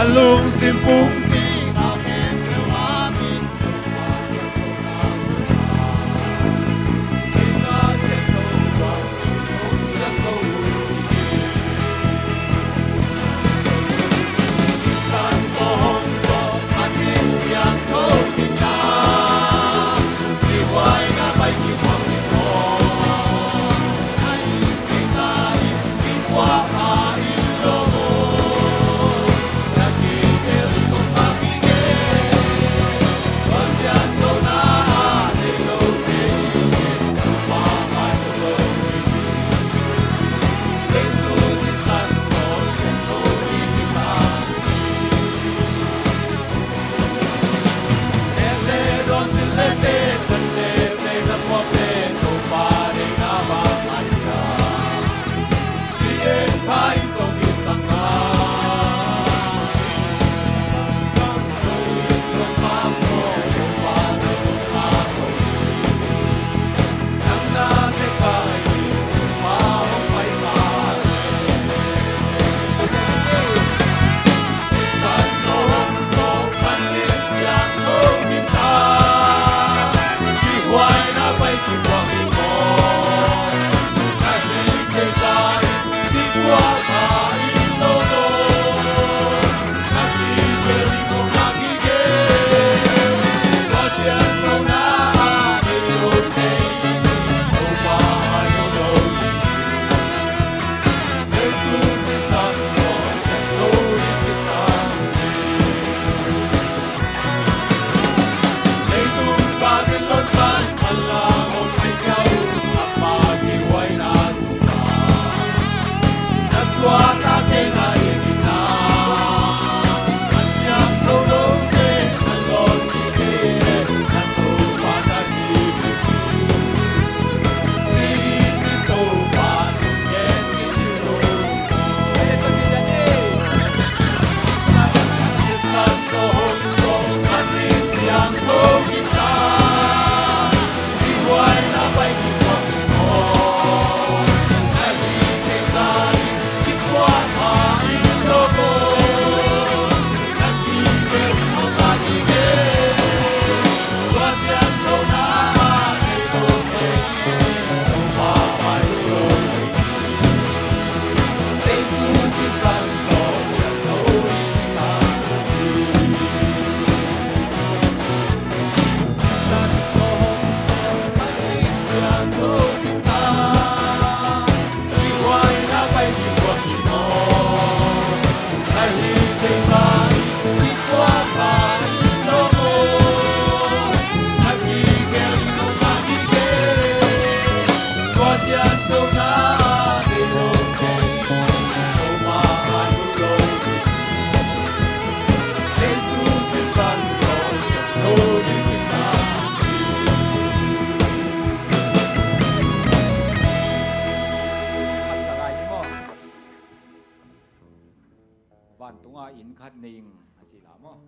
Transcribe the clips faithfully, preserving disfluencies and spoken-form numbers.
Lungsim pumpi. Vantunga inn khat ning a ci la maw?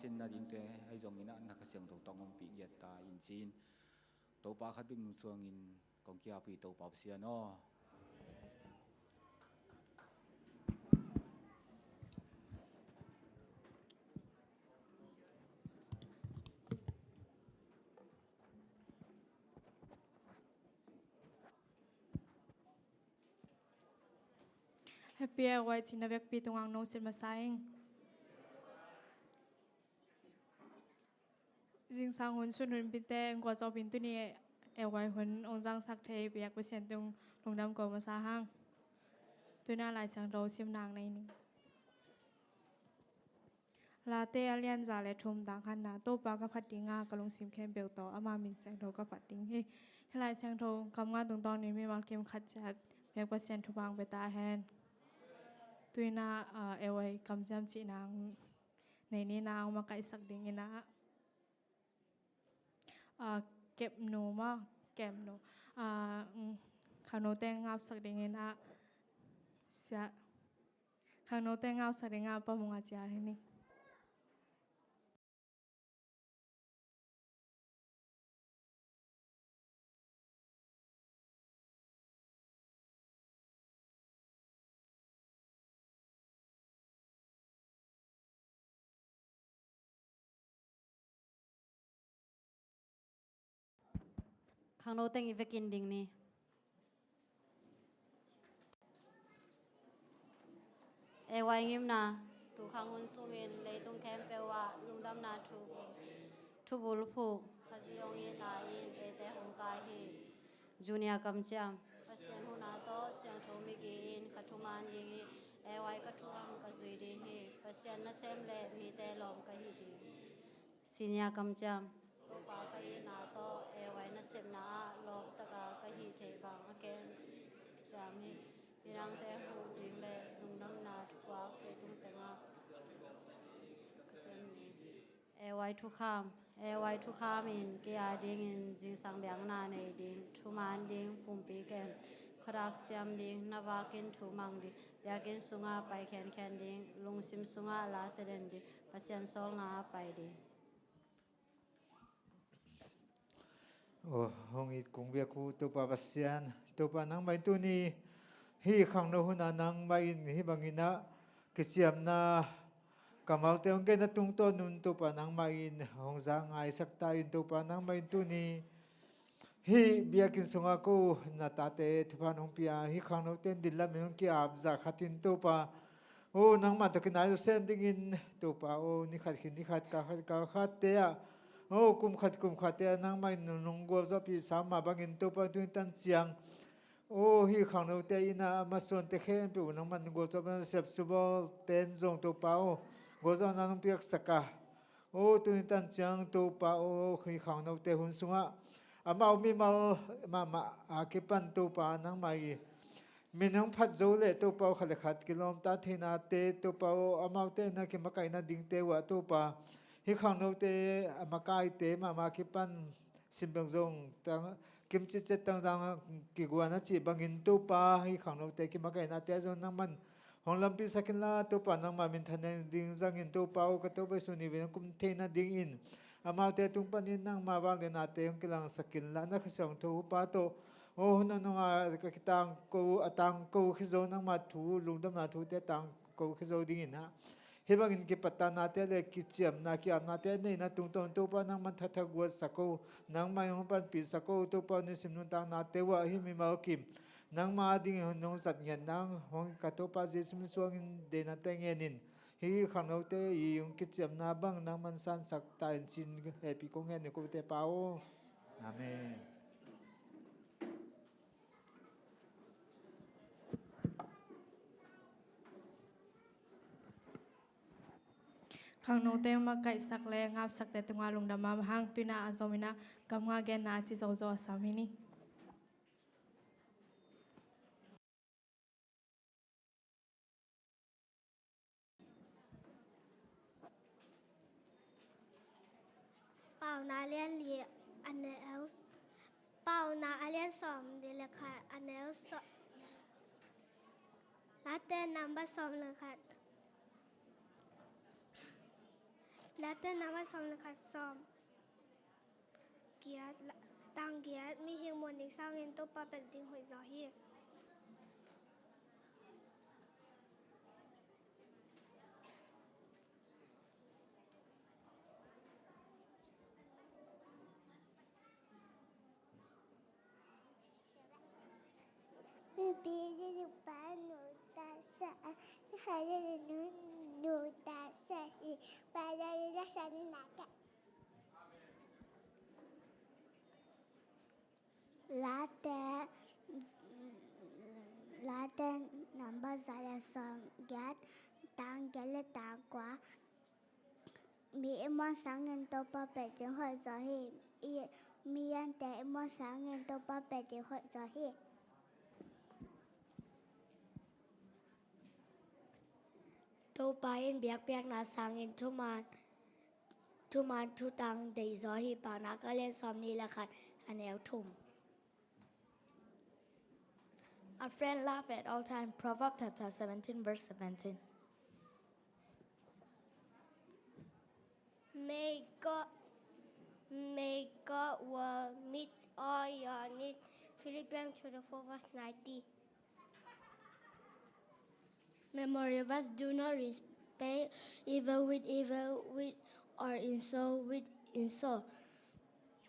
Sin na dingte ahi zongin ah na Kha Siangtho tawh hong ompih giat ta in ci-in, Topa khat bek nung suangin kong kiap hi, Topa Pasian aw. Happy A Y cihna vekpi tungah nong sit masa ing. Zingsang hun sun hun pite gualzawhpih in tuni A Y hun hong zangsak thei biak Pasian tung lungdam ko masa hang. Tuna Lai Siangtho simna nei ning. Late a lian za le thum, tang khatna. Topa ka phat dinga, ka lungsim khempeuh tawh ama min siangtho ka phat ding hi. Hih Lai Siangtho kam nga tungtawnin mimal kim khat ciat biak Pasian thupha hong pia ta hen. Tuina, ah, A Y kamciam cihna nei ni, na hong makaihsak dingin ah, ah, kepnu maw, kepnu, ah, mm, khangnote ngapsak dingin ah, sia, khangnote ngapsak dingin ah Pa Mung a cial hi ni. Khangno teng i vekin ding ni. A Y ngimna. Tukhang hun sumin leitung khempeuh ah lungdamna thu, thubul phuh Khazih hong itna in eite hong kai hi. Junior kamciam. Pasian huhna tawh siangtho migi in ka thuman ding hi. A Y ka thuman ka zui ding hi. Pasian nasem le mite lawm ka hi ding hi. Senior kamciam. Topa ka itna tawh A Y nasepna ah lawmtaka ka hih theih bang a ken kiciam hi. Midangte huh ding le lungdamna thupuak leitung tengah ka sem ding hi. A Y thukham. A Y thukham in kei a dingin zingsang biakna nei ding, thuman ding, pumpi ken, khuadak siam ding, na vakin thu mang ding, biakinn sungah pai khenkhen ding, lungsim sungah la seden ding, Pasian sawlna ah pai ding. Aw, hong it kong biak uh Topa Pasian, Topa nangmah in tuni hih khangno hunah nangmah in hih bangin ah kiciamna kammalte hong genna tungtawn un Topa nangmah in hong za ngaisak ta in Topa nangmah in tuni hih biakinn sungah ko na tate thupha hong pia hih khangnote in dillamin hong ki-ap zah khatin Topa aw, nangmah tawh kinai sem dingin Topa aw, ni khat khin ni khat, kal khat kal khatte ah aw, kum khat kum khatte ah nangmah in nong gualzawhpih sa mah bangin Topa tuni tan ciang aw, hih khangnote in ah a masuante khempeuh nangmah in gualzawhna sepsubawlte in zong Topa aw, gualzawhna nong piaksak a aw, tuni tan ciang Topa aw, hih khangnote hun sungah amau mimal mahmah a kipan Topa nangmah i min hong phat zo le Topa aw, khat le khat kilawmta theinate Topa aw, amaute na kimakaihna dingte uh ah Topa hih khangnote a makaite mahmah kipan simpeng zong tang kimcitcet tangzang kiguan a cih bangin Topa hih khangnote kimakaihnate ah zong nangman hong lampi sak inla Topa nangmah minthanna ding zangin Topa aw, ka Topa Jesu nivei hong kum theihna dingin amaute tung panin nangmah vangliatnate hong kilangsak inla na Kha Siangtho hupa tawh aw, hun nunung a ka kitangko a tangko khizo nangmah thu lungdamna thute tangko khizo dingin ah hih bangin kipattanate le kiciamna ki-apnate a neihna tungtawn Topa nangman thatha guatsak o, nangmah in hong panpihsak o Topa, nisim nuntaknate uh ah hih mimal kim nangmah dingin hong zat ngiat nang hong ka Topa Jesu min suangin deinate ngenin hih khangnote i hong kiciamna bang nangman sansak ta in ci-in hehpih kong ngen hi kote Pa aw. Amen. Khangnote makaihsak le ngapsakte tungah lungdam mahmah hang. Tuina a zom in ah kam nga genna a ci zozo a sam hi ni. Paunak a lian li, a neu, Paunak a lian sawm li le khat, a neu sawm, Late number sawm le khat. Late namba sawm le khat, sawm giat, la-, tang giat, mihing muan ding sangin Topa pelh ding hoih zaw hi. Late, Late namba za le sawm giat, tang giat le tang kua. Mi i muan sangin Topa pelh ding hoih zaw hi. I, mi ante i muan sangin Topa pelh ding hoih zaw hi. Topa in biakpiakna sangin thuman, thuman thutang deih zaw hi. Paunak a lian sawm nih le khat, a neu thum. A friend love at all time. Proverbs chapter seventeen, verse seventeen. May God, may God will meet all your needs. Philippians chapter four, verse nineteen. Memory verse: Do not repay evil with evil with, or insult with insult,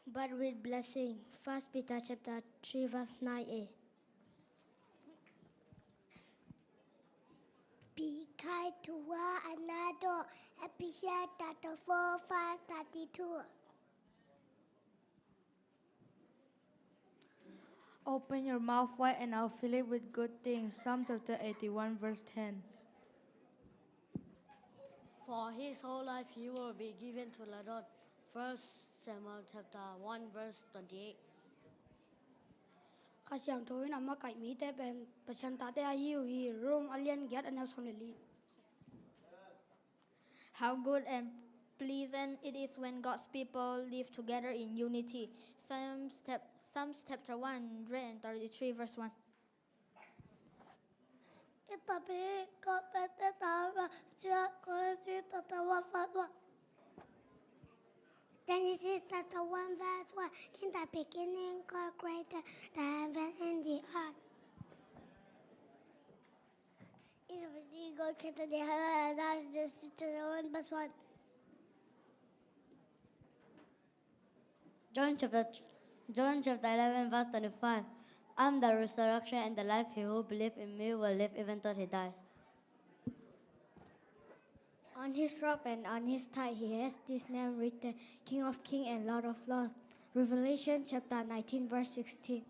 but with blessing. First Peter chapter three, verse nine a. Be kind to one another. Ephesians chapter four, verse thirty-two. Open your mouth wide and I'll fill it with good things. Psalm chapter eighty-one, verse ten. For his whole life he will be given to the Lord. First Samuel chapter one, verse twenty-eight. Kha Siangtho in a makaih mite pen Pasian tate ahi uh hi. Rom a lian giat, a neu sawm le li. How good and pleasant it is when God's people live together in unity. Psalms, chap-, Psalms chapter one hundred thirty-three, verse one. Itapi ko pete tawa cia ko si tatawa fatwa. Genesis chapter one, verse one. In the beginning, God created the heaven and the earth. In the beginning, God created the heaven and earth. Genesis chapter one, verse one. John chapter, John chapter eleven, verse twenty-five. I'm the resurrection and the life. He who believes in me will live even though he dies. On his robe and on his thigh he has this name written, King of kings and Lord of lords. Revelation chapter nineteen, verse sixteen.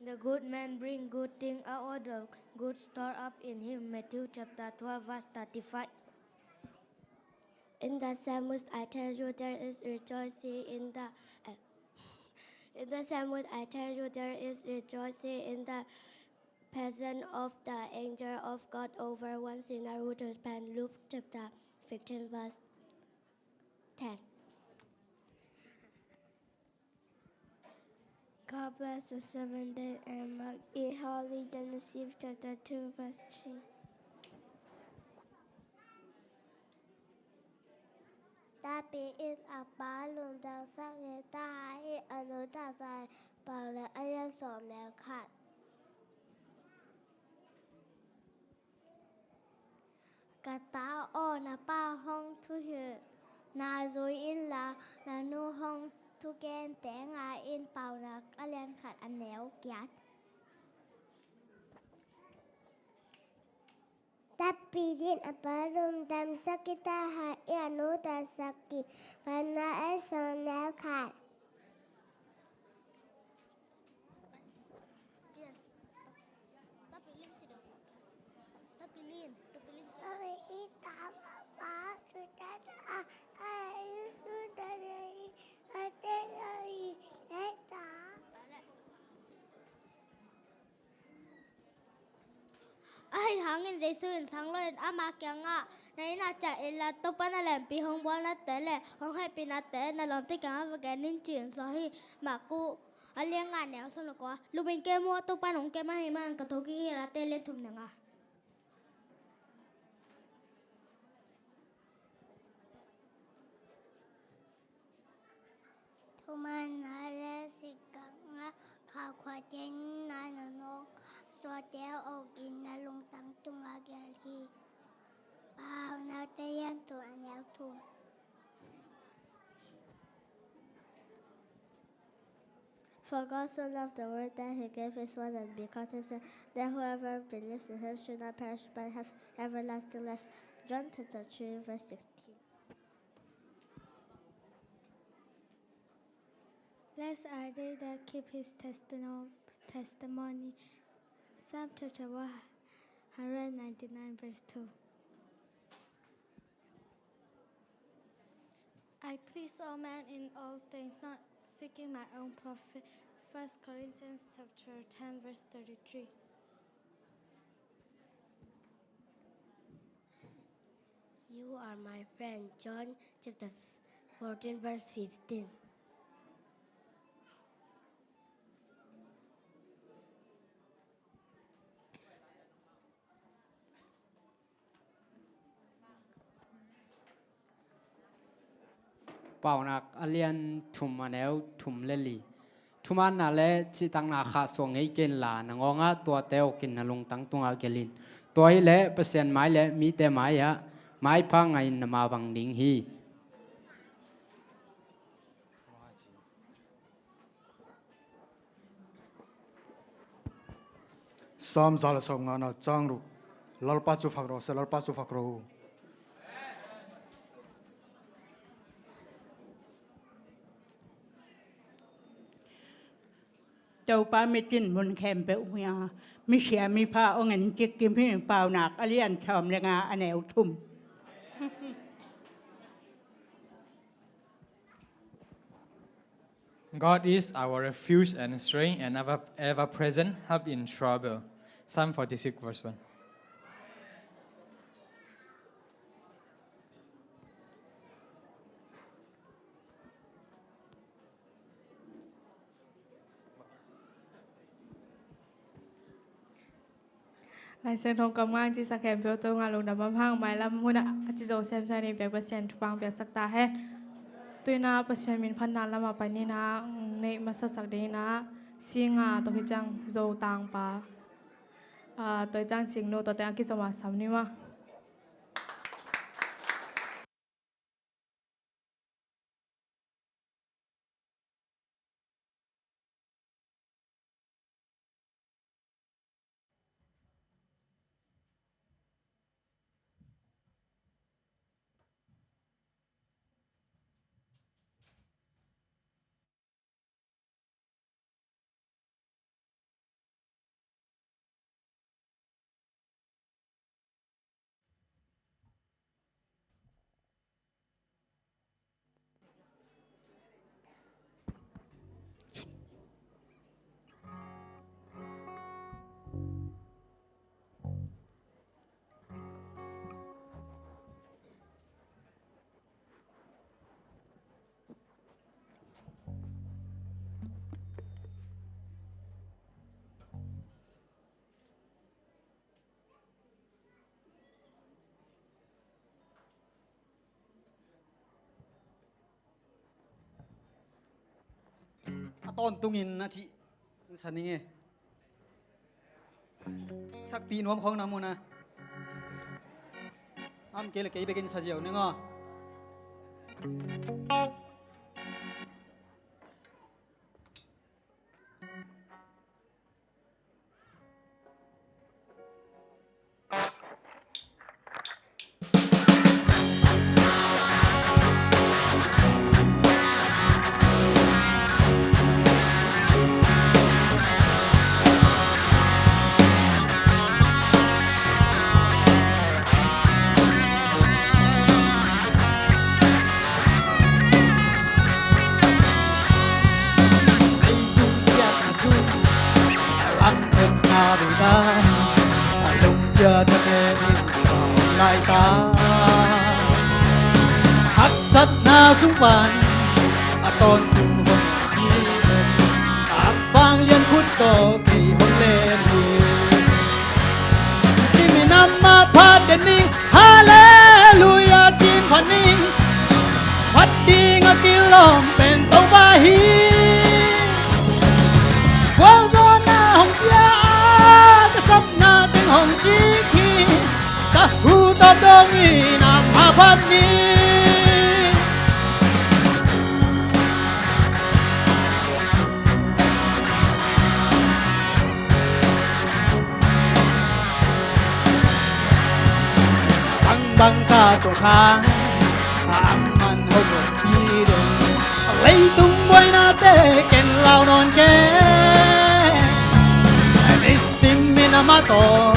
The good man bring good thing out of the good store up in him. Matthew chapter twelve, verse thirty-five. In the same way I tell you, there is rejoicing in the, uh, in the same way I tell you, there is rejoicing in the presence of the angel of God over one sinner who repent. Luke chapter fifteen, verse ten. God bless the seventh day and mark it holy. Genesis chapter two, verse three. Tapi in a pa lungdam sak in, ta in a nu taksa in. Paunak a lian sawm le khat. Ka ta aw, na pa hong thuhilhna zui inla, na nu hong thugen teng ngai in. Paunak a lian khat, a neu giat. Tapi in a pa lungdam sak in, ta in a nu taksa in. Paunak a lian sawm le khat. Ahih hangin Jesu in sang lo in ama kiangah, na innah ciah inla, Topa na lianpi hong bualnate le hong hehpihnate na lawmte kiangah va gen in, ci-in sawl hi. Marku a lian nga, neu sawm le kua. Lum in kem un, Topa in hong kem ahih manin ka thokik hi. Late lian thum, neu nga. Thumanna le sikgakna khalkhuate in na nawng suakte awkin na lungtang tungah gelh hi. Paunak Talian thum, a neu thum. For God so loved the world that he gave his one and begotten Son, that whoever believes in him should not perish but have everlasting life. John chapter three, verse sixteen. Blessed are they that keep his testino-, testimony. Psalm chapter one hundred ninety-nine, verse two. I please all men in all things, not seeking my own profit. First Corinthians chapter ten, verse thirty-three. You are my friend. John chapter fourteen, verse fifteen. Paunak a lian thum, a neu thum le li. Thumaanna le cihtakna khahsuah ngei kei inla, na ngawngah tuate awkin na lungtang tungah gelh in. Tua hileh Pasian mai le mite mai-ah maipha ngahin na mabang ding hi. Psalm za le sawmngana, chang ruk. Lalpa chu phak rawh se, Lalpa chu phak rawh. Topa mit in mun khempeuh ah misia mipha hong encik kim hi. Paunak a lian sawm le nga, a neu thum. God is our refuge and strength, an ever, ever-present help in trouble. Psalm forty-six, verse one. Lai Siangtho kammal cihsak khempeuh tungah lungdam mahmah hang, mailam hunah a ci zo semsem ding piak Pasian thupha hong piaksak ta hen. Tu-in ah Pasian min phatna lamah pai ni in ah, neih masasak ding in ah, singa tawh kiciang Zo tangpa, ah, Toicang Cingnu, tua teng a kizom a sam ni maw. A tawntungin a cih sa ning e. Sakpih nuam khawng na mu na. Am kei le kei bekin sa ziau ning aw. Langkhat na bida a lungkia thate in pau lai ta. Haksatna sung pan a tawntung hong hi ven, a vanglian khut tawh kei hong len hi. Simin amah phat den ning, Halleluiah cih phat ning. Phat ding a kilawm pen Topa hi. Tua khan a man hong pi den, leitung buainate ken lau nawn kei. Nisim in amah tawh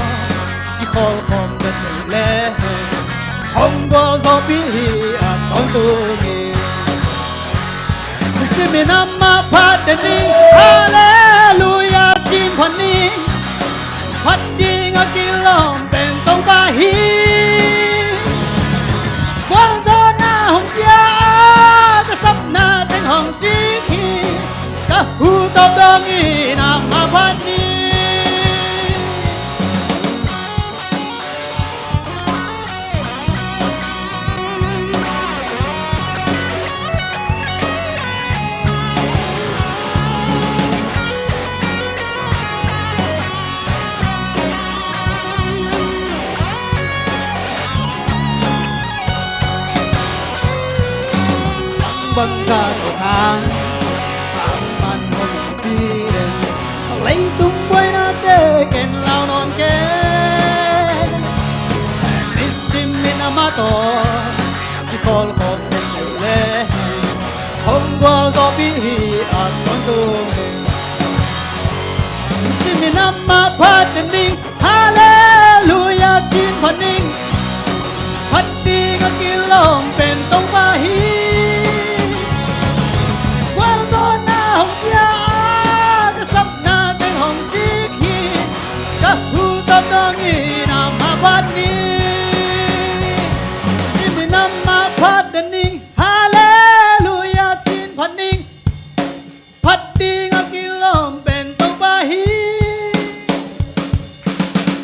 kikholh khawm den le, hong gualzawhpih hi a tawntung hi. Nisim in amah phat den ning, Halleluiah cih phat ning. Phat ding a kilawm pen Topa hi. Gualzawhna hong pia a, ka sapna teng hong sik hi. Ka hu tawp dong in amah phat ni. Bang ka tua khan a man hong pi den, leitung buainate ken lau nawn kei. Nisim in amah tawh kikholh khawm den le, hong gualzawhpih hi a tawntung hi. Nisim in amah phat den ning, Halleluiah cih phat ning. Phat ding a kilawm pen Topa hi. Gualzawhna hong pia a, ka sapna teng hong sik hi. Ka hu tawp dong in amah phat ni. Nisim in amah phat den ning, Halleluiah cih phat ning. Phat ding a kilawm pen Topa hi.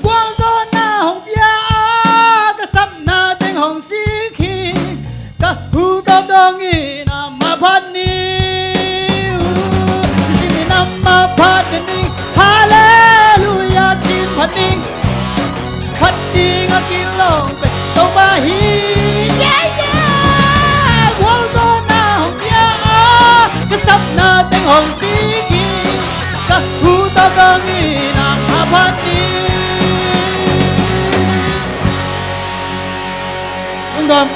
Gualzawhna hong pia a, ka sapna teng hong sik hi. Ka hu tawp dong in amah phat ni. Nisim in amah phat den ning, Halleluiah cih phat ning. Phat ding a kilawm pen Topa hi. Yeah, yeah. Gualzawhna hong pia a, ka sapna teng hong sik hi. Ka hu tawp dong in amah phat ni. Ungdam.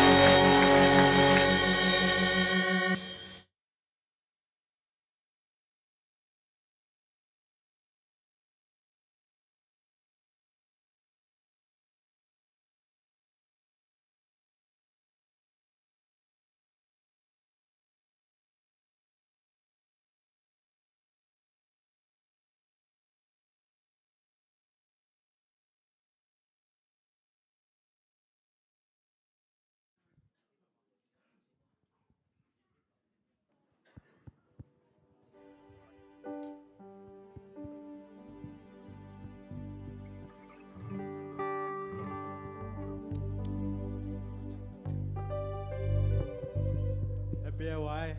Happy A Y.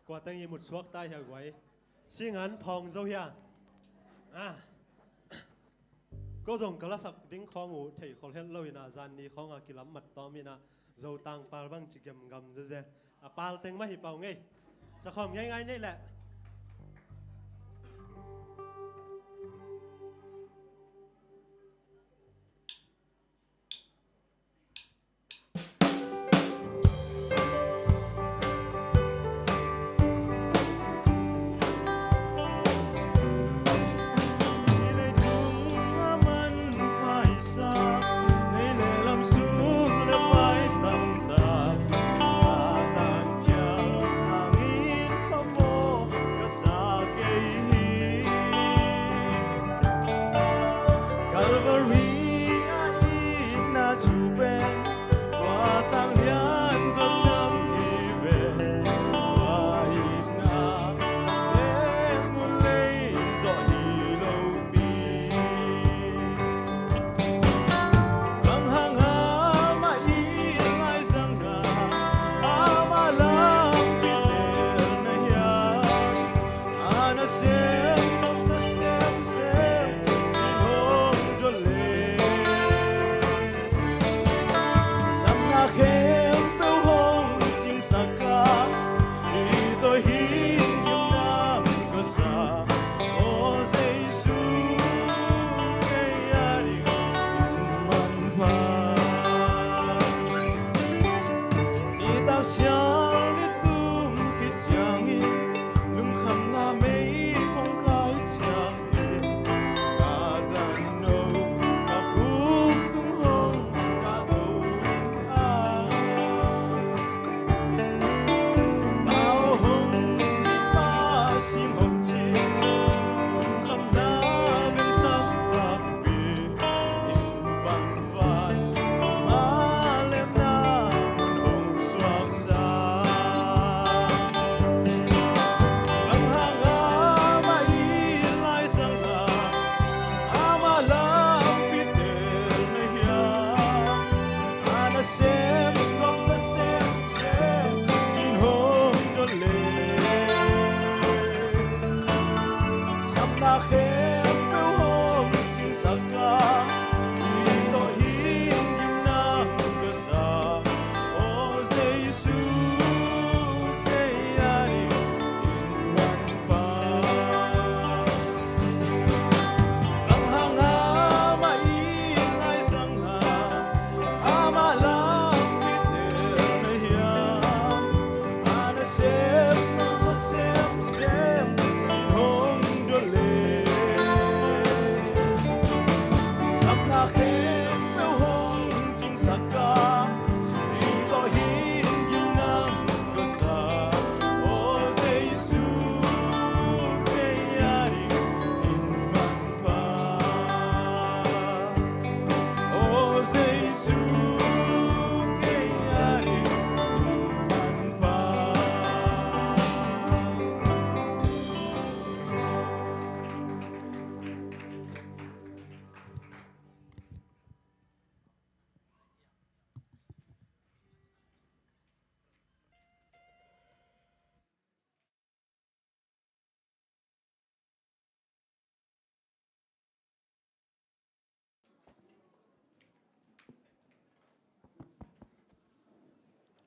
Kua teng i mut suak ta hia guai. Singan phong zo hia. Ah. Ko zong ka lasak ding khawng uh thei khol het lo in ah, zan ni khawng a kilam mat tawm in ah, Zotang pal bang ci gemgam zeze. A pal teng mah hi pau ngei. Sakhawm ngeingai nei leh.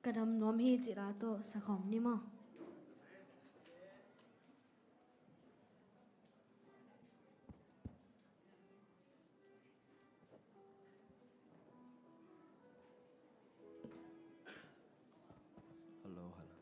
Ka dam nuam hi cih la tawh sakhawm ni maw? Hello, hello.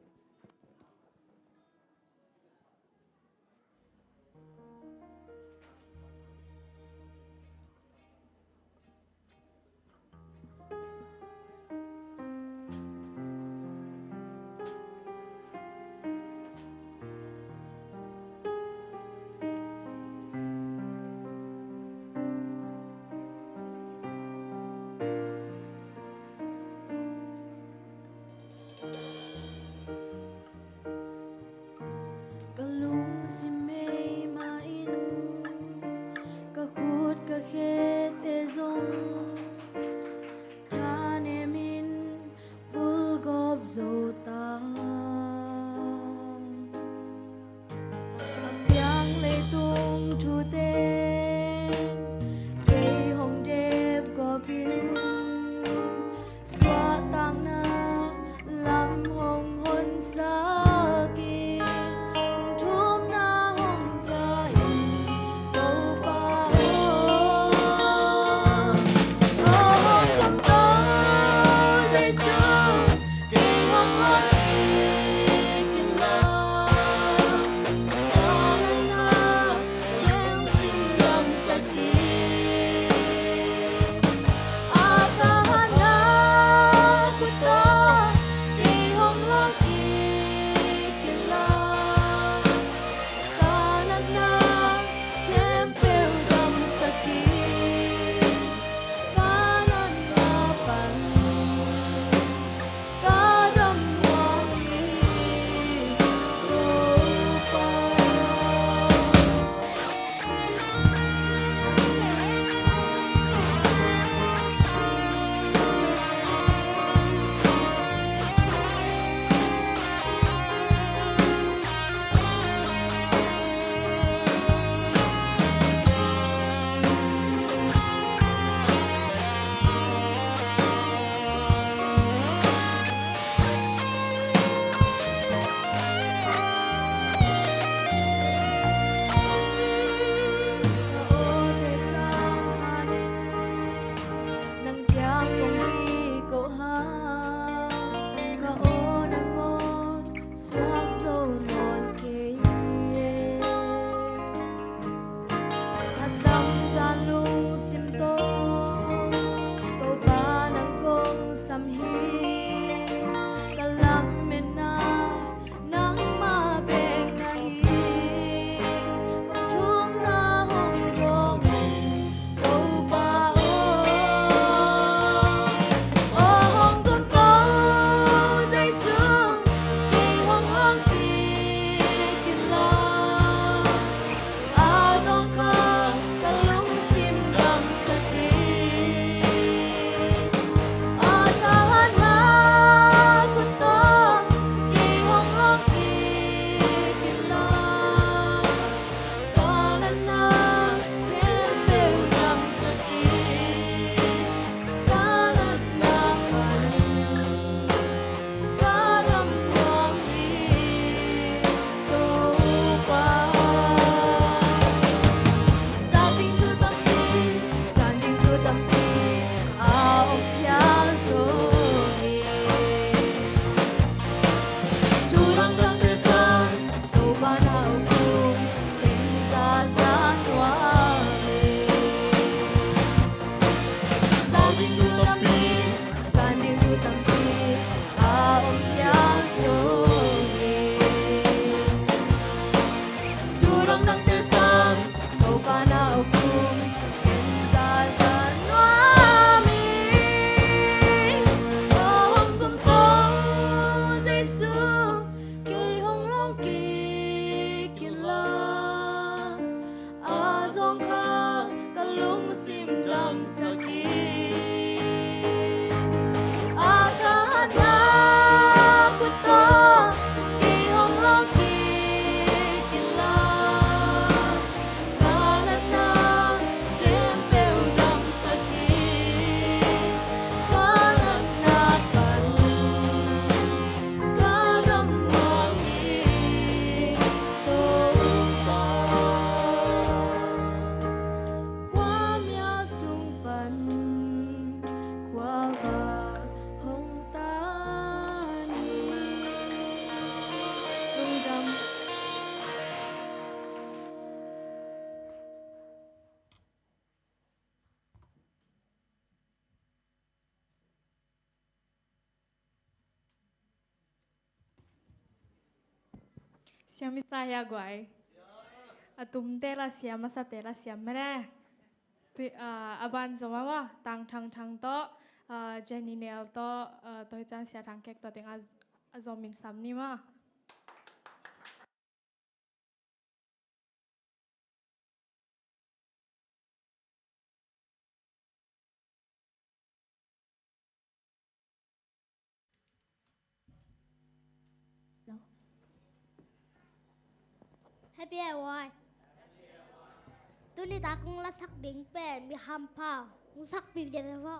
Siam i sa hia guai. A tumte la siam, a sate la siam mene. Tui, ah, a ban zom a maw, Tang Thang Thang tawh, ah, Jenny Nel tawh, ah, tua hi ciang Sia Thang Kek tawh teng a, a zom in sam ni maw. Lo. Happy Award. Tuni ta kong lasak ding pen mi hampha kong sakpih ding a vo.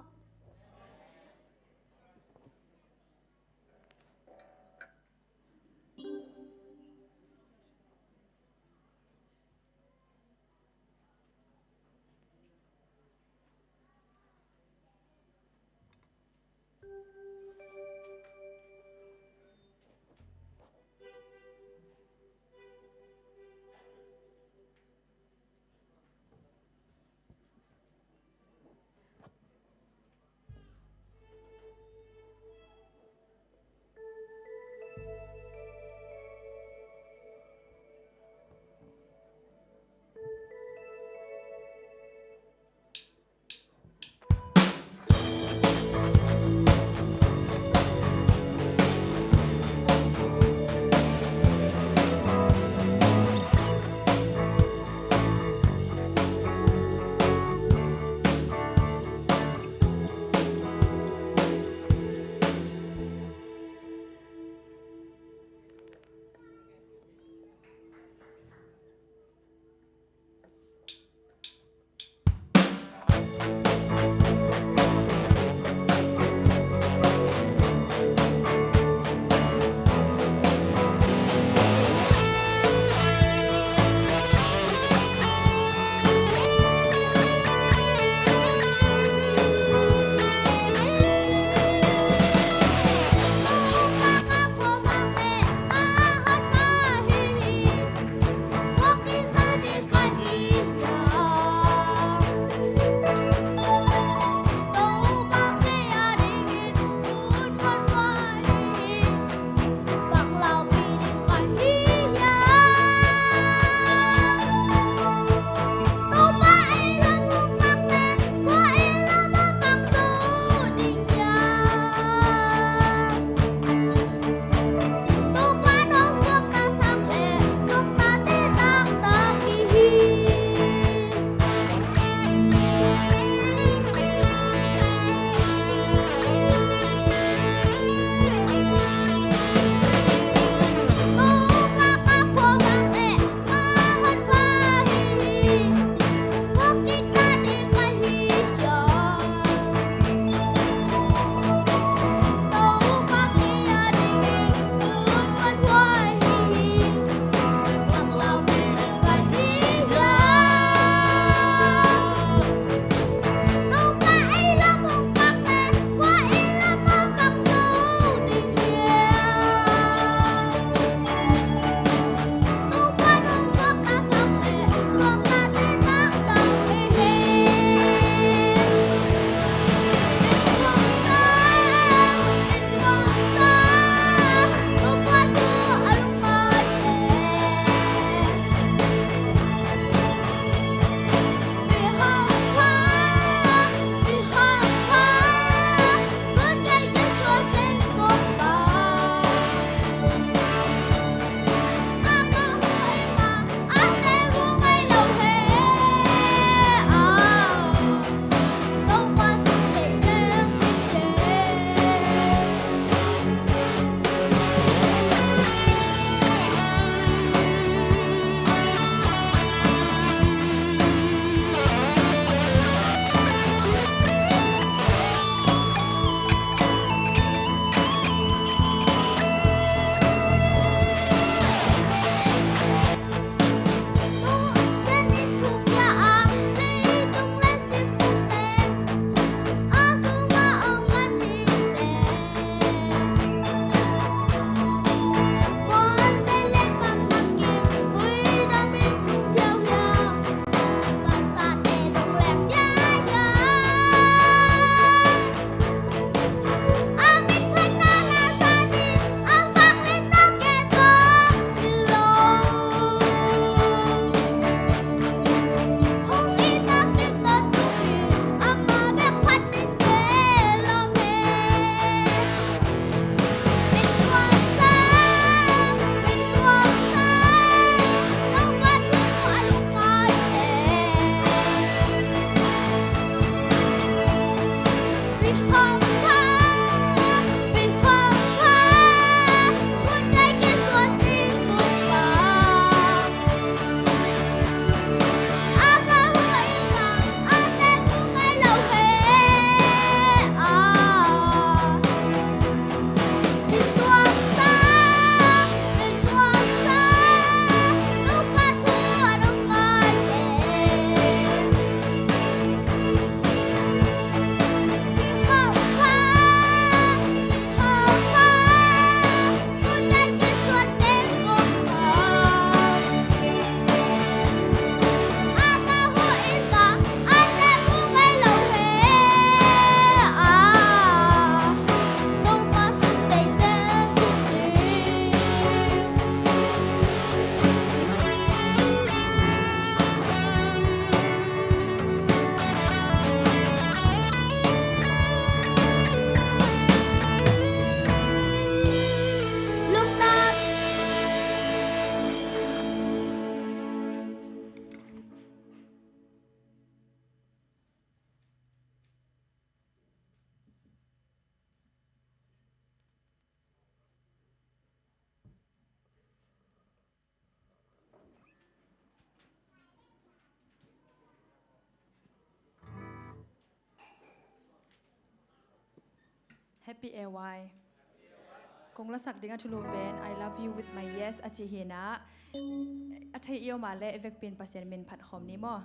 A Y. Kong lasak ding a thulu pen I love you with my yes a cih hi a, a thei i om a leh i vekpi in Pasian min phat khawm ni maw?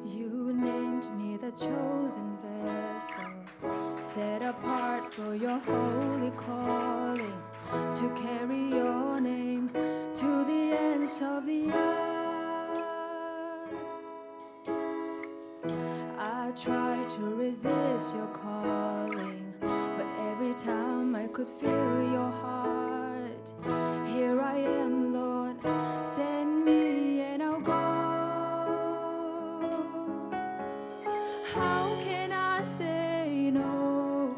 You named me the chosen vessel, set apart for your holy calling, to carry your name to the ends of the earth. I tried to resist your calling, but every time I could feel your heart. Here I am, Lord, send me and I'll go. How can I say no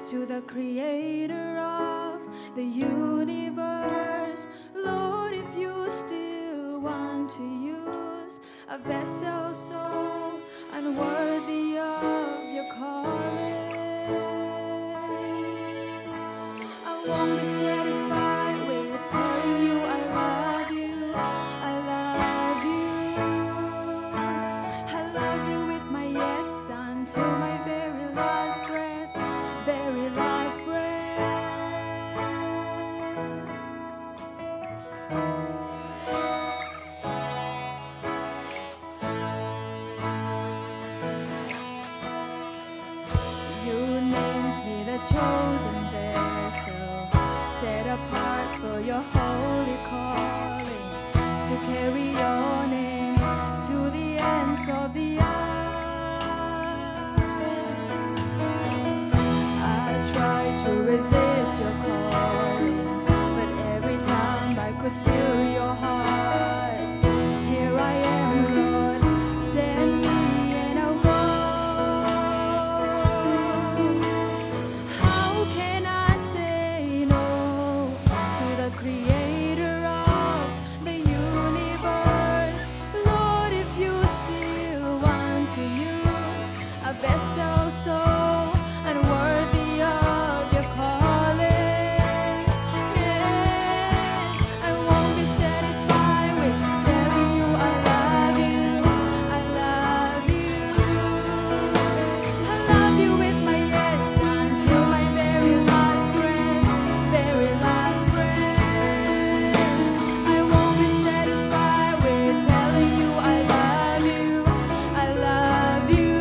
to the creator of the universe? Lord, if you still want to use a vessel so unworthy of your calling, I won't be satisfied with telling you I love you, I love you. I love you with my yes until my very last breath, very last breath. You named me the chosen vessel, set apart for your holy calling, to carry your name to the ends of the earth. I tried to resist your calling, but every time I could feel your heart. Here I am, Lord, send me and I'll go. How can I say no to the creator of the universe? Lord, if you still want to use a vessel so unworthy of your calling, yeah, I won't be satisfied with telling you I love you, I love you. I love you with my yes until my very last breath, very last breath. I won't be satisfied with telling you I love you, I love you.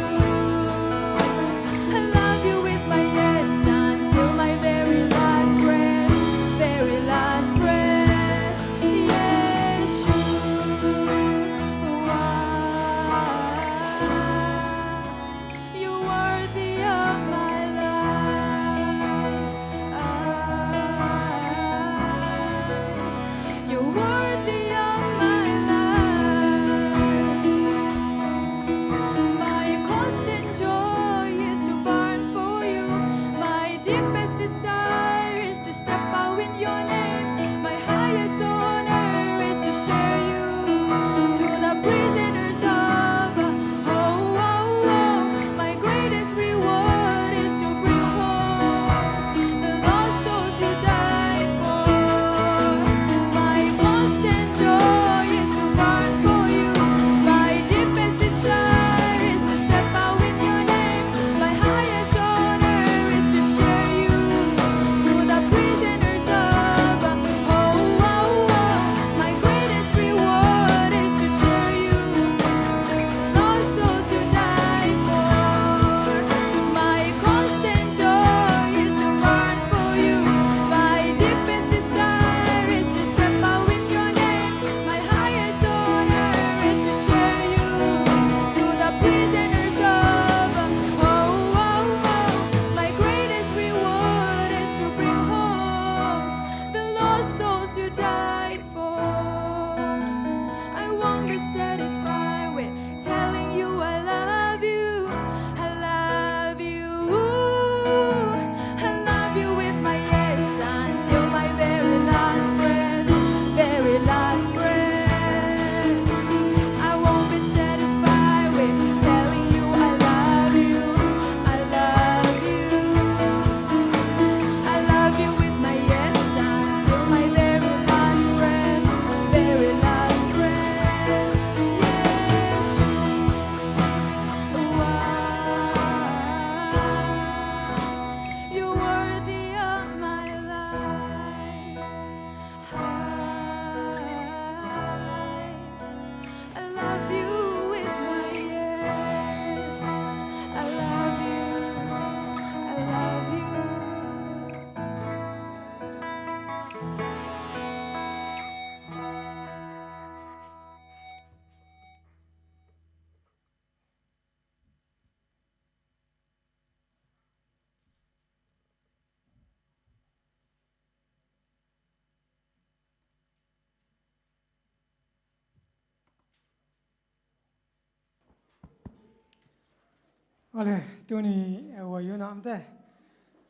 Awle, tuni, eh, huai unah mate,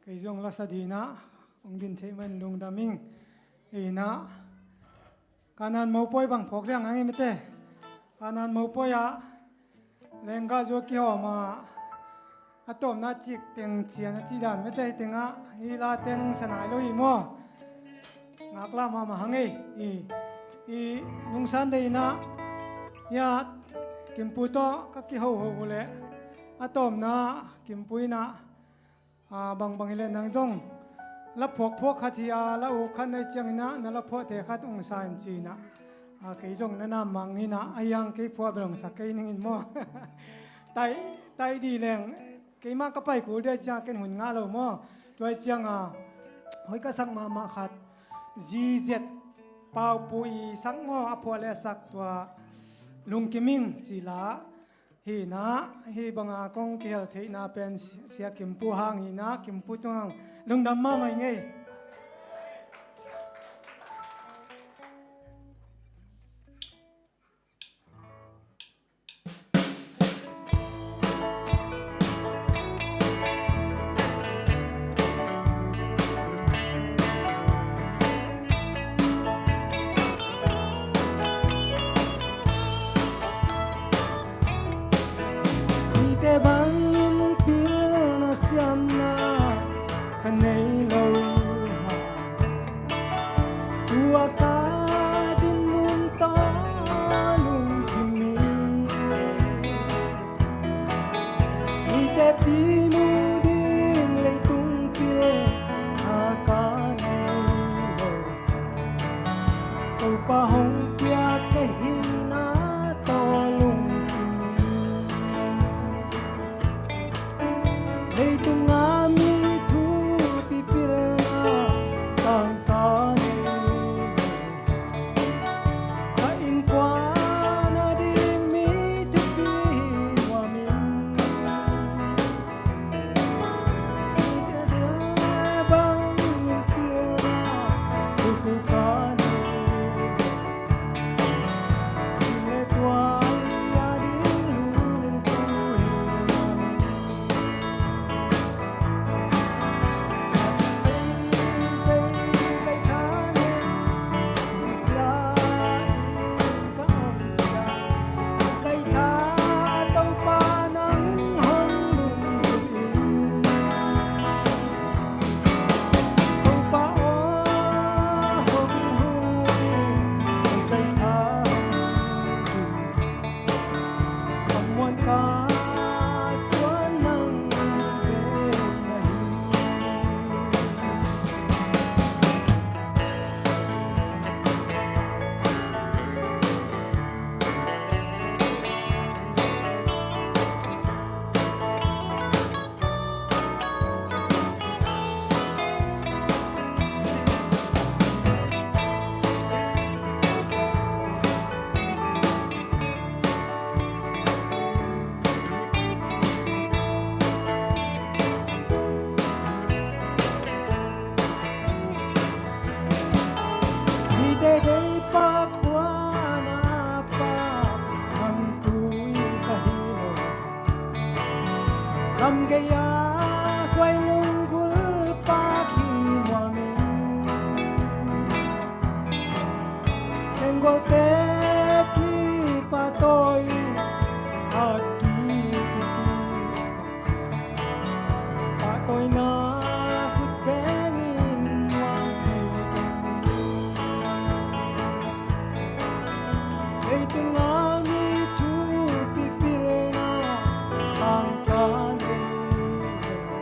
kei zong lasa dinah hong din theih man lungdam ing. Inah Kanan mopawi bang phawk liang hang hi mate. Kanan mopawi ah lenggah zua kihawm ah a tawpna cik teng cian a cih dan mate, hi tengah hi la teng sa nai lo hi maw? Ngaklah mahmah hang ei. I, i nungsan dei inah, ya, Kimpu tawh ka kihoho uh leh a tawpna Kimpu inah, a, bangbang hi leh nang zong la phuakphuak khat hi a, la uk khat na hih ciang inah na la phuahte khat ung sa in ci inah, a, kei zong na nam mang inah, a hiang kei phuah bel hong sak kei ning in maw? Tai, tai di leng, keimah ka pai kul dia ciang ken hun ngah lo maw? Tua hi ciang a, hoih ka sak mahmah khat, zizet paupu i sak maw, a phuah le a sak tua Lungkim in ci la. Hi inah, hi banga kong kihel theihna pen Sia Kimpu hang hi inah, Kimpu tungah lungdam mahmah ing ei. Mite bangin pilna siamna ka nei lo hang, tua ka dinmun tawh lungkim hi. Mite pi mu ding leitung pilna ka nei lo hang, Topa hong piak ka hihna tawh lungkim hi. Leitung a mi thupi pilna sang ka nei lo hang, ka innkuan a ding mi thupi nuam ing. Mite bangin pilna thupi ka nei lo hang, Mite dei pa khuana pa, namtui ka hi lo. Lam gei-a khuai lunggulh pak hi nuam ing. Senggualte kipahtawi a kitupi sak ciang, pahtawina khut bengin nuampi kei. Leitung a mi thupi pilna sang ka nei lo.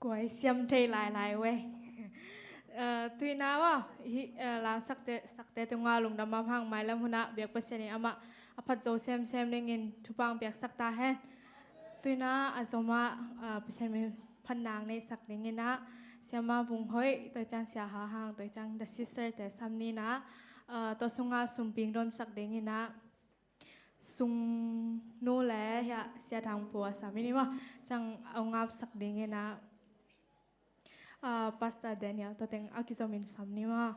Kuai siam thei lailai ve. Tuina aw, hih la sakte, sakte tungah lungdam mahmah hang, mailam hunah biak Pasian in amah a phat zo semsem dingin thupha piaksak ta hen. Tuina a zomah Pasian min phatna neihsak dingin ah, Siama Bung Hoih, tua ciang Sia Ha Hang, tua ciang the sister te sam ni in ah, tua sungah sum ping donsak dingin ah, sungnu le hiah Sia Thang Pua sam ni maw, ciang a ngapsak dingin ah, Pastor Daniel, tua teng a kizomin sam ni maw.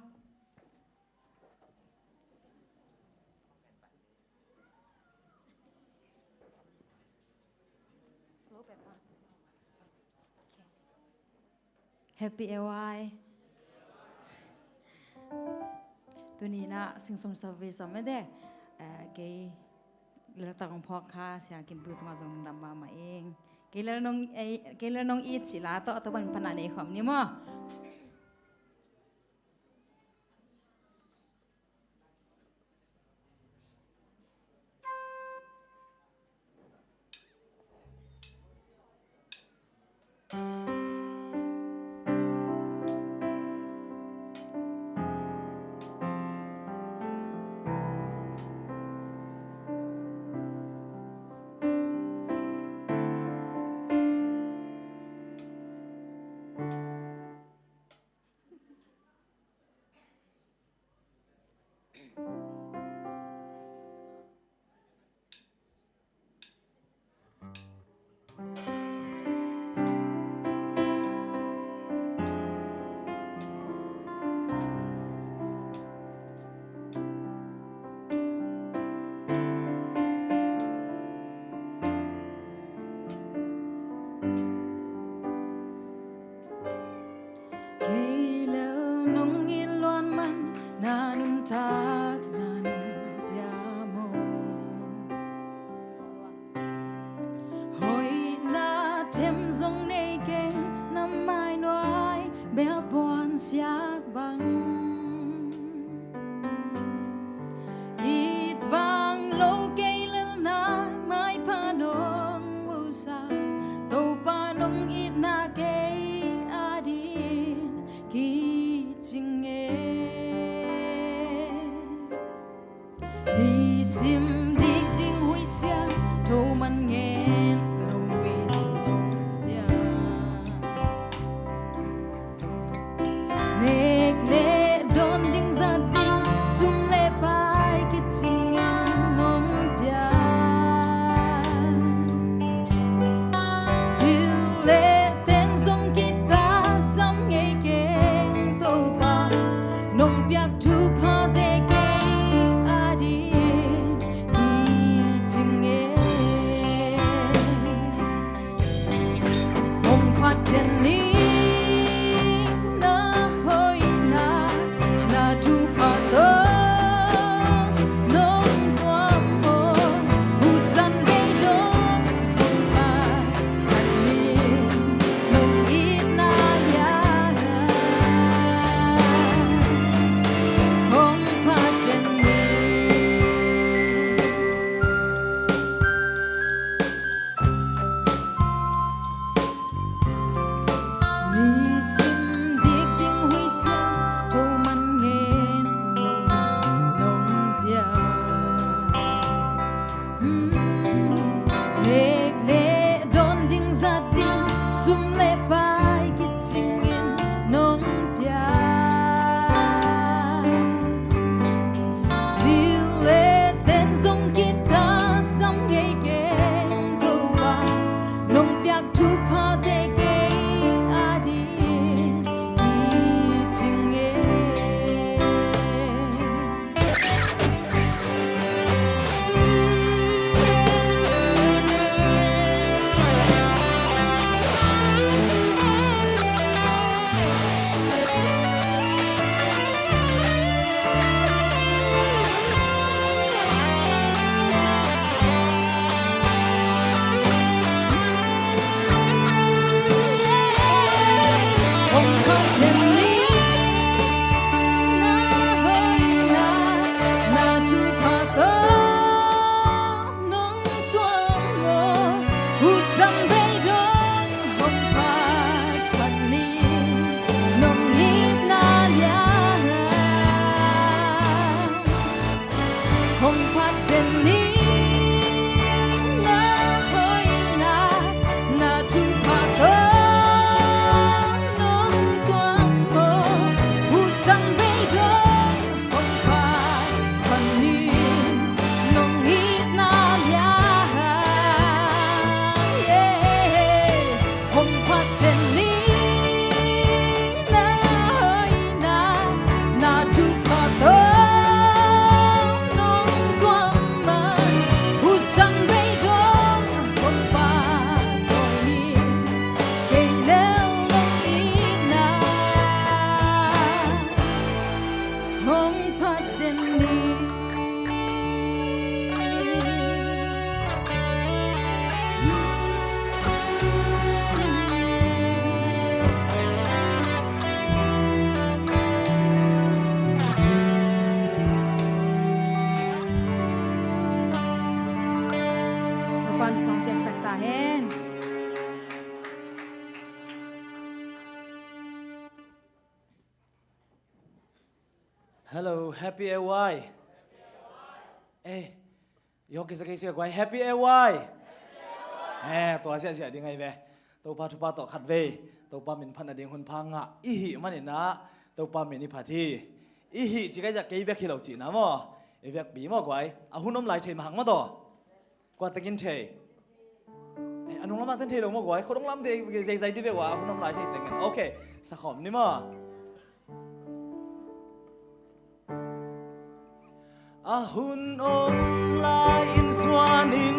Happy A Y. Tuni in ah sing sum service om mah e. Kei Laltak Hong Phawk kha, Sia Kim Pu tungah zong lungdam mahmah ing. Kei Lal Nong, kei Lal Nong It cih la tawh, tua pan phatna nei khawm ni maw. Kei Lal Nong It luan man na nuntakna nong pia maw. Hoihna them zong nei keng, na mainuai bel puansiak bang. It bang lo kei Lal, na maipha nong musak, Topa nong itna kei adingin kicing e. Nisim dik ding huisiang tho man ngen lo in nong pia. Nek le dawn ding zat ding sum le pai kicingin nong pia. Sil le ten zong kitasam ngei keng Topa, nong piak thuphate kei adingin Ning na hoihna, na thupha tawh nong tuam maw? Husang beidong hong phat panin nong itna lian, yeah. Hong phat den ning na hoihna, na thupha tawh nong tuam man. Husang beidong hong phat panin, kei lel nong itna hong phat den ning. Topa'n thupha hong piaksak ta hen. Hello, happy A Y. Eh, yawk kisa kei sia guai, happy A Y. Eh, tua ziahziah ding ahi ve. Topa thupha tawh khatvei Topa min phat nading hun pha ngah i hih manin ah, Topa min i phat hi. I hih ci kei zah kei bek hi lo cihna maw? I vekpi maw guai? A hun om lai thei mah hang maw taw? Kua tengin thei? Eh, a nung lamah ten thei lo maw guai? Khuadong lam te zeizai di ve ua, a hun om lai thei tengin. Ok, sakhawm ni maw? A hun om lai-in zuanin,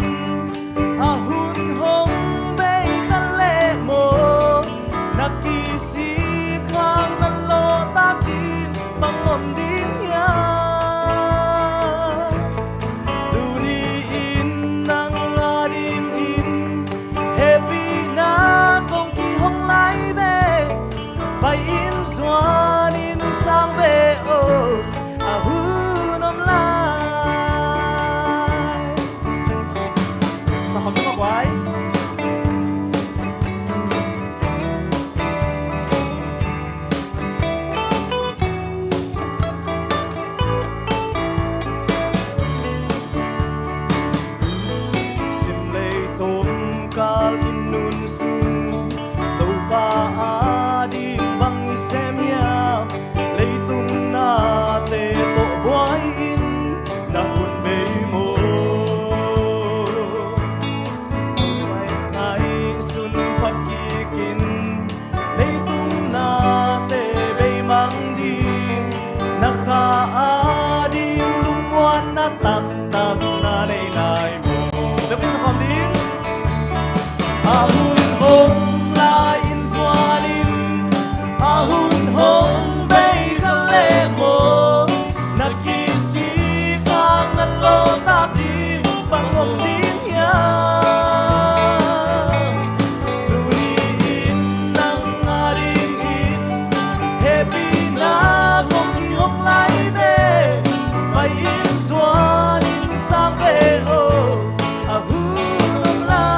a hun hong bei kha leh maw, na kisik hang na lawhtak ding bang om ding hiam? Tuni-in nang a dingin hehpihna kong kihong lai ve. Pai in, zuanin sang ve o, a hun om lai. Sa khawm ni maw guai? Simlei tawmkal i nun sung, Topa ading bang i sem hiam? Leitung nate tawh buai-in na hun bei maw? Buai ngaihsun pha kikin, leitung nate beimang ding, na kha ading lungmuanna taktak na nei lai maw? Biakinn sa khawm ding. A hun om lai-in zuanin, a hun hong bei kha leh maw, na kisik hang na lawhtak ding bang om ding hiam? Tuni-in nang a dingin hehpihna kong kihong lai ve. Pai in, zuanin sang ve o, a hun om lai.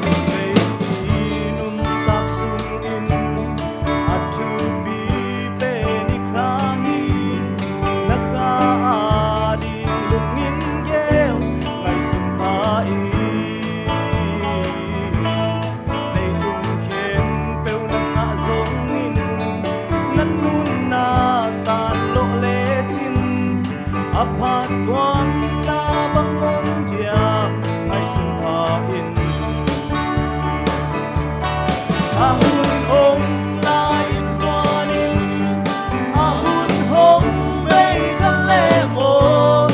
Simlei i nuntak sungin a thupi pen i kha hi. Na kha ading lungin gel, ngaihsun pha in. Leitung khempeuh na ngah zongin, na nunna tan lawh lecin, a phat thuamna bang om diam, ngaihsun pha in. A hun om lai-in zuanin, a hun hong bei kha leh maw,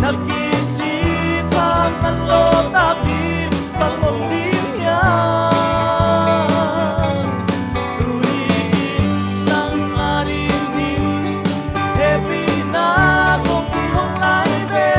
na kisik hang na lawhtak ding bang om ding hiam? Tuni-in nang a dingin hehpihna kong kihong lai ve.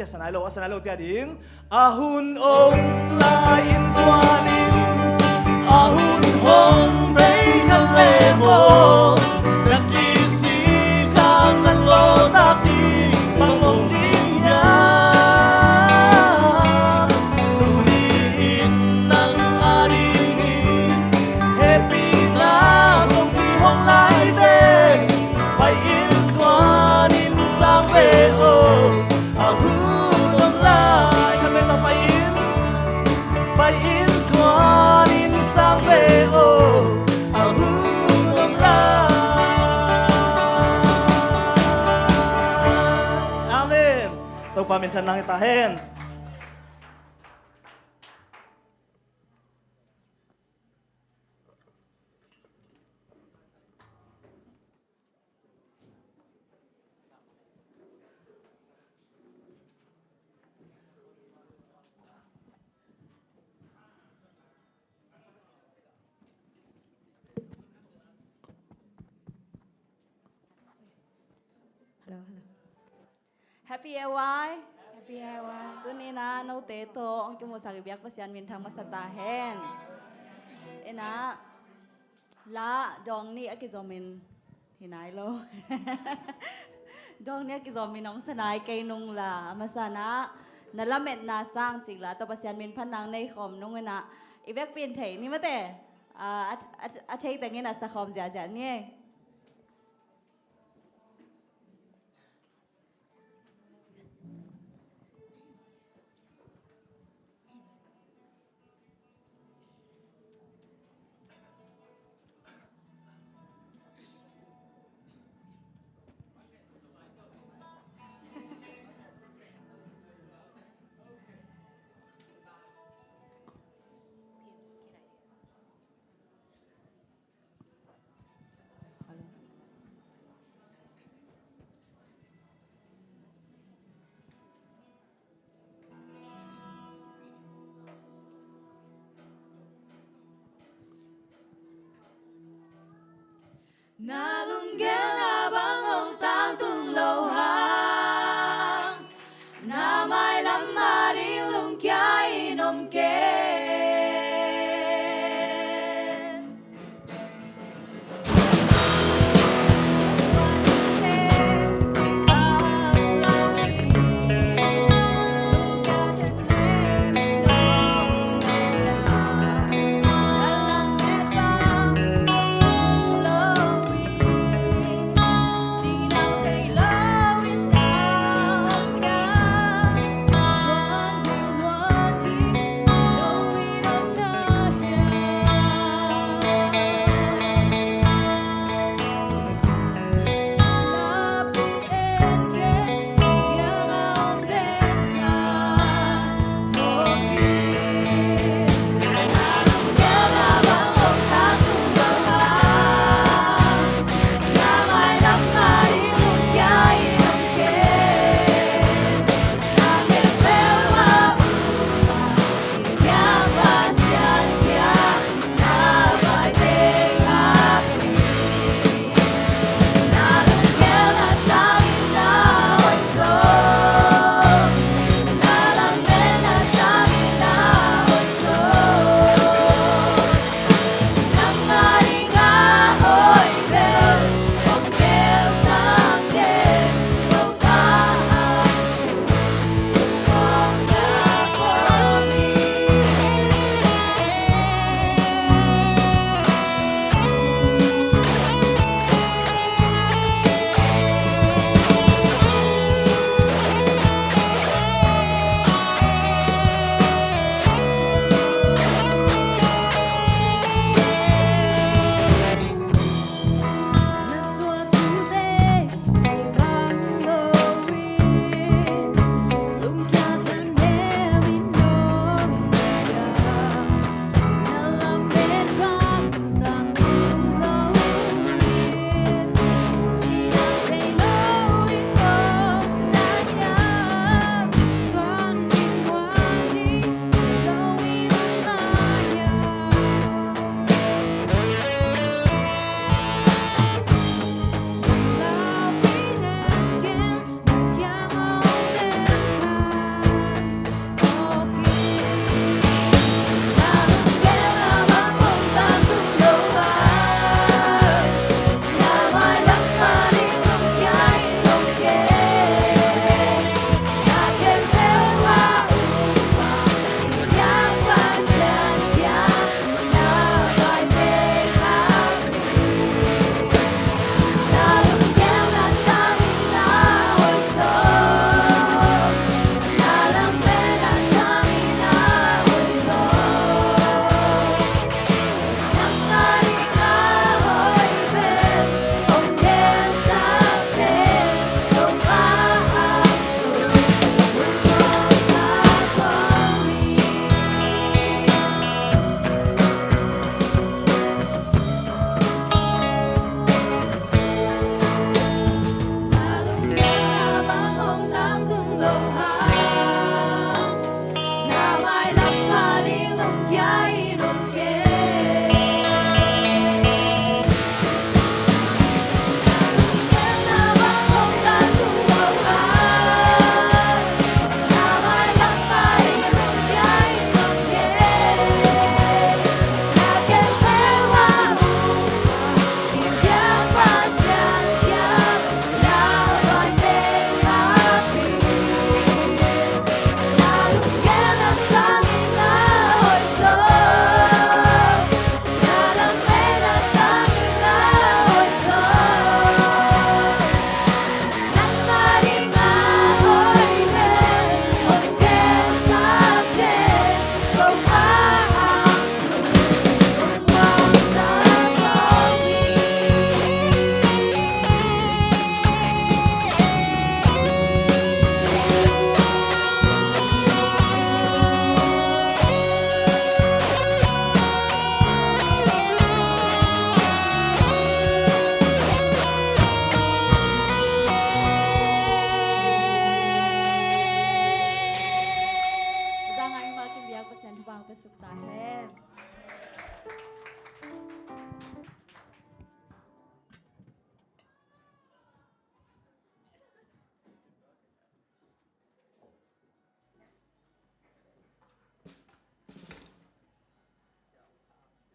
A sa nai lo, a sa nai lo, tia ding. A hun ong lai in zuan in, a hun hong bei khat le maw, na kisik a ngan lawhtak ding bang om ding hiam? Tuni in nang a ding in hehpihna kong pi hong lai teng, pai in zuan in sang ve o. A hun om lai, khat vei ta, pai in, pai in zuan in sang ve o. A hun om lai. Amen. Topa minthanna hi ta hen. Hello, hello. Happy A Y. Happy A Y. Tuni-in ah note tawh hong kimuhsak i biak Pasian minthang masa ta hen. In ah, la dawng nih a kizomin, hi nai lo. Dawng nih a kizomin hong sa nai kei nung la, a masa-in ah na lametna sang cik la tawh Pasian min phatna nei khawm nung in ah, i vekpi in thei ni mate. Ah, a, a, a thei teng in ah sa khawm ziahziah ni ei. Na lunggelna bang hong tangtung lo hang, na mailam ading lungkia in om ken.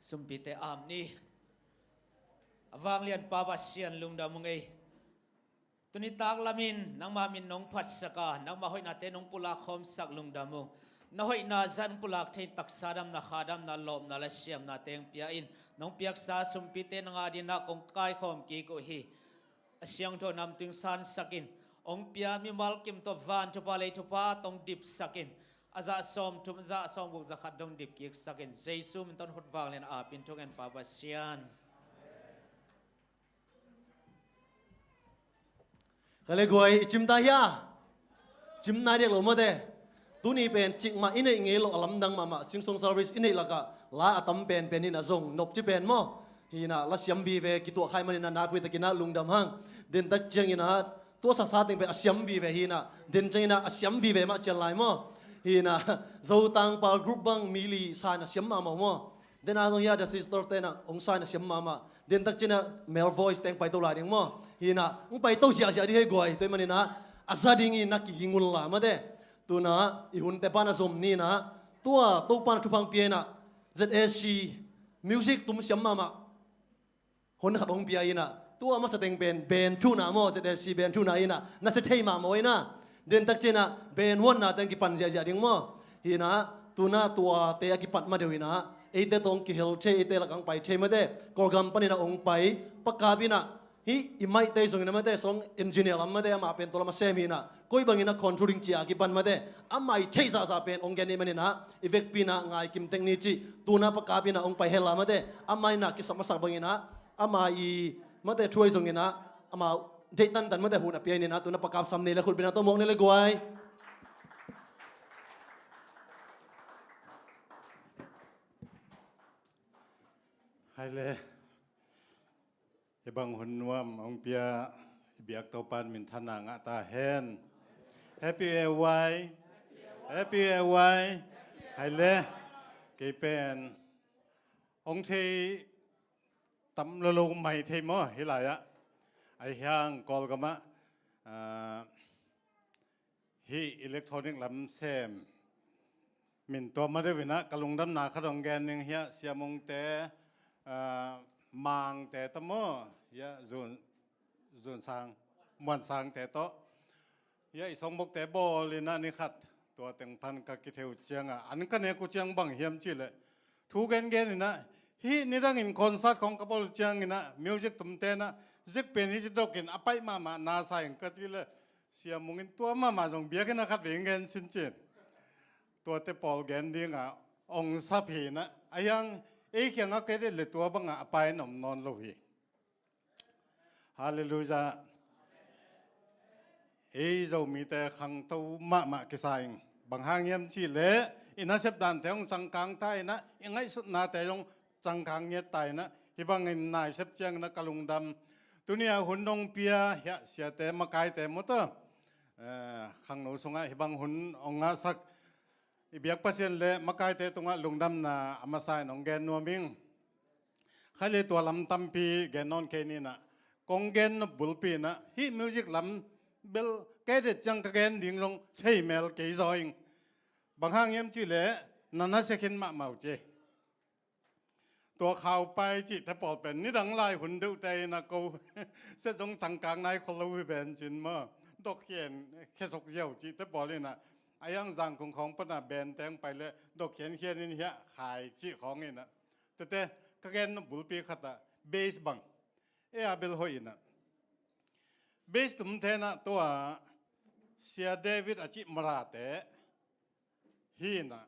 Sumpite aam ni. A vanglian Pa Pasian, lungdam ung ei. Tuni taklamin nangmah min nong phatsaka, nangmah hoihnate nong pulak khawmsak, lungdam ung. Na hoihna zan pulak thei, taksa damna, kha damna, lawpna le siamna teng pia in, nong piaksa sumpite nang adingin kong kaikhawm kik uh hi. A siangtho namtui in sansakin, hong pia mimal kim tawh van thupha lei thupha tawh hong dipsakin, a zah sawmthum, zah sawmguk, zah khat dong dipkiksakin, Jesu min tawh hut vanglian aapin thungen Pa Pasian. Kha le guai, i cim ta hia? Cim nai diak lo mate. Tuni pen cikmah i neih ngei lo, a lamdang mahmah Sing Song service i neih lakah la a tam penpen in a zong nopci pen maw. Hi inah la siam vive kituah kha ahih manin ah napuitakin ah lungdam hang. Dentak ciangin ah tua sasa teng pen a siam vive hi inah, den ciangin ah a siam vive mah cian lai maw. Hi inah Zotangpal group bang mi li sa in a siam mahmah uh maw. Den a zong hia, The Sister te inah hong sa in a siam mahmah. Dentak ciangin ah male voice teng paito lai ding maw. Hi inah hong paito ziahziah ding hi guai, tua ahih manin ah a za ding in na kiging un la mate. Tu inah i hunte pan a zom ni inah, tua Topa in a thupha hong pia inah Z A C music tum siam mahmah hon khat hong pia inah, tua masa teng pen band thuhna maw, Z A C band thuhna inah na sia thei mahmah uh inah. Dentak ciangin ah band huanna teng kipan ziahziah ding maw. Hi inah tu inah tuate a kipat ma deuh inah eite tawh hong kihel thei, eite lakah hong pai thei mate. Kawlgam panin ah hong pai Pa Kap inah, hih i mic te zongin ah mate, sound engineer lam mate, amah pen tua lam a sem hi inah, koi bangin ah control ding ci a kipan mate. Amah i theih zahzah pen hong gen ahih manin ah i vekpi inah Ngai Kim Tek ni cih, tu inah Pa Kap inah hong pai hel a mate. Amah inah kisap masak bangin ah, amah i mate thu ahi zongin ah, amah deih tantan mate, hun a pia in ah, tu inah Pa Kap sam ni le, khutbetna tawh muak ni le guai. Hai le. Hih bang hun nuam hong pia i biak Topa in minthanna ngah ta hen. Happy A Y. Happy A Y. Hai le. Kei pen hong thei tam lo lo mai thei maw hih lai-ah. Ahi hang Kawlgam ah, ah, hih electronic lam sem min tuam ma deuh inah ka lungdamna khat hong gen ning hiah, Sia Mung te, ah, Mang te tawh maw, hiah Zun, Zun Sang, Muan Sang te tawh. Hiah i songbokte bawl inah ni khat tua teng pan ka kitheu ciangah an ka nek uh ciang bang hiam cih leh, thu gengen inah, hih nidangin concert khawng ka bawl ciangin ah music tumte inah zik pen hih ci dawkin a paih mahmah na sa ing ka cih leh, Sia Mung in tua mahmah zong biakinn ah khat vei hong gen cin cin. Tuate pawl gen dingah hong sap hi inah, ahi hang ei kiangah ka et leh tua bangah a pai in om nawn lo hi. Halleluiah. Ei Zomite khangto mahmah kisa ing. Bang hang hiam cih leh i nasep dante hong cangkang ta inah, i ngaihsutnate zong cangkang ngiat ta inah, hih bangin na i sep ciangin ah ka lungdam. Tuni-a hun dong pia hiah siate makaite maw, tua, eh, khangno sungah hih bang hun hong ngahsak i biak Pasian le makaite tungah lungdamna a masa in hong gen nuam ing. Khai le tua lam tampi gen nawn kei ni inah, kong gen nop bulpi inah hih music lam bel kei det ciang ka gen ding zong thei mel kei zaw ing. Bang hang hiam cih leh na nasia khin mahmah uh ci. Tua khaupai cihte pawl pen nidang lai hun deuhte inah ko set zong cangkang nai khol lo hi ven cin maw. Dokkhian khesok ziau cihte pawl inah, a iang Zangkong khawng pana band teng pai leh dokkhian khian in hiah khai cih khawng inah, tete ka gen nop bulpi khatah bass bang ei a bel hoih inah, bass tumte inah tua Sia David a cih Marate hi inah,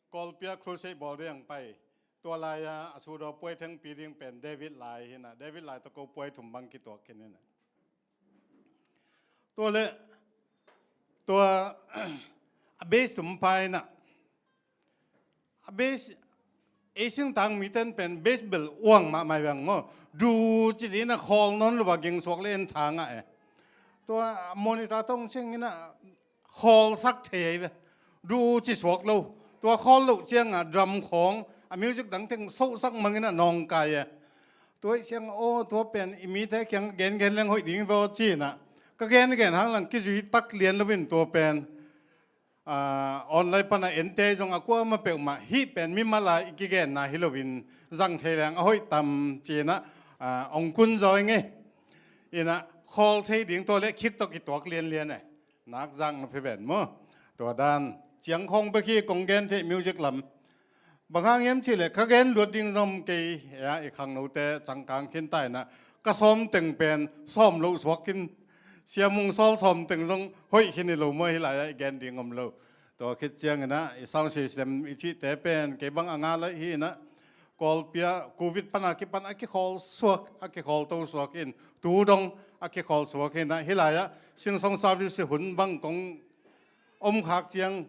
Kawlpi ah crusade bawl ding pai. Tua lai-a a sudaw puai thengpi ding pen David lai hi inah, David lai tawh ko puai thum bang kituak khin inah. Tua le tua a bass tum pai inah, a bass, ei singtang mite in pen bass bel uang mahmah hi veng maw. Du ci ding inah khawl nawn lo a, ging suak le en tha ngah e. Tua monitor tawh hong ciang inah khawlsak thei ahi ve. Du ci suak lo. Tua khawl loh ciangah drum khawng, a music dang teng sohsak mang inah nawngkai e. Tua ih ciangah aw, tua pen i mite kiang gengen leng hoih ding vaw ci inah, ka gengen hang lang kizui tak lian lo in tua pen ah, online pana ente zong a kuamah peuhmah hih pen mimal a i kigenna hi loin zang thei leng a hoih tam ci-inah, ah, ong kun zaw i ngei. Inah khawl thei ding tua le khit tawh kituak lianlian e. Nak zak na phi ven maw? Tua dan ciang khawng bek hi kong gen theih music lam. Bang hang hiam cihleh ka gen luat ding zong kei a i khangnote cangkang khin ta inah ka sawm teng pen sawm loh suak khin, siamung sawl sawm teng zong hoih khin i lo maw, hi lai-ah i gen ding om lo. Tua khit cianginah i sound system i cihte pen kei bang a nga laih hi inah Kawlpi ah covid pana kipan a kikhawl suak, a kikhawl to suak in tu dong a kikhawl suak hi inah hi lai-ah singsong service hun bang kong om khak ciang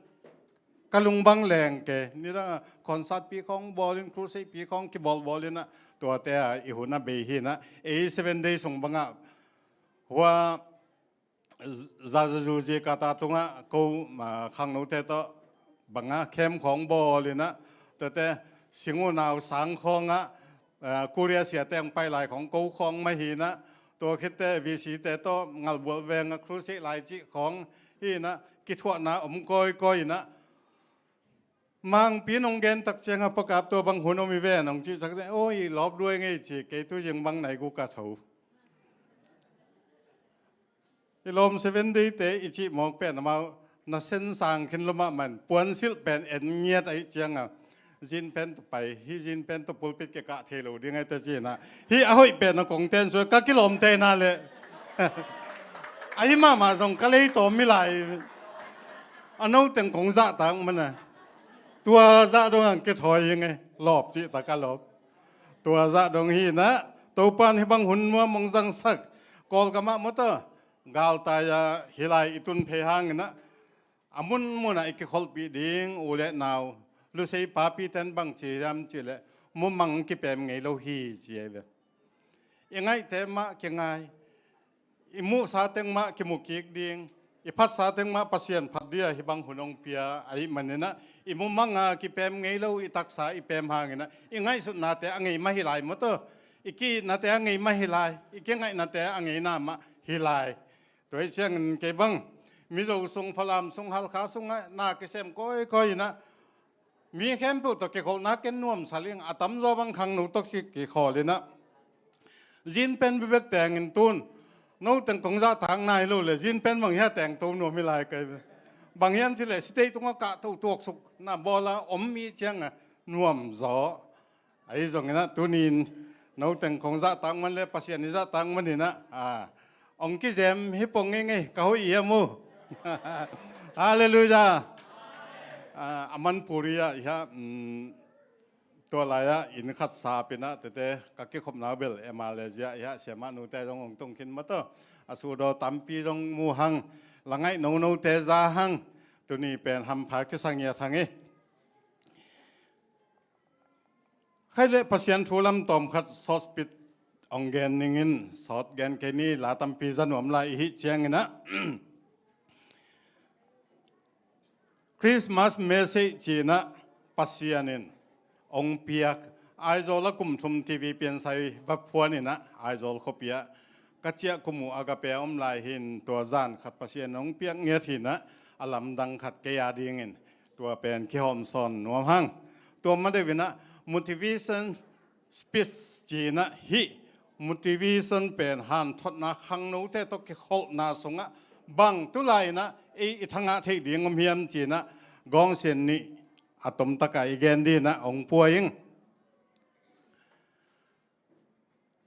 ka lung bang leng ke. Nidang a concert pi khawng bawlin, crusade pi khawng kibawlbawl inah tuate a i hun a bei hi inah ei seven day sung bangah hua zazazu zikata tungah ko, ah, khangnote tawh bangah khem khawng bawl inah tuate singunau sang khawngah, ah, Korea siate ang pai lai khawng ko khawng mah hi inah tua khitte V C te tawh Ngalbual vengah crusade lai cih khawng hi inah kithuahna om kawikawi inah Mangpi nong gen tak ciangah pakap tua bang hun om i ve nong cih tak ciang, oi, i lawp duai ngei ci, kei tu zing bang nai gu ka tho. I lawm seven day te i cih mawk pen amau na sensang khin lo mahmah in puansilh pen en ngiat ahih ciangah zin pen tawh pai, hih zin pen tawh pulpit kikah thei lo ding ahi ta ci inah hih a hoih pen a kong ten suai ka kilawm te na le. Ahi mahmah zong ka lei tawm mi lai. A no teng kong zahtak mana. Tua zah dong ang kithawi hi ngei. Lawp cihtak a lawp. Tua zah dong hi inah Topan hih bang hun nuam ong zangsak. Kawlgam ah mawtaw galtai-a hi lai i tun phei hang inah a munmunah i kikholhpih ding u le nau, lusei papi ten bang ci hiam cihleh mumang kipem ngei lo hi ci ahi ve. I ngaihte mah kingai, i muhsa teng mah kimukik ding, i phatsa teng mah Pasian phat dia hih bang hun hong pia ahih maninah i mumanga kipem ngei lo, i taksa i pem hanginah i ngaihsutnate a ngei mah hi lai mawtaw, i ki-itnate a ngei mah hi lai, i kingaihnate a ngeina mah hi lai. Tua hi ciangin kei bang Mizo sung, Falam sung, Halkha sungah na kisem kawikawi inah mi khempeuh tawh kikholhna ken nuamsa ling, a tamzaw bang khangno tawh ki- kikhawl inah zin pen bibek tengin tun no teng kong zahtak nai lo le zin pen bang hia teng to nuam hi lai kai. Bang hiam cihleh sitei tungah kah to tuaksuk na bawla om mi ciangah nuamzaw. Ahi zonginah tunin no teng kong zahtak man le Pasian i zahtak maninah, a, ong kizem hi pong ngei ngei ka hoih hiam uh. Halleluiah. A, a Manipuri ah iha, um, tua lai-ah inn khat sapinah tete ka kikhopna bel M R L G ah iha siamah nute zong ong tung khin mawtaw. A sudaw tampi zong mu hang, la ngaih nonote za hang, tuni pen hampha kisa ngiat hang hi. Khai le Pasian thu lam tawm khat sawtpit ong gen ningin, sawt gen kei ni, la tampi za nuam lai i hih cianginah Christmas message cinah Pasian in ong piak Aizawl a kum thum T V piansai va phuan inah Aizawl khuapi ah ka ciah kum uh Agape a om lai hin tua zan khat Pasian in ong piak ngiat hinah a lamdang khat kei a dingin tua pen kihawmsawn nuam hang. Tua madeuh inah motivation speech cinah hih motivation pen hanthotna khangnote tawh kikholhna sungah bang tulai inah ei i thangah theih ding om hiam cinah gawngsian nih a tomtaka i gen dinah ong pua ing.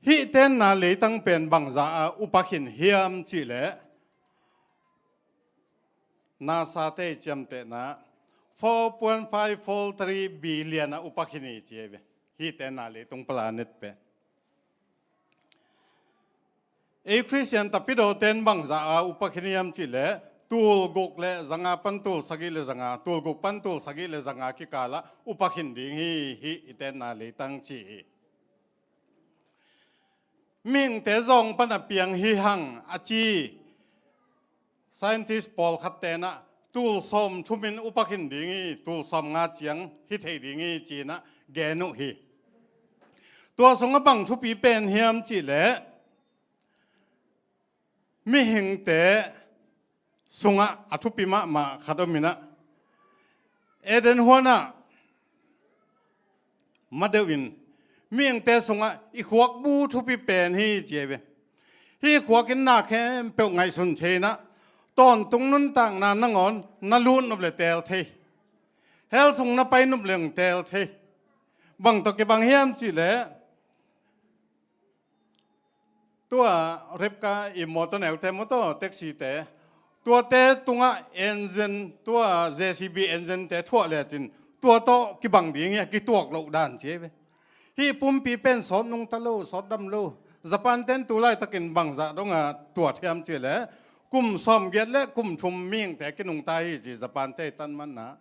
Hih tenna leitang pen bangza a upa khin hiam cihleh NASA te i ciamtehna four point five four three billion a upa khin hi ci hi ve. Hih tenna leitung planet pen ei Khristian tapidaw ten bangza a upa khin hiam cihleh tul guk le zanga pan tul sagih le zanga, tul guk pan tul sagih le zanga kikalah upa khin ding hi, hih i tenna leitang ci hi. Mihingte zawng pana piang hi hang a ci scientist pawlkhat tenah tul sawm thumin upa khin ding hi, tul sawm nga ciang hi thei ding hi cinah gen uh hi. Tua sungah bang thupi pen hiam cihleh mihingte sungah a thupi mahmah khat om inah Eden huanah madeuhin mihingte sungah i khuakbu thupi pen hi ci hi ve. Hih khuak in na khempeuh ngaihsun thei inah tawntung nuntakna nangawn na lut nop le teel thei. Hell sung na pai nop leng teel thei. Bang tawh kibang hiam cihleh tua Rebka i mawtaw neute mawtaw taxi-te tuate tungah engine, tua J C B engine-te thuah lecin tua tawh kibang ding hi a kituak loh dan ci hi ve. Hih pumpi pen sawt nungta lo, sawt dam lo. Japan ten tu laitakin bangzah dongah tuat hiam cihleh kum sawmgiat le kum thum mihingte kinungta hi ci Japan-te i tanmanna.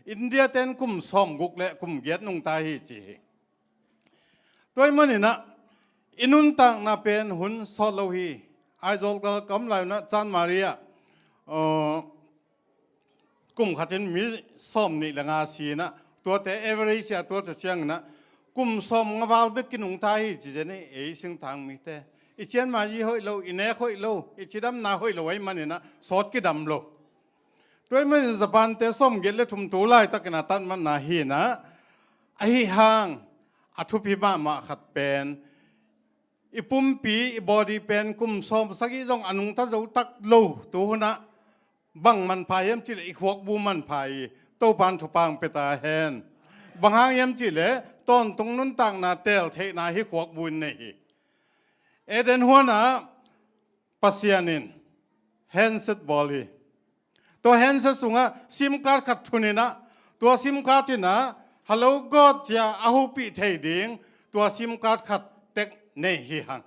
India ten kum sawmguk le kum giat nungta hi ci hi. Tua ahih maninah i nuntakna pen hun sawt lo hi. Aizawl ka om lai unah Chanmari ah, uh, kum khatin mi sawmnih le nga si inah tuate average ah tuate cianginah kum sawmnga val bek kinungta hi ci zen hi. Ei singtang mite i cianmayi hoih lo, i nek hoih lo, i cidamna hoih lo ahih maninah sawt kidam lo. Tua ahih manin Japan-te sawmgiat le thum tu laitakin a tatmatna hi inah, ahi hang a thupi mahmah khat pen i pumpi, i body pen kum sawmsagih zong a nungta zo tak lo. Tu hunah bang manpha hiam cihleh i khuakbu manpha hi. Topan thupha hong pia ta hen. Bang hang hiam cihleh tawntung nuntakna teel theihna hih khuakbu in nei hi. Eden huanah Pasian in handset bawl hi. Tua handset sungah sim card khat thun inah, tua sim card inah Hello God cia a hopih thei ding, tua sim card khat tek nei hi hang.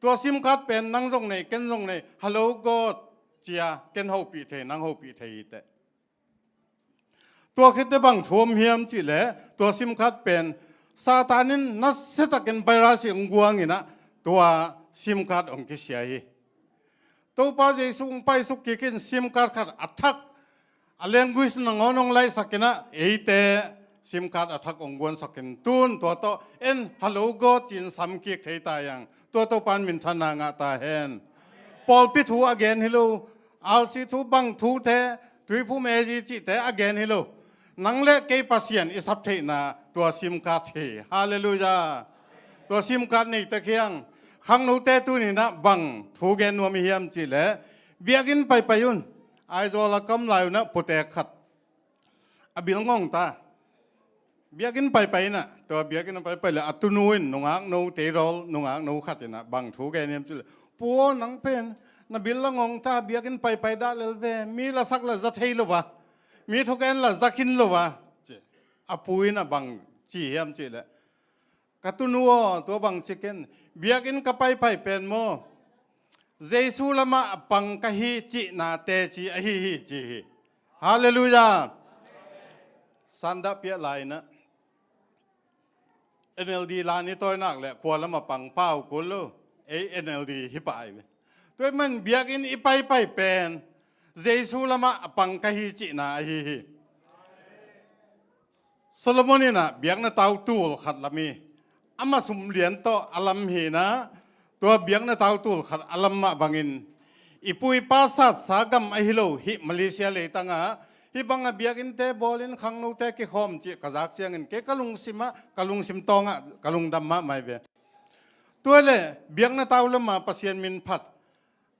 Tua sim card pen nang zong nei, ken zong nei, Hello God cia ken hopih thei, nang hopih thei hi teh. Tua khitteh bang thu om hiam cihleh tua sim card pen Satan in nasiatakin virus ih hong guang inah tua sim card hong kisia hi. Topa Jesu hong paisuk kik in sim card khat a thak, a language nangawn hong laihsak inah eite sim card a thak hong guansakin tun tua tawh en Hello God ci-in sam kik thei ta hi hang. Tua Topa in minthanna ngah ta hen. Pawlpi thu a gen hi lo, R C thu bang thute, Tuiphum A G cihte a gen hi lo. Nang le kei Pasian i sap theihna tua sim card hi. Halleluiah. Tua sim card nei tek hi hang. Khangnote tuni inah bang thu gen nuam i hiam cihleh biakinn paipai un. Aizawl a ka om lai unah putek khat a bil ngong ta. Biakinn paipai inah, tua biakinn a paipai le a tunu in nungakno, teirawl nungakno khat inah bang thu gen hiam cihleh, Pu aw, nang pen na bil la ngong ta, biakinn paipai dah lel ve, mi lasak la za thei lo va, mi thugen la za khin lo va, ci. A pu inah bang ci hiam cihleh, Ka tunu aw, tua bang ci ken, biakinn ka paipai pen maw, Jesu lamah a pang ka hi cihna teci ahi hi ci hi. Halleluiah. Sandah piah lai inah N L D lan i tawinak le khua lamah pang pau kul lo. Ei N L D hi pah hi ve. Tua ahih man biakinn i paipai pen Jesu lamah a pang ka hi cihna ahi hi. Solomon inah biakna tau tul khat lam hi. Amah sum lian tawh a lam hi inah, tua biakna tau tul khat a lam mah bangin i pu i pa satsa gam ahi lo hih Malaysia leitangah hih bangah biakinnte bawlin khangnote kikhawm cih ka zak ciangin kei ka lungsimah, ka lungsim tawngah ka lungdam mahmah hi ve. Tua le biakna tau lamah Pasian min phat.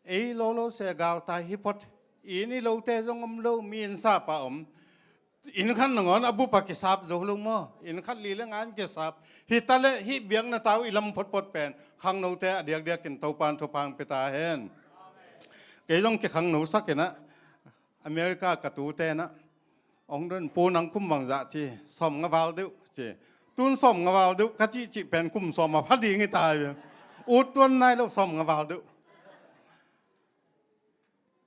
Ei lolo se galtai hi phot. Inn i lote zong om lo, mi inn sap ah om. Inn khat nangawn a bup ah kisap zo lo maw? Inn khat li le nga in kisap. Hi ta le hih biakna tau i lam photphot pen khangnote a diakdiakin Topa in thupha hong pia ta hen. Kei zong kikhangno sak inah America ka tute inah hong dong in, Pu, nang kum bangzah ci, sawmnga val deuh ci. Tun sawmnga val deuh ka cihcih pen kum sawm a pha ding hi ta hi. Ut tuan nai lo, sawmnga val deuh.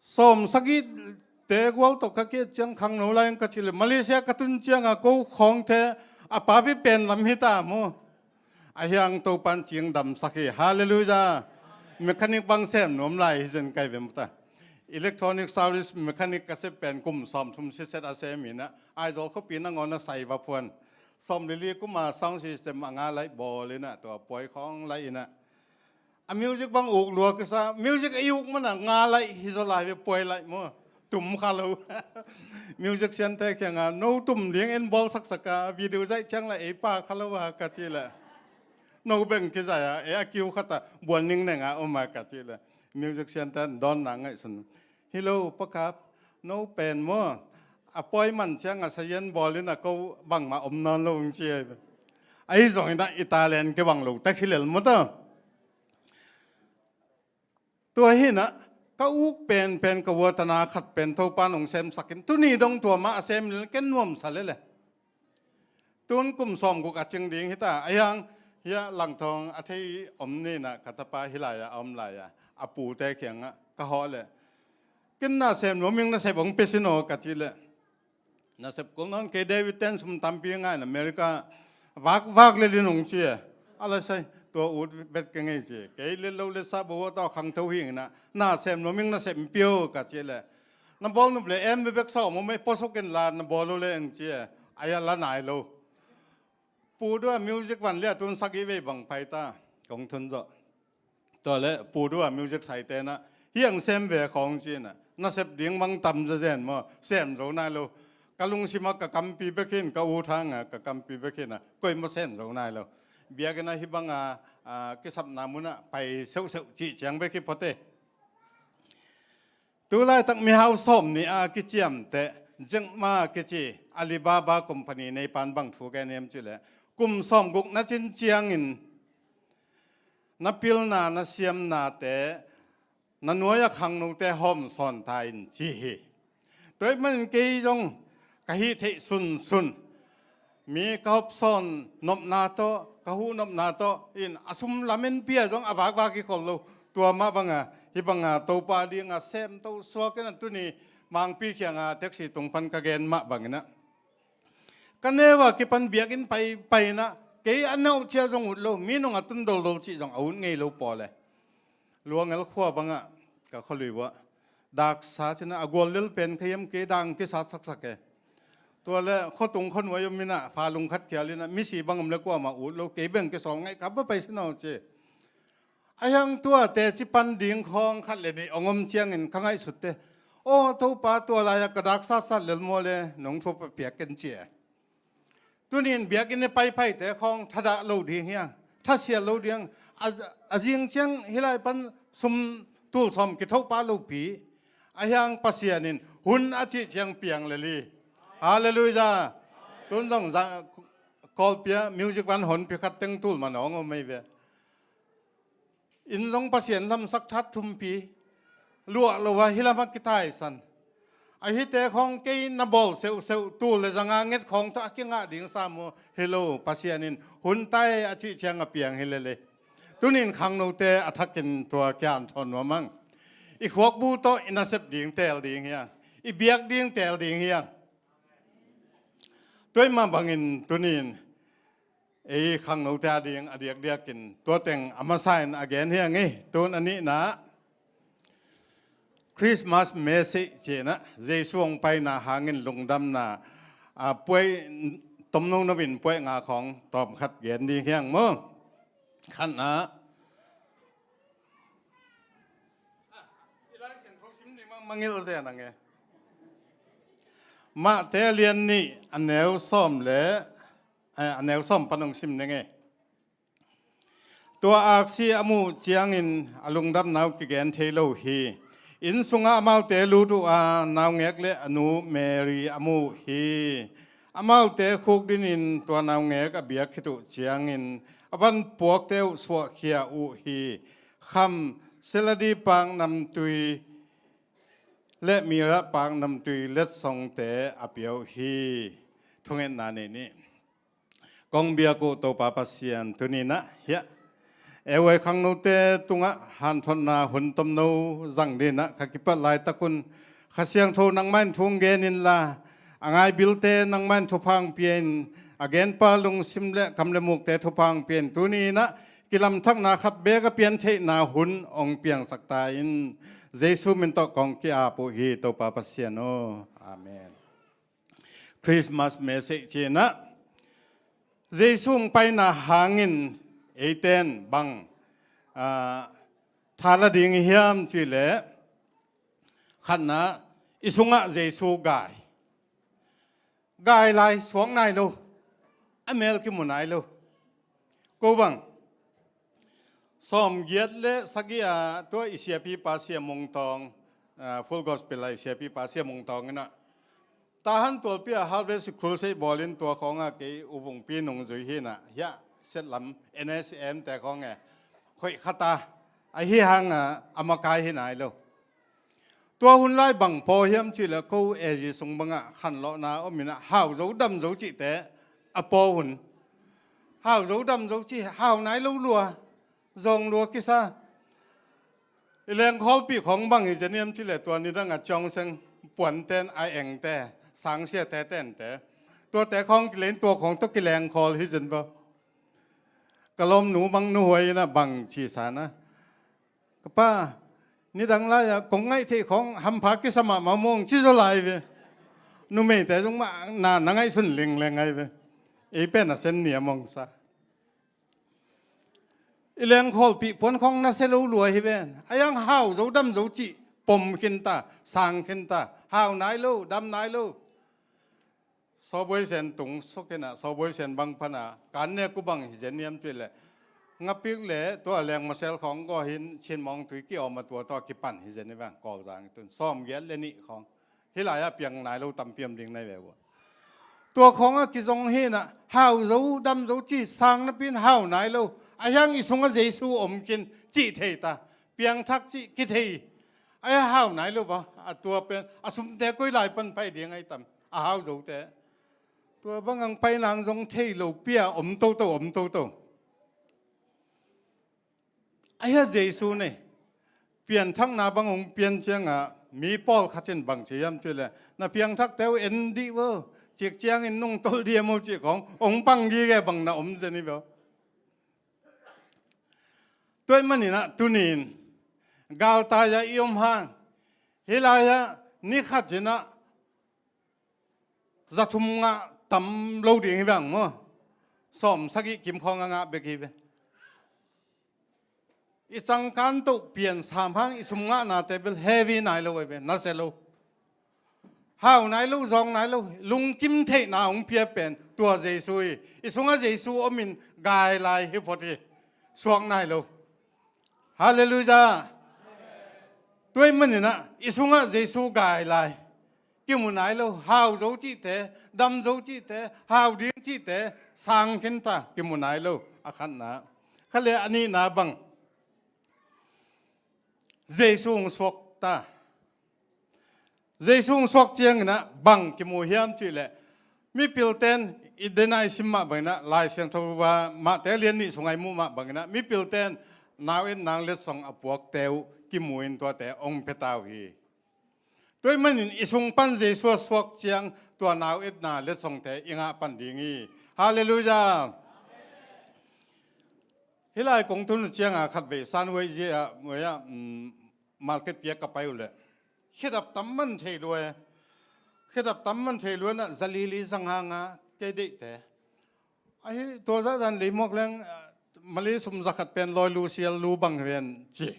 Sawmsagihte gual tawh ka ki-et ciang khangno lai in ka cih leh Malaysia ka tun ciangah ko khawngte a papi pen lam hi ta maw? Ahi hang Topa in cing damsak hi. Halleluiah. Mechanic bang sem nuam lai hi zen kai ve maw ta. Electronic service mechanic ka sep pen kum sawmthum siset a sem inah Aizawl khuapi nangawn a sai va phuan. Sawmlili kuma sound system a nga laih bawl inah tua puai khawng laih inah a music bang uk lua kisa, music a i uk manah nga laih hi zaw lai ve, puai laih maw? Tum kha lo. Musician te kiangah, "No tum ding en bawl saksak a, video zaih ciang la ei pa kha lo a," ka cih leh, "No beng kizaih a, ei a kiu khat a buan ningneng a om a," ka cih leh, musician te dawnna ngaihsun, "Hi lo, Pa Kap, no pen maw, a pawi man ciang a sayan bawl in a ko bangmah om nawn lo," hong ci a. Ahi zongin ah i talent kibang lo tek hi lel maw ta. Tua hi-in ah ka uk penpen ka uatana khat pen Topa nong semsak in, tuni dong tua mah a sem lel ken nuamsa lel e. Tun kum sawmguk a cing ding hi ta, a hiang hiah Langthawng a thei om ni-in ah ka tapa hih lai-ah a om lai-a, a pute kiangah ka hawh leh, "Ken na sem nuam ing, nasep hong pia sin aw," ka cih leh, "Nasep kul nawn kei, David ten sum tampi a ngah in America, vakvak lel in," hong ci e. A la sai, "Tua ut vet keng ei," ci. "Kei let lo letsah bo a tawh khangto hi-in ah, na sem nuam ing, nasep hong pia aw," ka cih leh, "Na bawl nop leh em bekbek sawm om ei, puasuk in la, na bawl uh leh," hong ci e. Ai a la nai lo. Pu Dua music van liah tun sagih vei bang pai ta, kong thun zawh. Tua leh Pu Dua music saite in ah, "Hiang sem ve khawng," ci-in ah, "Nasep ding bang tam zazen maw, sem zo nai lo. Ka lungsim ah ka kampi bek hi-in, ka ut hangah ka kampi bek hi-in ah, koimah sem zo nai lo. Biakinn ah hih banga, a, kisapna munah pai seuhseuh," cih ciang bek hi phot e. Tu laitak mihau sawm nih a kiciamteh Jack Ma kici Alibaba company neipan bang thu gen hiam cih leh, kum sawmguk na cin ciangin na pilna, na siamnate na nuai-a khangnote hawm sawn ta in, ci hi. Tua ahih manin kei zong ka hih theih sunsun, mi ka hawm sawn nopna tawh, ka huh nopna tawh in a sum lamenpi ah zong a vakvak hi khol lo. Tua mah banga, hih banga Topa dinga semto suak in a tuni Mangpi kianga taxi tung pan ka gen mah bangin ah, ka neu a kipan biakinn pai, pai in ah, kei a neu cia zong ut lo, mi nung a tun doldol cih zong a ut ngei lo pawl e. Luangel khua bangah ka khualui uah daksa ci-in ah, a gual lel pen kha hiam, kei dang kisat saksak e. Tua leh khuatung khuanuai om in ah, fa lung khat khial in ah, misi bang om leh kuamah ut lo, kei beng kisawl ngaih kha ba pai sin aw, ci. A hiang tua teci pan ding khawng khat leh nih hong om ciangin ka ngaihsut teh, "Aw Topa, tua lai-ah ka dak satsat lel maw leh, nong thupha piak ken," ci e. Tuni-in biakinn i paiphaite khawng thadah lo ding hiang, thasial lo ding. A, a zing ciang hih lai pan sum tul sawm kithoh pah lopi, a hiang Pasian in hun a cih ciang piang lel hi. Halleluiah. Tun zong za, Kawlpi ah music van honpi khat teng tul man hong om ei ve. Inn zong Pasian lamsak that thumpi, luah lo a hih lamah kitaisan. Ahite khawng kei na bawl seuhseuh, tul leh zanga nget khawng tawh a kingah ding sa maw? Hi lo, Pasian in hun tai a cih ciang a piang hi lel e. Tuni-in khangnote a thakin tua kianthawn nuam ang. I khuakbu tawh i nasep ding teel ding hiang, i biak ding teel ding hiang. Tua ahih mah bangin tuni-in ei khangnote a ding a diakdiakin tua teng a masa in a gen hi ing ei. Tun a nihna, Christmas message ci-in ah, Jesu hong paina hangin lungdamna, a, puai, tomno no in puai nga khawng tawmkhat gen ding hiang maw. Khatna, i Lai Siangtho sim ding mah mangngilh zen ang e. Mate a lian nih, a neu sawm leh, eh, a neu sawm pan hong sim ning e. Tua aksi a muh ciangin a lungdamna uh kigen thei lo hi. Inn sungah amaute lut uh a, naungek leh a nu Mary a mu uh hi. Amaute khukdinin tua naungek a biak khit uh ciangin a van puakte uh suahkhia uh hi. Kham, seladi pak namtui leh mira pak namtui letsongte a pia uh hi. Thungetna nei ni. Kong biak uh Topa Pasian, tuni-in ah hiah ei huai khangnote tungah hanthotna hun tomno zang dingin ah ka kipat laitak un, Kha Siangtho nangmah in thu hong gen inla, a ngai bilte nangmah in thupha hong pia in, a genpa lungsim leh kam leh mukte thupha hong pia in, tuni-in ah kilamthakna khat beek a pian theihna hun hong piangsak ta in. Jesu min tawh kong ki-ap uh hi, Topa Pasian aw. Amen. Christmas message ci-in ah, Jesu hong paina hangin eite in bang, ah, tha la ding i hiam cih leh, khatna, I sungah Jesu gai. Gai lai, suak nai lo. A mel kimu nai lo. Ko bang sawmgiat le sagih a tua i siapipa Sia Mung Tawng, ah, Full Gospel a i siapipa Sia Mung Tawng in ah, Tahan tualpi ah Harvest Crusade bawlin tua khawngah kei U Vungpi nungzui hi in ah, hiah Setlam N S M te khawng e, khoih khat a, ahi hangah a makai hi nai lo. Tua hun lai bang paw hiam cih leh ko A G sung bangah khanlawhna om in ah, hau zo dam zo cihte a paw hun. Hau zo dam zo cih hau nai lo lua, zawng lua kisa. I lengkhawlpih khawng bang hi zen hiam cih leh tua nidang a ciawngseng puanten a engte, sangsia te tente, tuate khawng kilen, tua khawng tawh kilengkhawl hi zen bawk. Ka lawmnu bang nuhuai in ah bang ci sa na, "Ka pa, nidang lai-ah kong ngaih theih khawng hampha kisa mahmah mawng," ci zaw lai ve. Numeite zong mah na, na ngaihsun lingleng ai ve. Ei pen a sen ni a mawngsa. I lengkhawlpih puan khawng nasia lo lua hi ven. A yang hau zo dam zo cih pom khin ta, sang khin ta, hau nai lo, dam nai lo. Sawbuai Sen tung suk in ah, Sawbuai Sen bang pan a, kan nek uh bang hi zen hiam cih leh, Ngapik le tua Lengmawsel khawng gawh hin Chin Mawng Tui ki-awm a tua tawh kipan hi zen hi vang, Kawlzang i tun. Sawmgiat le nih khawng. Hih lai-ah piang nai lo tampi om ding nai ve uh. Tua khawngah kizong hi in ah, hau zo, dam zo ci, sang napi in hau nai lo. A hiang i sungah Jesu om khin, cih thei ta. Piangthak cih kithei. A hau nai lo va, a tua pen, a sumte koi lai pan pai ding ai tam. A hau zote. Tua bang ang pai nang zong thei lo pi a om toto, om toto. A hia Jesu nei. Pianthakna bang hong pian ciangah mi pawlkhat in bang ci hiam cih leh, "Na piangthakte uh en dih vo, cik ciangin nungtolh dih a mu," cih khawng hong pang gige bang na om zen hi bawk. Tua ahih manin ah tuni-in galtai-ah i om hang, hih lai-ah ni khat in ah za thum ngah tam lo ding hi vang maw. Sawm sagih kim khawng a ngah bek hi ve. I cangkan toh pian sam hang i sum ngahnate bel heavy nai lo ai ve, nasia lo. Hau nai lo, zawng nai lo, lungkim theihna hong pia pen tua Jesu hi. I sungah Jesu om in gai lai hi phot hi. Suak nai lo. Halleluiah. Tua ahih manin ah i sungah Jesu gai lai. Kimu nai lo, hau zo cihte, dam zo cihte, hau ding cihte, sang khin ta, kimu nai lo, a khatna. Kha le a nihna bang. Jesu hong suak ta. Jesu hong suak ciangin ah bang kimu hiam cih leh, mipilten i dena i sim mah bangin ah, Lai Siangtho ah Mate lian nih sungah i muh mah bangin ah, mipilten nau et nang letsong a puakte uh kimu in tuate hong pia ta uh hi. Tua ahih manin i sung pan Jesu a suak ciang tua nau etna letsongte i ngah pan ding hi. Halleluiah. Hih lai kong tun uh ciangah khatvei San Wei zia ah, Wei ah, um, market piak ka pai uh leh, khedap tam man thei lua e. Khedap tam man thei lua in ah za li li za nga nga kei deihte. Ahi tua zah zan leimawk leng, ah, mali sum za khat pen lawi lu sial lu bang hi ven ci.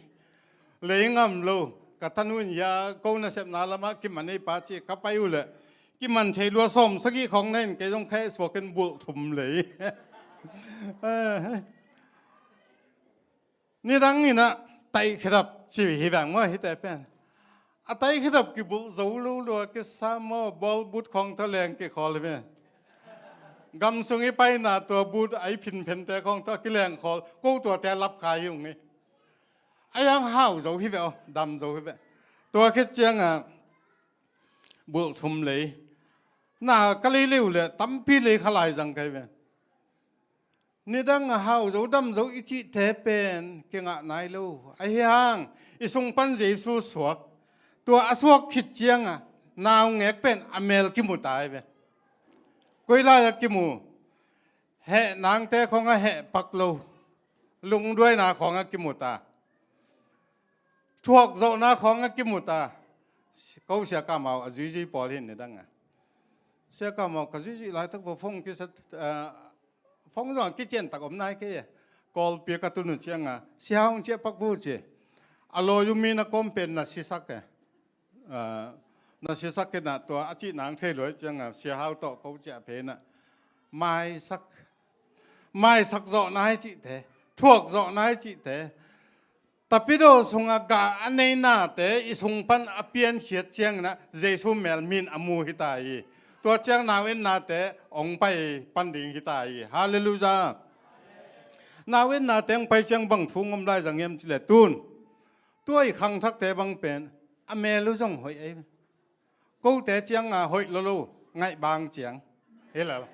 Lei ngam lo, ka tanu in hia ko nasepna lamah kiman ei pa ci, ka pai uh leh kiman thei lua, sawm sagih khawng na in kei zong kha suak in bulh thum lei. Nidang in ah taih khedap ci hi vang maw hihte pen. A taih khedap kibulh zo lo lua kisa maw, bawlbut khawng tawh leng kikhawl hi ve. Gam sung i paina tua but a i phinphente khawng tawh kilengkhawl, ko tuate lapkhai hi ung hi. A yang hau zo hi ve aw, dam zo hi ve. Tua khit ciangah bulh thum lei. Na ka lei lei uh leh tampi lei kha lai zang kai ve. Nidang a hau zo dam zo i cihte pen kingah nai lo. Ahi hang i sung pan Jesu suak. Tua a suak khit ciangah naungek pen a mel kimu ta hi ve. Koi lai-ah kimu? Heh nangte khawngah heh pak lo. Lungduaina khawngah kimu ta. Thuakzawhna khawngah kimu ta. Ko Sia Kamau a zuizui pawl hi in nidang a. Sia Kamau ka zuizui laitak vua phone kisa, ah, phone zong a kician tak om nai kei e. Kawlpi ka tun uh ciangah, "Sia hong ciah pak vo," ci. A lawi uh mi na kawm pen na sisak e. Ah, na sisak in ah tua a cih nang thei luai ciangah Sia Hau tawh ko ciah phe in ah maisak, maisak zawh nai cihte, thuak zawh nai cihte, tapidaw sungah gah a nei nate i sung pan a piankhiat ciangin ah Jesu mel min a mu hi ta hi. Tua ciang nau-ennate hong pai pan ding hi ta hi. Halleluiah. Nau-ennate hong pai ciang bang thu ngom lai zang hiam cileh tun tua i khangthakte bang pen a mel uh zong hoih ei. Kote cianga hoih lolo ngaihbang ciang hi lo.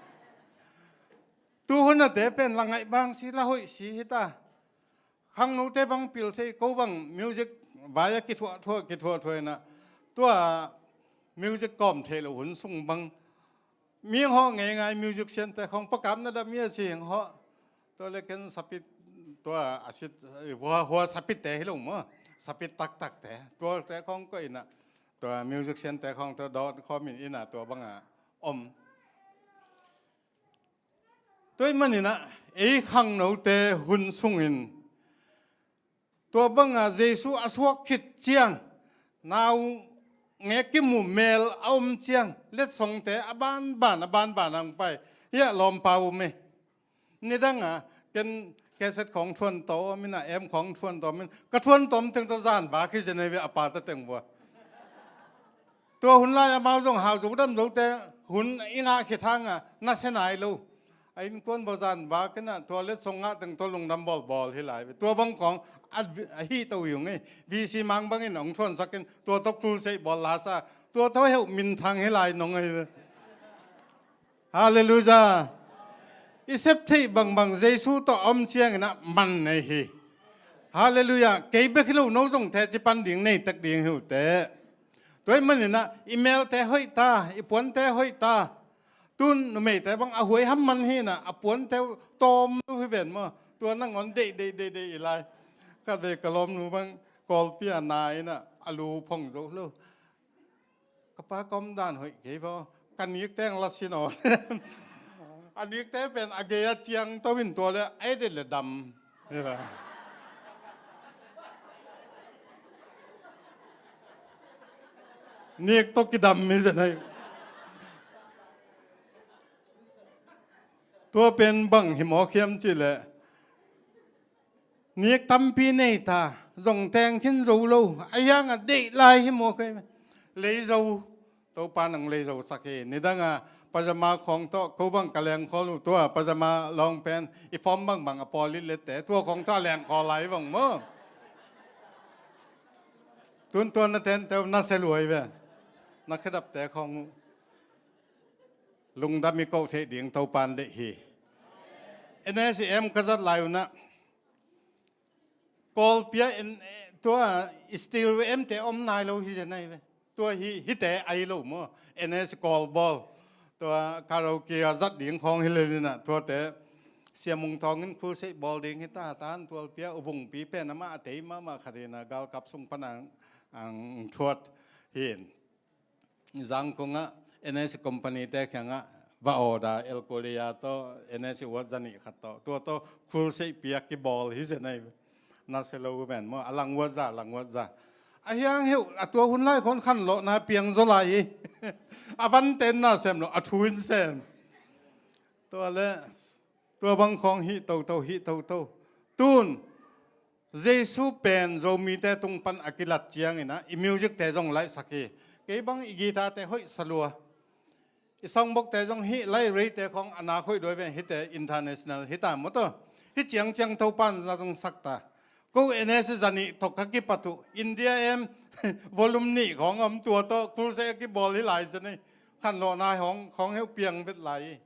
Tuhunate pen la ngaihbang si la hoih si hi ta. Khangnote bang pil thei ko bang music vai a kithuah thuah kithuah thuah inah tua music kawm thei lo hun sung bang mi hawh ngeingai musiciante khong pakap na dam ia si heng hawh. Tua le ken sapit tua a sit hua hua sapitte hi lo maw? Sapit taktakte tuate khong koih inah tua musiciante khong tua dawt khawmin inah tua banga om. Tua ih maninah ei khangnote hun sungin tua banga Jesu a suak khit ciang nau ngek kimu mel a om ciang letsongte a banban a banban a hong pai. Hiah lawmpa um ei. Nidanga ken keset khawng thuan tawh minah em khawng thuan tawh min ka thuan tawm teng tawh zan vak hi zen ei ve a pa ta teng vua. Tua hun lai amau zong hau zo dam zote hun i ngah khit hanga na se nai lo. A innkuan vawzan vak inah tua letsong ngah teng tua lungdam bawlbawl hi lai ve. Tua bang khawng a hih to hi ung ei. V C mang bangin hong thuansak in tua tawh crusade bawl lasa tua tawh heuh minthang hi lai nong ahi ve. Halleluiah. I sep theih bangbang Jesu tawh a om cianginah man nei hi. Halleluiah. Kei bek hi lo no zong theci pan ding nei tek ding hi uh teh. Tua ih maninah i melte hoih ta i puante hoih ta. Tun numeite bang a huai ham man hinah a puante tawm lu hi ven maw? Tua nangawn deih deih deih deih i lai. Khatvei ka lawmnu bang Kawlpi a na inah a lu phong zo lo. Ka pa ka om dan hoih kei vaw ka nik teng la sin aw. A nik te pen a gei a ciang to in tua le a edet le dam. Nik to kidam mi zen hai. Tua pen bang hi mawk hiam cihleh nik tampi nei ta zong teng khin zo lo a hiangah deih lai hi mawk hi. Lei zo Topa nang lei zo sak hi. Nidanga pajama khawng tawh ko bang ka lengkhawl uh tua pajama lawng pen i fawm bangbang a pawl litlette tua khawng tawh a lengkhawl lai vong maw? Tun tua na tenteu na se luai ve. Na khedapte khawng uh lungdam i koh theih ding Topan deih hi. N S M ka zat lai unah Kawlpi ah tua steel emte om nai lo hi zen ahi ve. Tua hi hite ahi lo maw? N S Kawl bawl tua karaoke a zat ding khawng hi lelinah tuate siamung thawngin khulseih bawl ding hi ta tan tualpi ah uvungpi pen amah a tei mahmah khatinah galkap sung pana ang thuat hin. Zangkungah N S company te kiangah va order Elkolia tawh N S wat zanih khat tawh tua tawh khulseih piak kibawl hi zen ahi. Na se lo ven maw a langwat za langwat za. A hiang heuh a tua hun lai khon khanlawhna piang zaw lai hi. A vanten na sem lo a thu in sem. Tua le tua bang khawng hih toto hih toto. Tun Jesu pen Zomite tung pan a kilat cianginah i music te zong laihsak hi. Kei bang i guitar te hoih salua. I songbok te zong hih lai rei te khawng a nak hoih duai ve hite international hita maw taw. Hih ciangciang Topan za zong sak ta. Ko N S zanih thok ka kipat uh India em volume nih khawng om tua tawh kurse a kibawl hi lai zan hi. Khanlawhna hawng khawng heuh piang vet lai hi.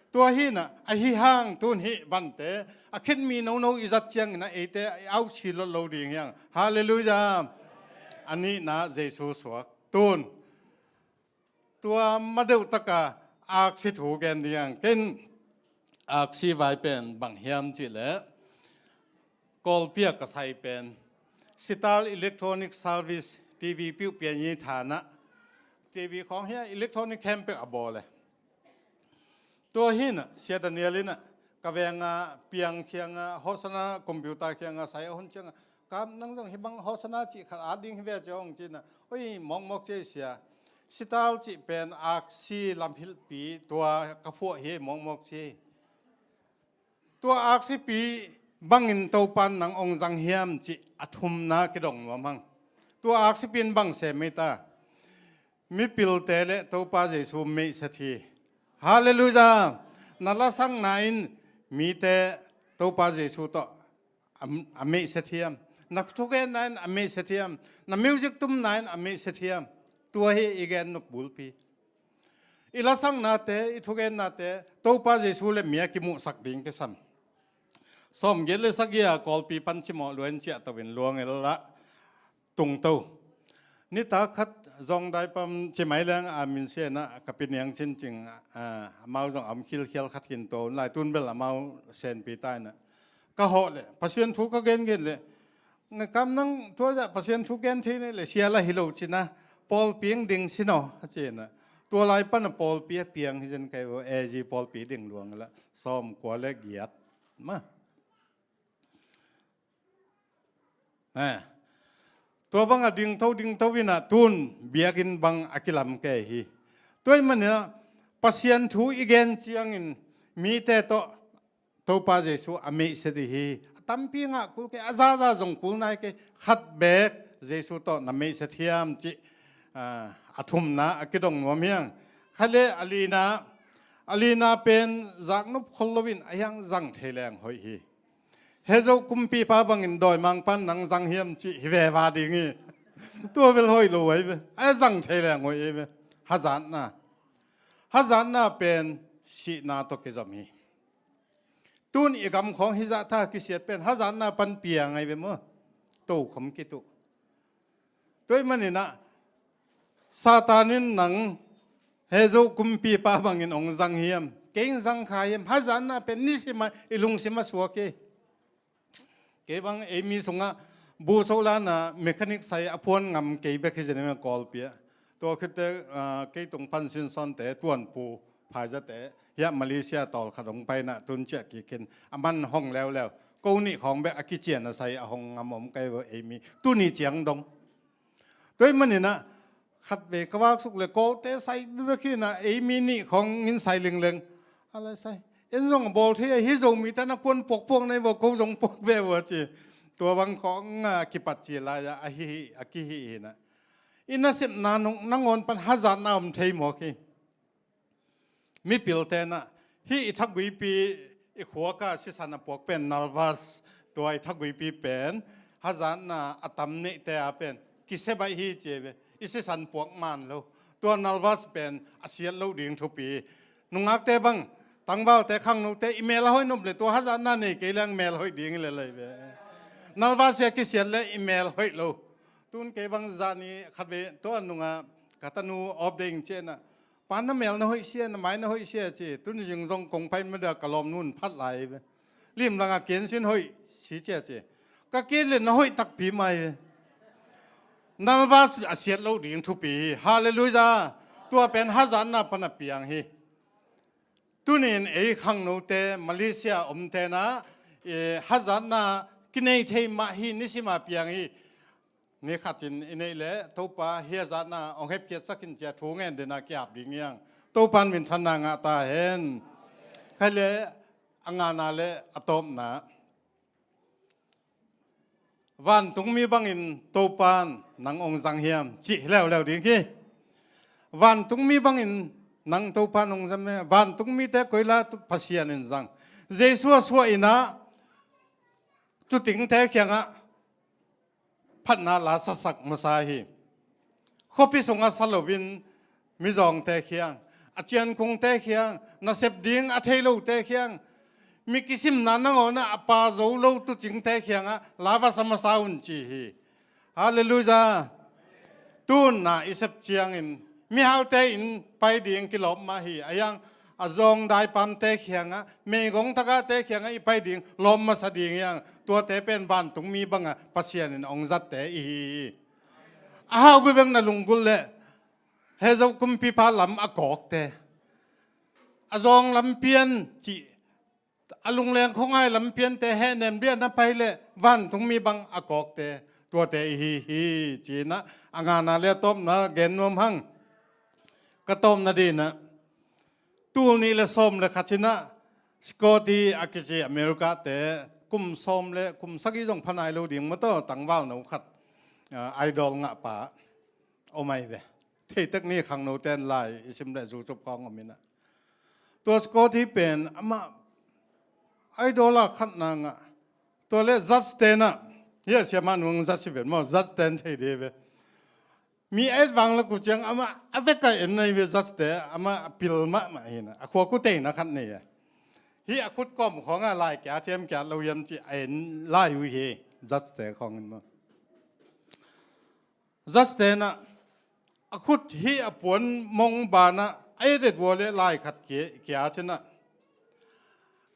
Tua hinah ahi hang tun hih vante a khetmi nono i zat cianginah eite i auhsi lot lo ding hiang. Halleluiah. A nihna Jesu suak tun tua madeuhtaka aksi thu gen ding hiang. Ken aksi vai pen bang hiam cihleh Kawlpi a ka sai pen Sitar Electronic Service T V piuh pian hi thanah T V khawng hiah electronic campek a bawl e. Tua hinah Sia Daniel inah ka venga piang khianga Hosana computer khianga sai a hun cianga kam nang zong hibang Hosana cih khat at ding hi ve cia hong cinah oi mawkmawk cia sia. Sital cih pen aksi lamhilhpi tua ka phuah hi mawkmawk ci. Tua aksipi bangin Topan nang ong zang hiam cih a thumna kidong nuam hang. Tua aksipi in bang sem ei ta? Mipilte le Topa Jesu meihset hi. Halleluiah. Na lasakna in mite Topa Jesu tawh a, a meihset hiam? Na thugenna in a meihset hiam? Na music tumna in a meihset hiam? Tua hi i gen nop bulpi. I lasaknate, i thugennate Topa Jesu le mi a kimuhsak ding kisam. Sawmgiat le sagih a Kawlpi pan cimawh luan ciah to in luang el lah tungto. Nitak khat Zawngdai pan cimai leng a min sianah ka piniang cincin, ah, amau zong a om khilkhial khat hin to lai tun bel amau senpi ta inah ka hawh le Pasian thu ka gen gen le, na kam nang tua zah Pasian thu gen thei ne le sia la hi lo cina, pawlpi eng ding sino a cina. Tua lai pana pawlpi a piang hi zen kai vo, A G pawlpi ding luang la sawm kua le giat ma. Eh. Tua bang a dingtho dingtho inah tun biakinn bang a kilam kei hi. Tua i manina Pasian thu i gen ciangin mite tawh Topa Jesu a meihset i hi. A tampi ngah kul kei, a zaza zong kul nai kei, khat bek Jesu tawh na meihset hiam cih, ah, a thumna a kidong nuam hiang. Khat le a lina, a lina pen zaknop khol loin a hiang zang thei leng hoih hi. Hezo kumpipa bangin dawimangpan nang zang hiam cih hi veva ding hi. Tua bel hoih lo ai ve. A zang thei leng hoih ai ve. Hazatna. Hazatna pen sihna tawh kizom hi. Tun i gam khawng hizah tha kisiat pen hazatna pan piang ai ve maw? Tokhom kituh. Tua i maninah Satan in nang hezo kumpipa bangin ong zang hiam? Kei ing zang kha hiam? Hazatna pen nisima i lungsima suak hi. Kei bang ei mi sungah bu sohlana mechanic sai a phuan ngam kei bek hi zenime Kawlpi ah. Tua khitte, ah, kei tung pan sinsawnte tuanpu phaizate hiah Malaysia tawlkhat hong painah tun ciah kikhin a man hong leuleu. Ko nih khawng bek a kician a sai a hong ngam om kai vo ei mi tuni ciang dong. Tua i maninah khat vei ka vaksuk le Kawlte sai bek hinah ei mi nih khawng in sai lingleng. A lai sai en zong a bawl thei a hi Zomite na kuan puakpuak nai vo ko zong puak ve vo a ci. Tua bang khawng a kipat ci lai a, a hi hi, a kihi hinah. I nasepna nung nangawn pan hazatna om thei mawk hi. Mipilte nah hih i thaguipi i khuaka sisan a puak pen nalvas, tua i thaguipi pen hazatna a tam neihte a pen kisia baih hi ci ve. I sisan puak man lo. Tua nalvas pen a siat lo ding thupi. Nungakte bang, tangvalte khangnote i mel a hoih nop le tua hazatna nei kei leng mel hoih ding i le lai ve. Nalvas hi a kisiat le i mel hoih lo. Tun kei bang zani khat ve tua nunga ka tanu awp ding cianah Pa na mel na hoih sia, na mai na hoih sia ci. Tuni zing zong kong pai mada ka lawm nun phat lai ve. Lim langa kian sin hoih si cia ci. Ka kian le na hoih takpi mai ve. Nalvas a siat lo ding thupi hi. Halleluiah. Tua pen hazatna pana piang hi. Tunin ei khangnote Malaysia omtena, eh, hazatna kinei thei mah hi nisima piang hi. Ni khatin i neih le Topa hia zatna ong hepkhiatsak in cia thu ngen dena kiap ding iang Topan minthanna ngah ta hen. Khai le a ngana le a tawpna. Vantungmi bangin Topan nang ong zang hiam cih leuleu ding hi. Vantungmi bangin nang Topan ong zang hiam. Vantungmite koila Pasian in zang. Jesu a suah inah tutingte kiangah phatna la sasak masa hi. Khuapi sungah sa loin mizawngte khiang, a ciankungte khiang, nasep ding a thei lote khiang, mi kisimna nangawnah a pa zo lo tucingte khiangah la va sa masa un ci hi. Halleluiah. Tunna i sep ciangin mihaute in pai ding kilawp mah hi. A hiang a zawngdai pamte khiangah, meigong tagahte khiangah i pai ding lawp masa ding hiang tuate pen vantungmi bangah Pasian in ong zatte i hi hi. A hau bebek na lunggulh le hezo kumpipa lam a kawkte, a zawng lampian cih a lungleng khuangai lampiante hehnem bia na pai le vantungmi bang a kawkte tuate i hi hi. Cinah a ngana le a tawpna gen nuam hang. Ka tawpna dinah, tul nih le sawm le khat cinah Scotty a kici America te kum sawm le kum sagih zong pha nai lo ding maw, taw tangval no khat, ah, idol ngah pa om ai ve. Theitek ni khangno ten lai i sim le YouTube khawng om inah. Tua Scotty pen amah idol a khatna ngah. Tua le judge tenah, hia siamah nung judge hi ven maw, judge ten thei dih ve. Mi et vang la ku ciang amah a vek a en nai ve judge te, amah a pil mahmah hi na, a khua ku teina khat nei a. Hih a khut kawm khawngah lai kia thiam kia lo hiam ci a en lai uh hi, judge te khawng in maw. Judge tenah a khut hih a puan mong banah a et et vua le lai khat kia, kia cinah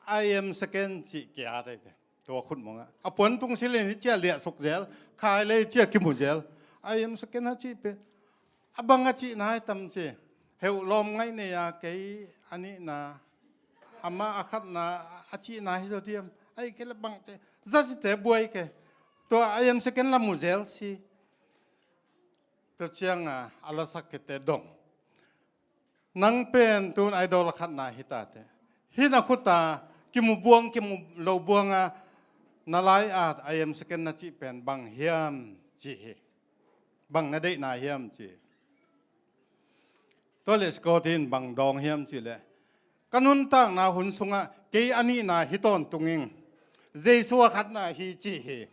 I am second cih kia tei pe. Tua khut mongah a puan tung silin hi cia liah suk zel, khai le hi cia kimu zel. I am second a cih pe. A bang a cihna hi tam ci. Heuh lawm ngaih nei a kei a nihna, amah a khatna a cihna hi zaw diam. Ai kei le bang ci. Judge te buai ke. Tua I am second la mu zel si. Tua cianga a lasak kite dong. Nang pen tun idol a khatna hi ta te. Hih na khuta kimu buang, kimu lo buanga na lai at I am second na cih pen bang hiam ci hi. Bang na deihna hiam ci. Tua le Scotty in bang dawng hiam ci le, ka nuntakna hun sungah kei a nihna hi tawntung ing. Jesu a khatna hi ci hi.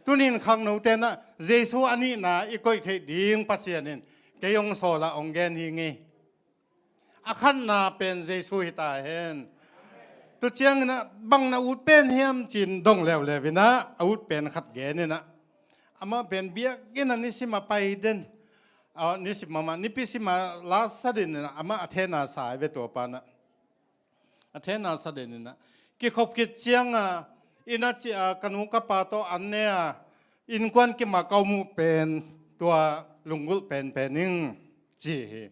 Tunin khangno tenah Jesu a nihna i koih theih ding Pasian in kei hong sawlah hong gen hi ngei. A khatna pen Jesu hi ta hen. Tu cianginah bang na ut pen hiam cin dong leuleu inah a ut pen khat gen inah. Amah pen biakinn a nisim a pai den. A, nisim amah nipi sim a la sa den inah amah a thena sa ve tua panah. A thena sa den inah kikhop khit cianga inn a ci a ka nu ka pa tawh an ne a innkuan kim a ka om uh pen tua lunggulh penpen ing ci hi.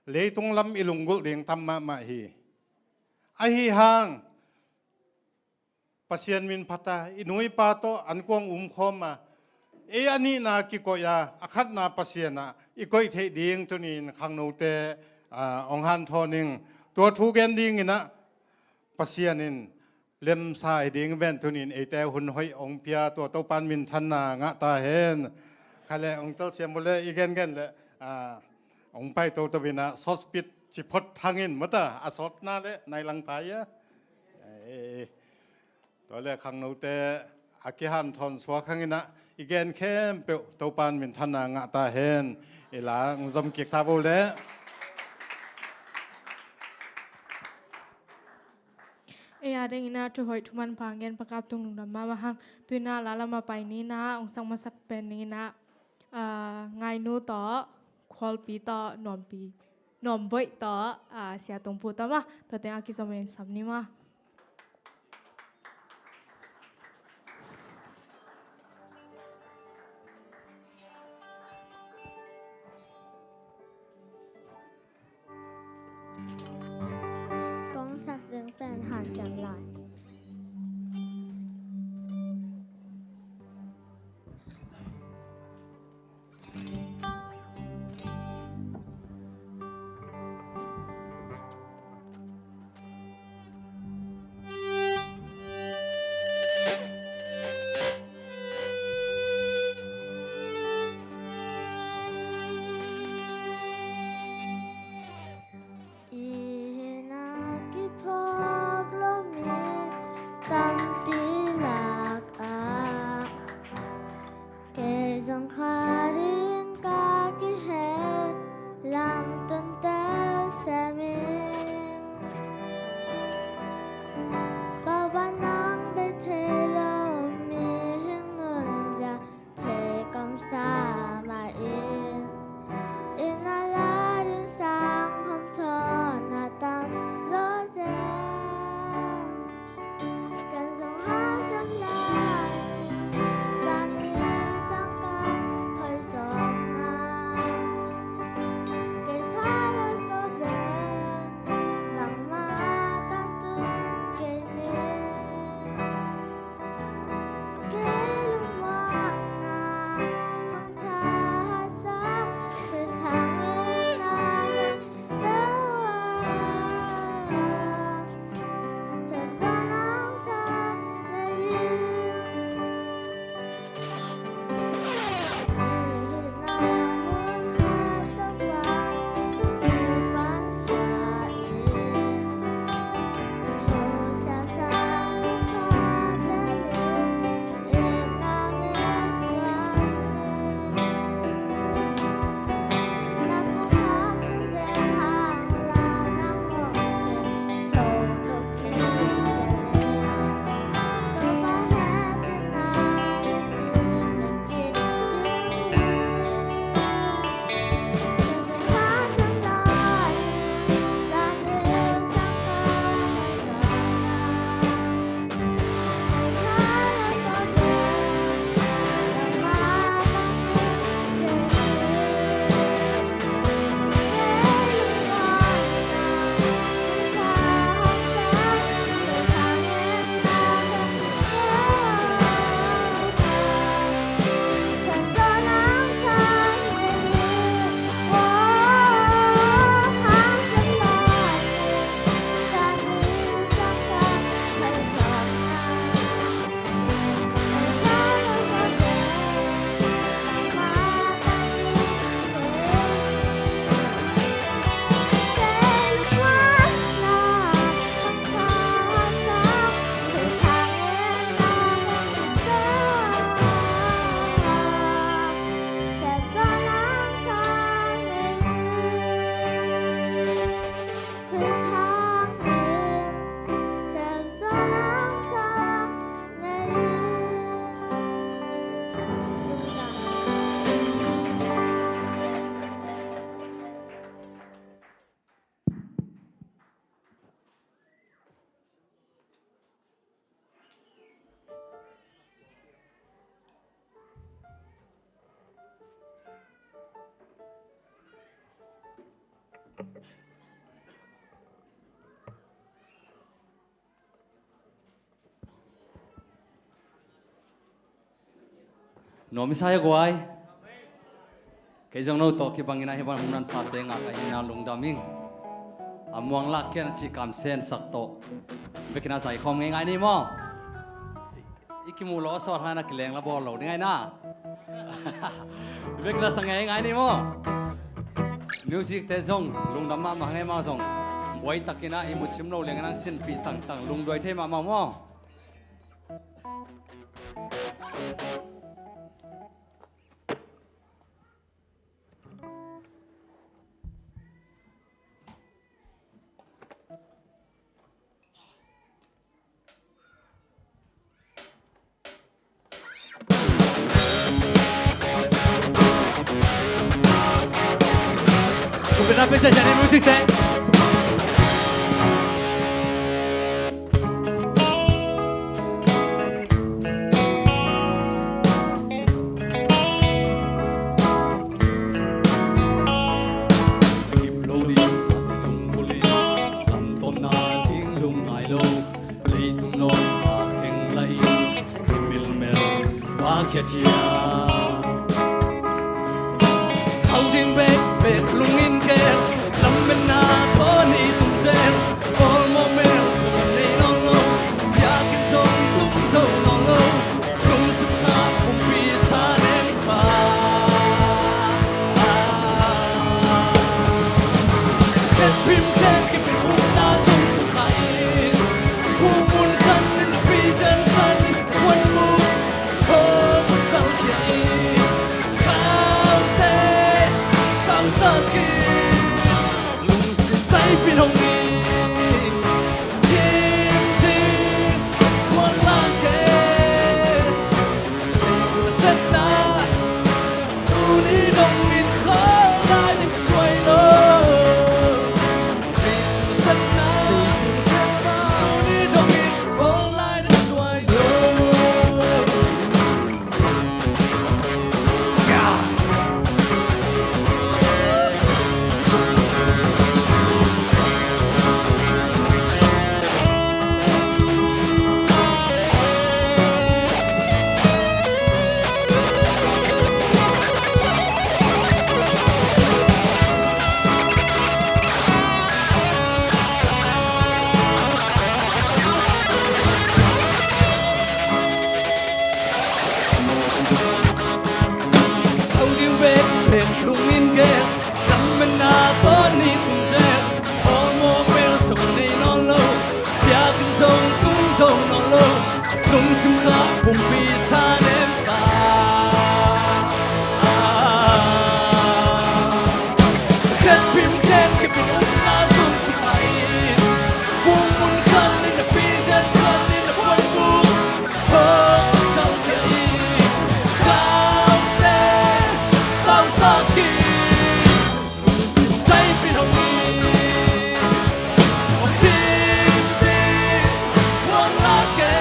Leitung lam i lunggulh ding tam mahmah hi. Ahi hang Pasian min phata i nu i pa tawh an kuang umkhawm a ei a nihna kikoih a a khatna Pasian ah i koih theih ding tunin khangnote, ah, hong hanthawn ing. Tua thu gen dinginah Pasian in lemsa hi ding ven tunin eite hun hoih hong pia tua Topan minthanna ngah ta hen. Kha le hong telsiam uh le i gengen le, ah, hong pai toto inah sawtspit ciphot hangin mata a sawtna le nai lang pai a. Eh, tua le khangnote a kihanthawn suak hanginah i gen khempeuh Topan minthanna ngah ta hen. I la hong zom kik ta vo le. Ei a dingin a thuhoih thuman pha ngen pakap tung lungdam mahmah hang. Tuinah la lamah pai ninah hong sak masak pen ninginah, ah, Ngainu tawh, Khualpi tawh, Nuampi, Nuamboih tawh, ah, Sia Tungpu tawh mah tua teng a kizom in sam ni mah. Kong sak ding pen han ciang lai. Nuam i sa hia guai. Kei zong no tawh kibangin ah hih bang hong nunphate ngak ahih manin ah lungdam ing. A muang lak khian a cih kamsen sak tawh bek in ah zai khawm ngeingai ni maw? I kimuh lawh a sawt hang in ah kileng la bawl lo ding ahi na. Bek in ah sa ngeingai ni maw? Music te zong lungdam mahmah hang e, amau zong buai takin ah i mucim lo liang in ah sinpih tangtang, lungduai thei mahmah maw? Kumpina pesa jadi musik te. Kip lo ding, tung bul in, lam tawmna ding lungngai lo. Leitung nawn a kheng lai in, i milmel va khiat hiam? Khau ding bekbek lungin gel, lammetna tawh ni tung zel. Awlmawh mel sung a nei nawn lo, biakinn zong tung zo nawn lo. Lungsim kha pumpi thanem pa. Khenphim khen kipin upna zong thu kha in, pu mun khat in a pi zen khat in a puan buk hong salkhia in, khaute sausak in, lungsim zaipin hong in, thim thim muan lak e. Jesu nasepna tuni dongin khawl lai ding suai lo. Jesu nasepna tuni dongin khawl lai ding suai lo. Hau ding bekbek lungin gel, lammetna tawh ni tung zel. Awlmawh mel sung a nei nawn lo, biakinn zong tung zo nawn lo. Lungsim kha pumpi thanem pa. Khenphim khen kipin upna zong thu kha in, pu mun khat in a pi zen khat in a puan buk hong salkhia in, khaute sausak in, lungsim zaipin hong in, hong thim thim muan lak e.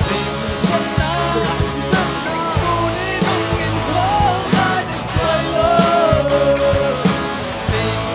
Jesu nasepna tuni dongin khawl lai ding suai lo. Jesu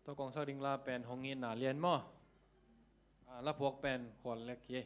Tua kong sak ding la pen hong itna lian maw? A, la phuak pen khual lek hi.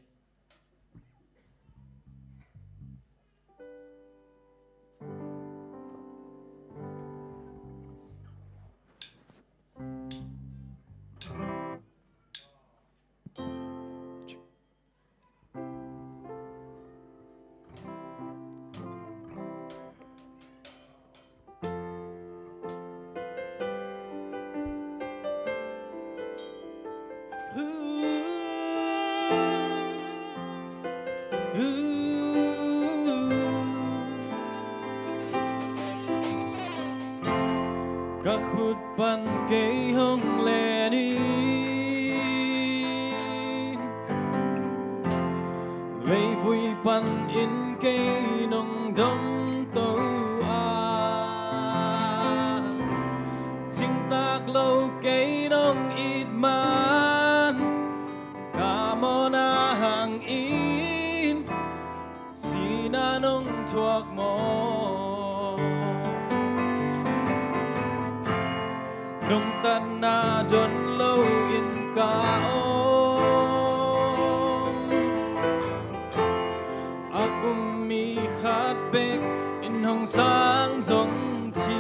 Ka khut pan kei hong len in, leivui pan in kei nong domto a, cingtak lo kei nong it man, ka mawhna hangin sihna nong thuak maw? Nungtatna don loin ka om, a kum mi khat bek in hong sang zong ci.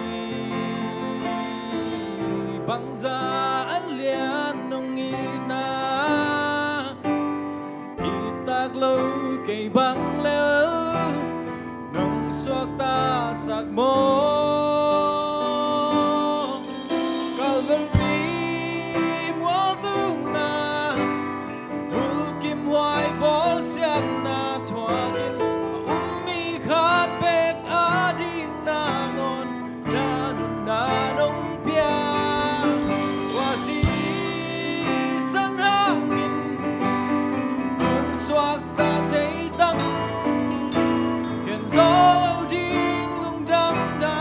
Bangzah a lian nong itna, ittak lo kei bang lel nong suaktasak maw? Calvary mualtungna, mulkimhuai bawlsiatna thuakin, a um mi khat bek ading nangawn na nunna nong pia. Tua sisan hangin nong suakta thei tang, ken zo lo ding lungdamna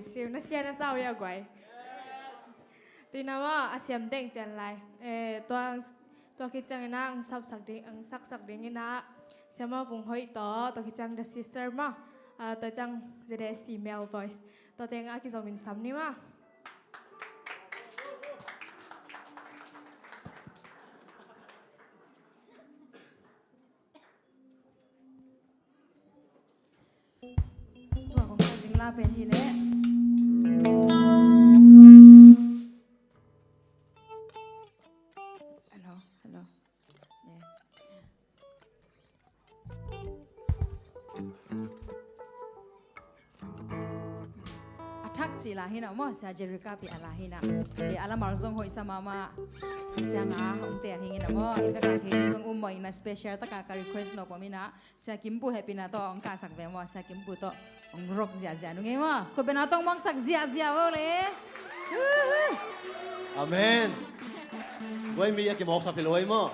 Siu na sia na sau ya guai. Tuina maw a siam teng cian lai. Eh, tua ang, tua khit ciangin ah ang sapsak ding, ang saksak dingin ah Siama Vung Hoih tawh, tua khit ciang The Sister maw. Ah, tua ciang Z S C Male Voice. Tua teng a kizomin sam ni maw. Tua kong sak ding la pen hi leh. Hello, hello. Yeah. A thak ci la hi na maw, Sia Jerica pi a la hi na. Eh, a la mal zong hoih sa mahmah. Ciang a om te a hing in a maw. In fact, a thei zong um maw, in a special taka ka request no pom in a. Sia Kimpu hehpihna tawh hong kahsak ve maw, Sia Kimpu tawh hong rock ziahziah nung ei maw. Khutbetna tawh hong mawksak ziahziah vo le. Amen. Guai mi a kimawksak phi lo ei maw.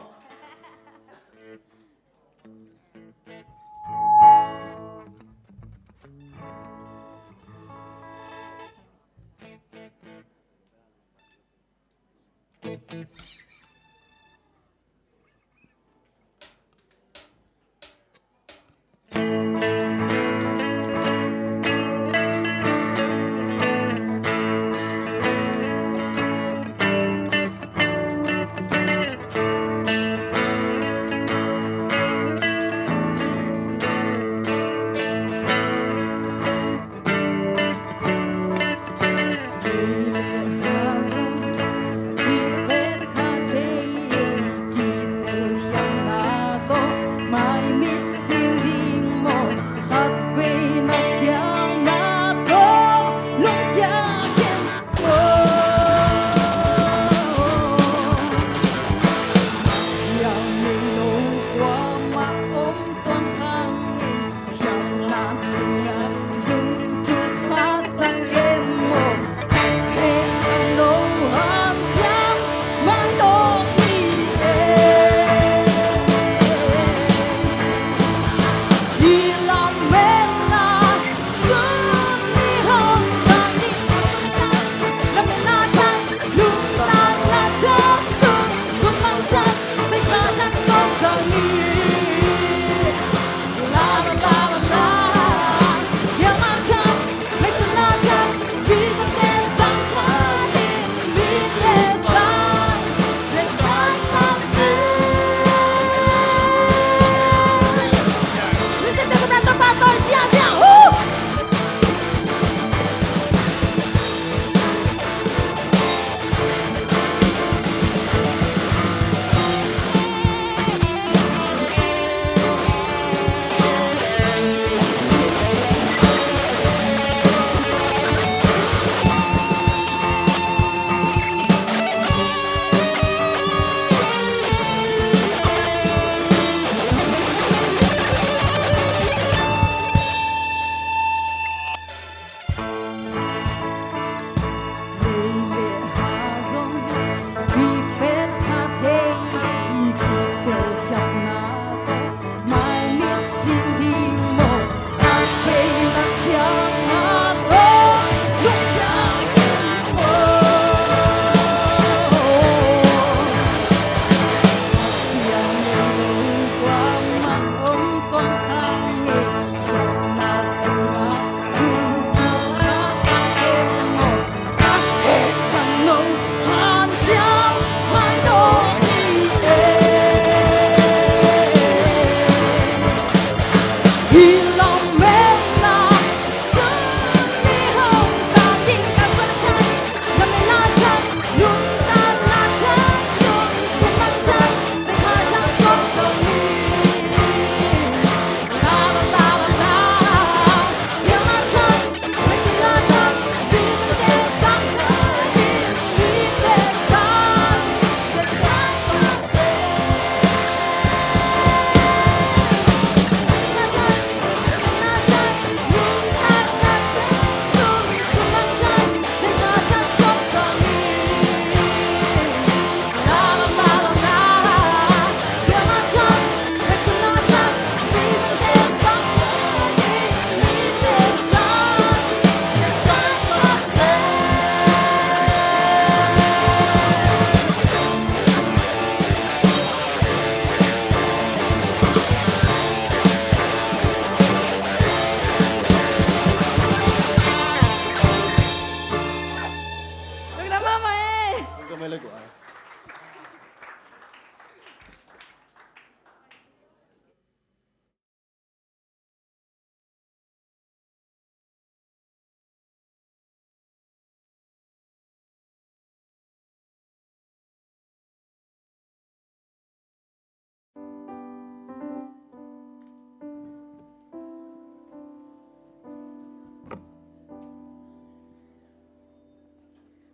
Mai le gua.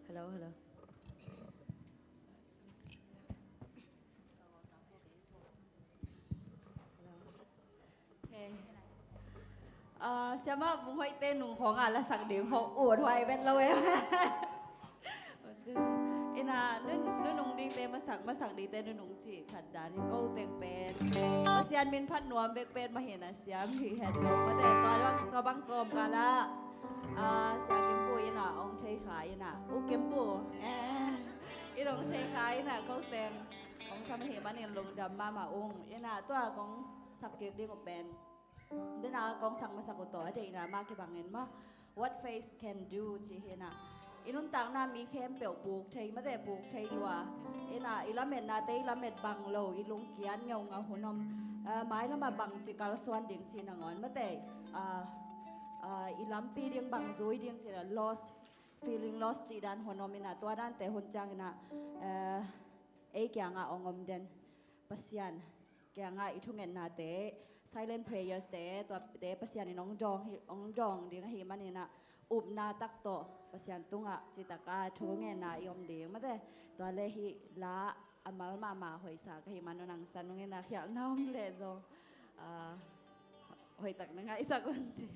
Hello, hello. Okay. Ah, siamah Vung Hoihte nung khawng ah lasak ding khawng ut huai vet lo e. Ina, nu, nunung dingte masak, masak dingte nunung cih khat dan hi. Ko teng pen Pasian min phat nuam bek pen mah hi na siam hi het lo. Mate, tua bang, tua bang kawmkal ah, ah, Sia Kimpu ina, ong thei kha ina. U Kimpu. Eh, i ong thei kha ina, ko teng. Kong sam hi manin lungdam mahmah ung. Ina, tua kong sak kik ding uh pen. Dena kong sak masak uh tawh a deihna mah kibangin maw, what faith can do ci hi na. I nuntakna mi khempeuh puk thei, mate puk thei lua. Ina, i lametnate i lamet bang lo, i lungkiat ngeungau hun om. Ah, mailamah bang ci kalsuan ding ci nangawn, mate, ah, ah, i lampi ding bang zui ding ci na, lost, feeling lost ci dan hun om ina, tua dante hun ciang ina, ah, ei kiangah ong om den. Pasian kiangah i thungetnate, silent prayers te, tuate Pasian in ong dawng hi, ong dawng ding ahi manin ah, upna tak tawh Pasian tungah citaka thungetna i om ding. Mate, tua le hih la a mal mahmah hoihsa ka hi man un ang san ung ina, khialhna om leh zong, ah, hoihtak na ngaihsak un ci.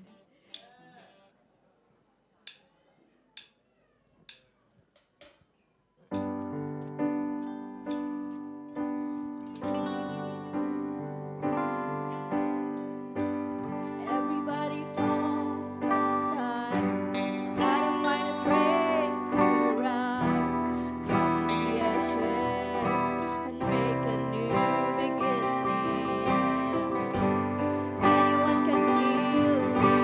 Everybody falls sometimes. Gotta find a strength to rise from the ashes and make a new beginning. Anyone can feel the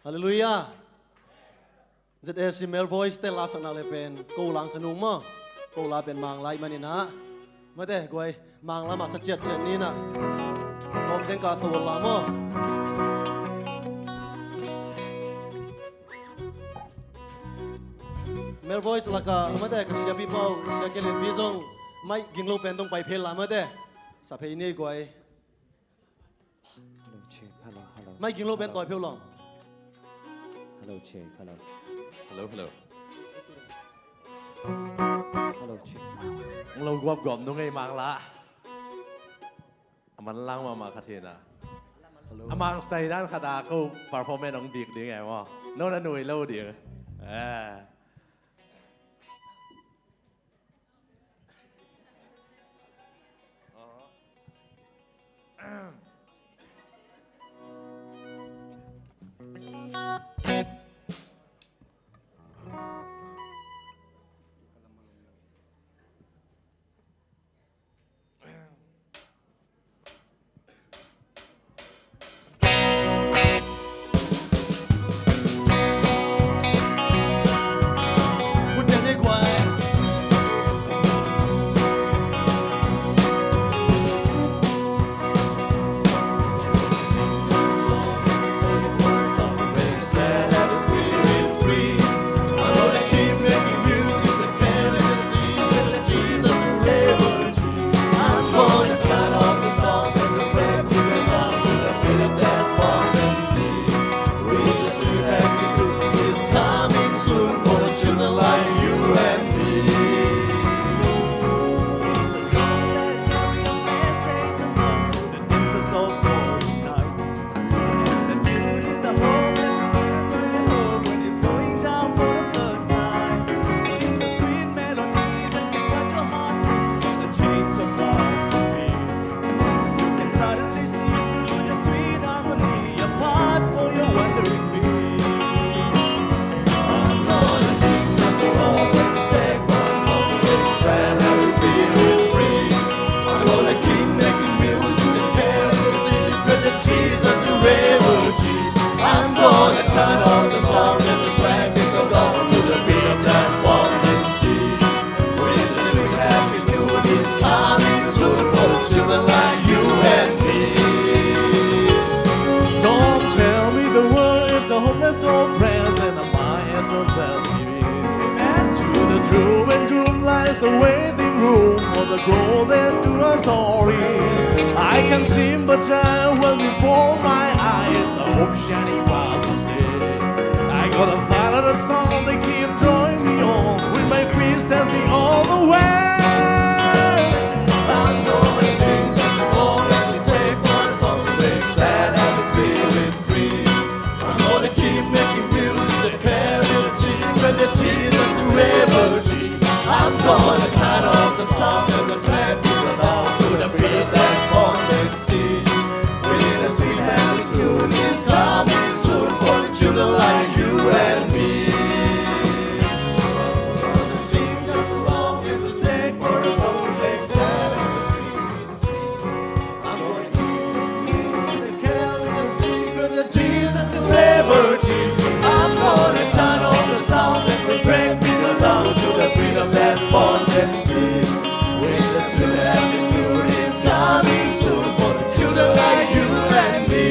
Halleluiah. Z A C Male Voice te la sakna le pen ko lang sa nung maw. Ko la pen Mang la i manin ah, mate guai, Mang la mah sa ciatciat ni in ah. Kawm teng ka to la maw. Male Voice lakah mate ka siapi pau, sia Kei Lian Pi zong mic ging lo pen dong pai phei la mate. Sa phei ni guai. Hello, check. Hello, hello. Mic ging lo pen tawi phei uh law. Hello, check. Hello. Hello, hello. Hello, check. Hong lo guapguap nung ei Mang la. A manlang mahmah khat hi in ah. Hello. A Mang style dan khat a ko performance hong dik ding e maw. No na nuih lo ding. Eh. Don't tell me the world is a hopeless old place and the mind is so just giving. And to the true and good lies a waiting room for the golden to a story. I can sympathize when before my eyes a hope shining past the day. I gotta find out a song that keep drawing me on with my feet dancing all the way. I'm gonna sing just as long as it takes for a song to make sad and the spirit free. I'm gonna keep making music that carries secret that Jesus is liberty. I'm gonna turn off the sound and the glad people out to the beat that's born and see. With a sweet happy tune is coming soon for the children like you and me. I'm gonna sing just as long as it takes for a song to make sad and the spirit I'm gonna keep the careless secret that Jesus is liberty. I'm gonna turn on the sound that will drag people down to the freedom that's born and see. With the spirit and the truth is coming soon for the children like you and me.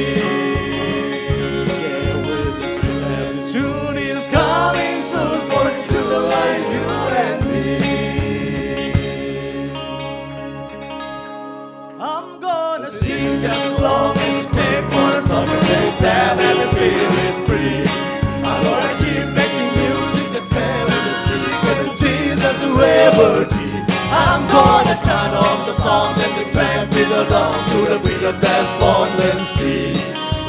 Yeah, with the spirit and the truth is coming soon for the children like you and me. I'm gonna sing just as long as it takes for a song to make sad and the spirit free. I'm gonna keep making music that carries the secret of Jesus' liberty. I'm gonna turn on the sound that the grand people down to the beat of death, born and see.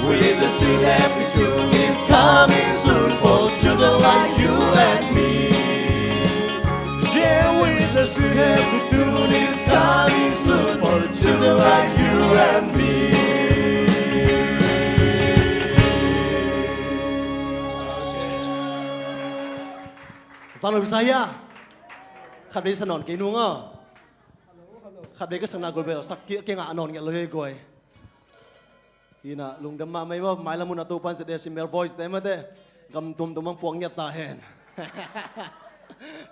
With the sweet happy tune is coming soon for children like you and me. Yeah, with the sweet happy tune is coming soon for children like you and me. Zang lo bisa hia? Khat vei sa nawn kei nung aw. Khat vei ka sakna gol bel sak kei, kei ngah nawn ngiat lo hei guai. Hi na, lungdam mahmah ei maw, mailam hun a Topa'n zat a si Male Voice te mate. Gam tuamtuam hong puak ngiat ta hen.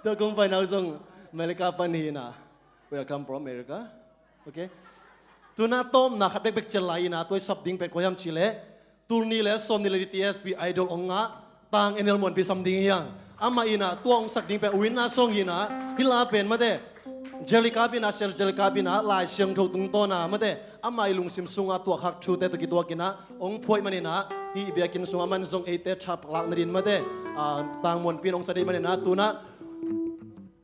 Tua kong paina uh zong America pan hi na. Welcome from America. Okay. Tu-in a tawpna khat bekbek ciat lai-in a, tua i sap ding pen kua hiam cih leh, tul nih le sawmnih le li T S P Idol hong ngah Tang Enel Muanpi sam ding hi hang. Amah in a tua hong sak ding pen Winner song hi na, hih la pen mate, Jelly Cup in a, Sir Jelly Cup in a Lai Siangtho tungtawn a mate, amah i lungsim sungah tuahkhak thute tawh kituakin a hong phuaih manin a, hih biakinn sungah aman zong eite thapaklak nadin mate, a, Tang Muanpi in hong sa deih manin a, tu-in a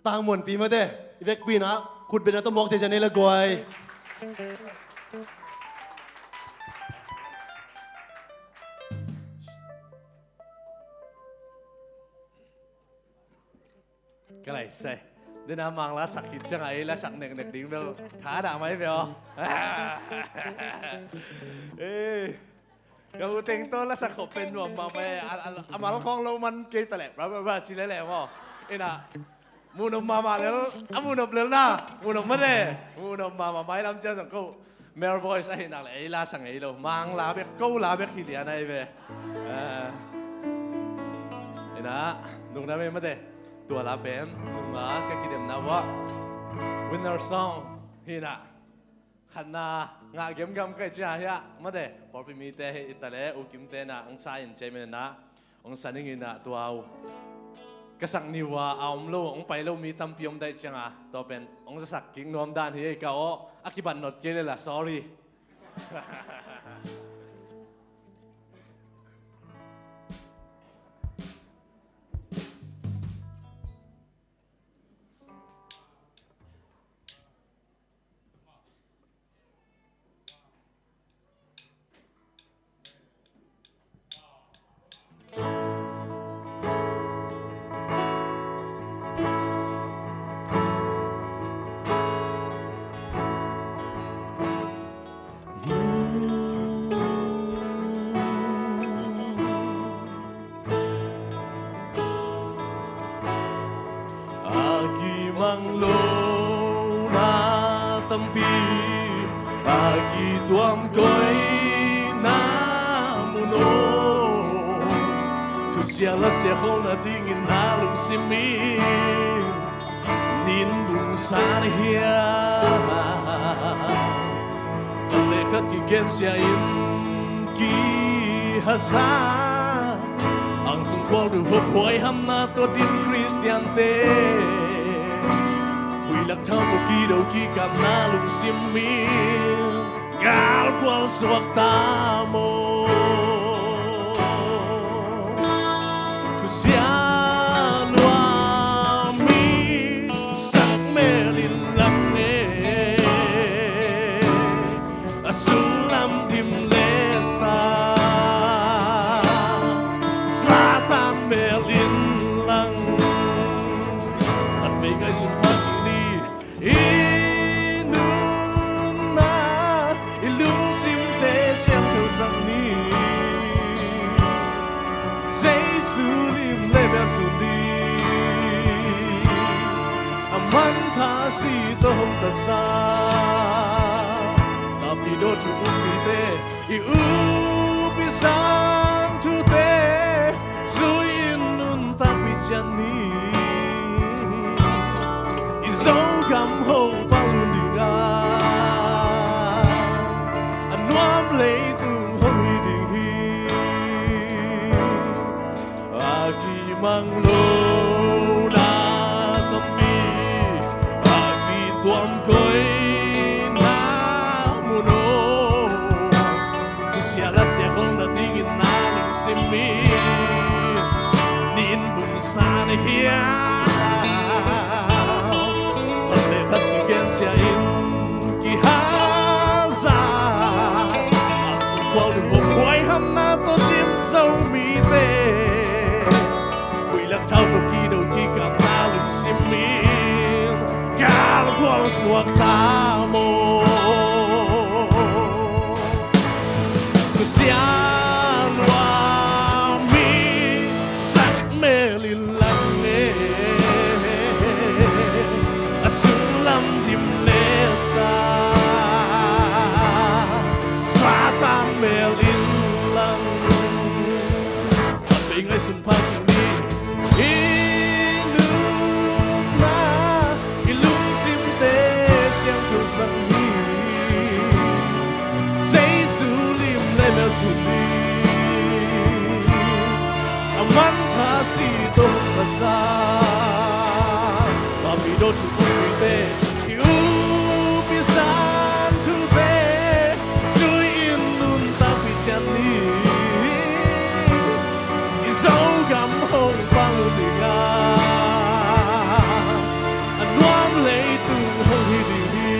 Tang Muanpi mate, i vekpi-in a khutbetna tawh muak ziahziah ni le guai. Ka lai sai. Dena Mang la sak khit ciangah ei la sak neknek ding bel tha dah mai bel. Eh. Ka hu teng tawh la sak khop pen nuam mahmah e, a, a, a mal khawng lo man kei ta leh, bra, bra, bra, ci leh leh maw. Ina, muhnop mahmah lel, a muhnop lel na, muhnop mate, muhnop mahmah mailam ciang zong ko. Male Voice ahih nak leh, ei la sa ngei lo, Mang la bek, ko la bek hi lian ahi ve. Eh. Ina, nungna mei mate, tua la pen, nunga ka kidemna uah, Winner song, hi na. Khatna ngah gemgam kai cia hiah mate, pawlpi mite hi i ta le, U Kimte na hong sa in ciai mena, hong sa ning in a tua uh. Ka sak ni uh a, a om lo, hong pai lo mi tampi om daih cianga, tua pen hong zasak kik nuam dan hi ei ka aw, a kibat not kei le la, sorry. A kimang lo na tampi, a kituam koi na mun om, thusia lasia khol na dingin na lungsim in nin bung sa na hia? Khat le khat kigensia in kihaza, ang sung khual tu huaphuai hamna tua din Khristiante, huilak thau tawh kido kikapna lungsim in galkual suak ta maw? Thusia lua mi sak mel in lang e, a sunglam dim leta, Satan mel in lang. At pei kai sung phat ni. I nunna, i lungsimte siangtho sak ni. Jesu lim le bia su ni. A manpha si tawh hong tatsa. Napi do thu umpite, i upi sang thute zui in nuntakpih ciat ni. I Zogam hong pal un ding a, a nuam leitung hong hi ding hi. A kimang lo na tampi, a kituam koi na mun om, thusia lasia khol na dingin na lungsim in nin bung sa na hia? Khat le khat kigensia in kihaza, a sung khual tu huaphuai hamna tawh dim Zomite, huilak thau tawh kido kikapna lungsim in galkual suak ta maw? Thusia lua mi sak mel in lang e, a sunglam dim leta, Satan mel Pasian, Papi dawh thu pumpuite, i upi san thute, zui in nuntakpih ciat ni. I Zogam hong pang ding a, a nuam leitung hong hi ding hi.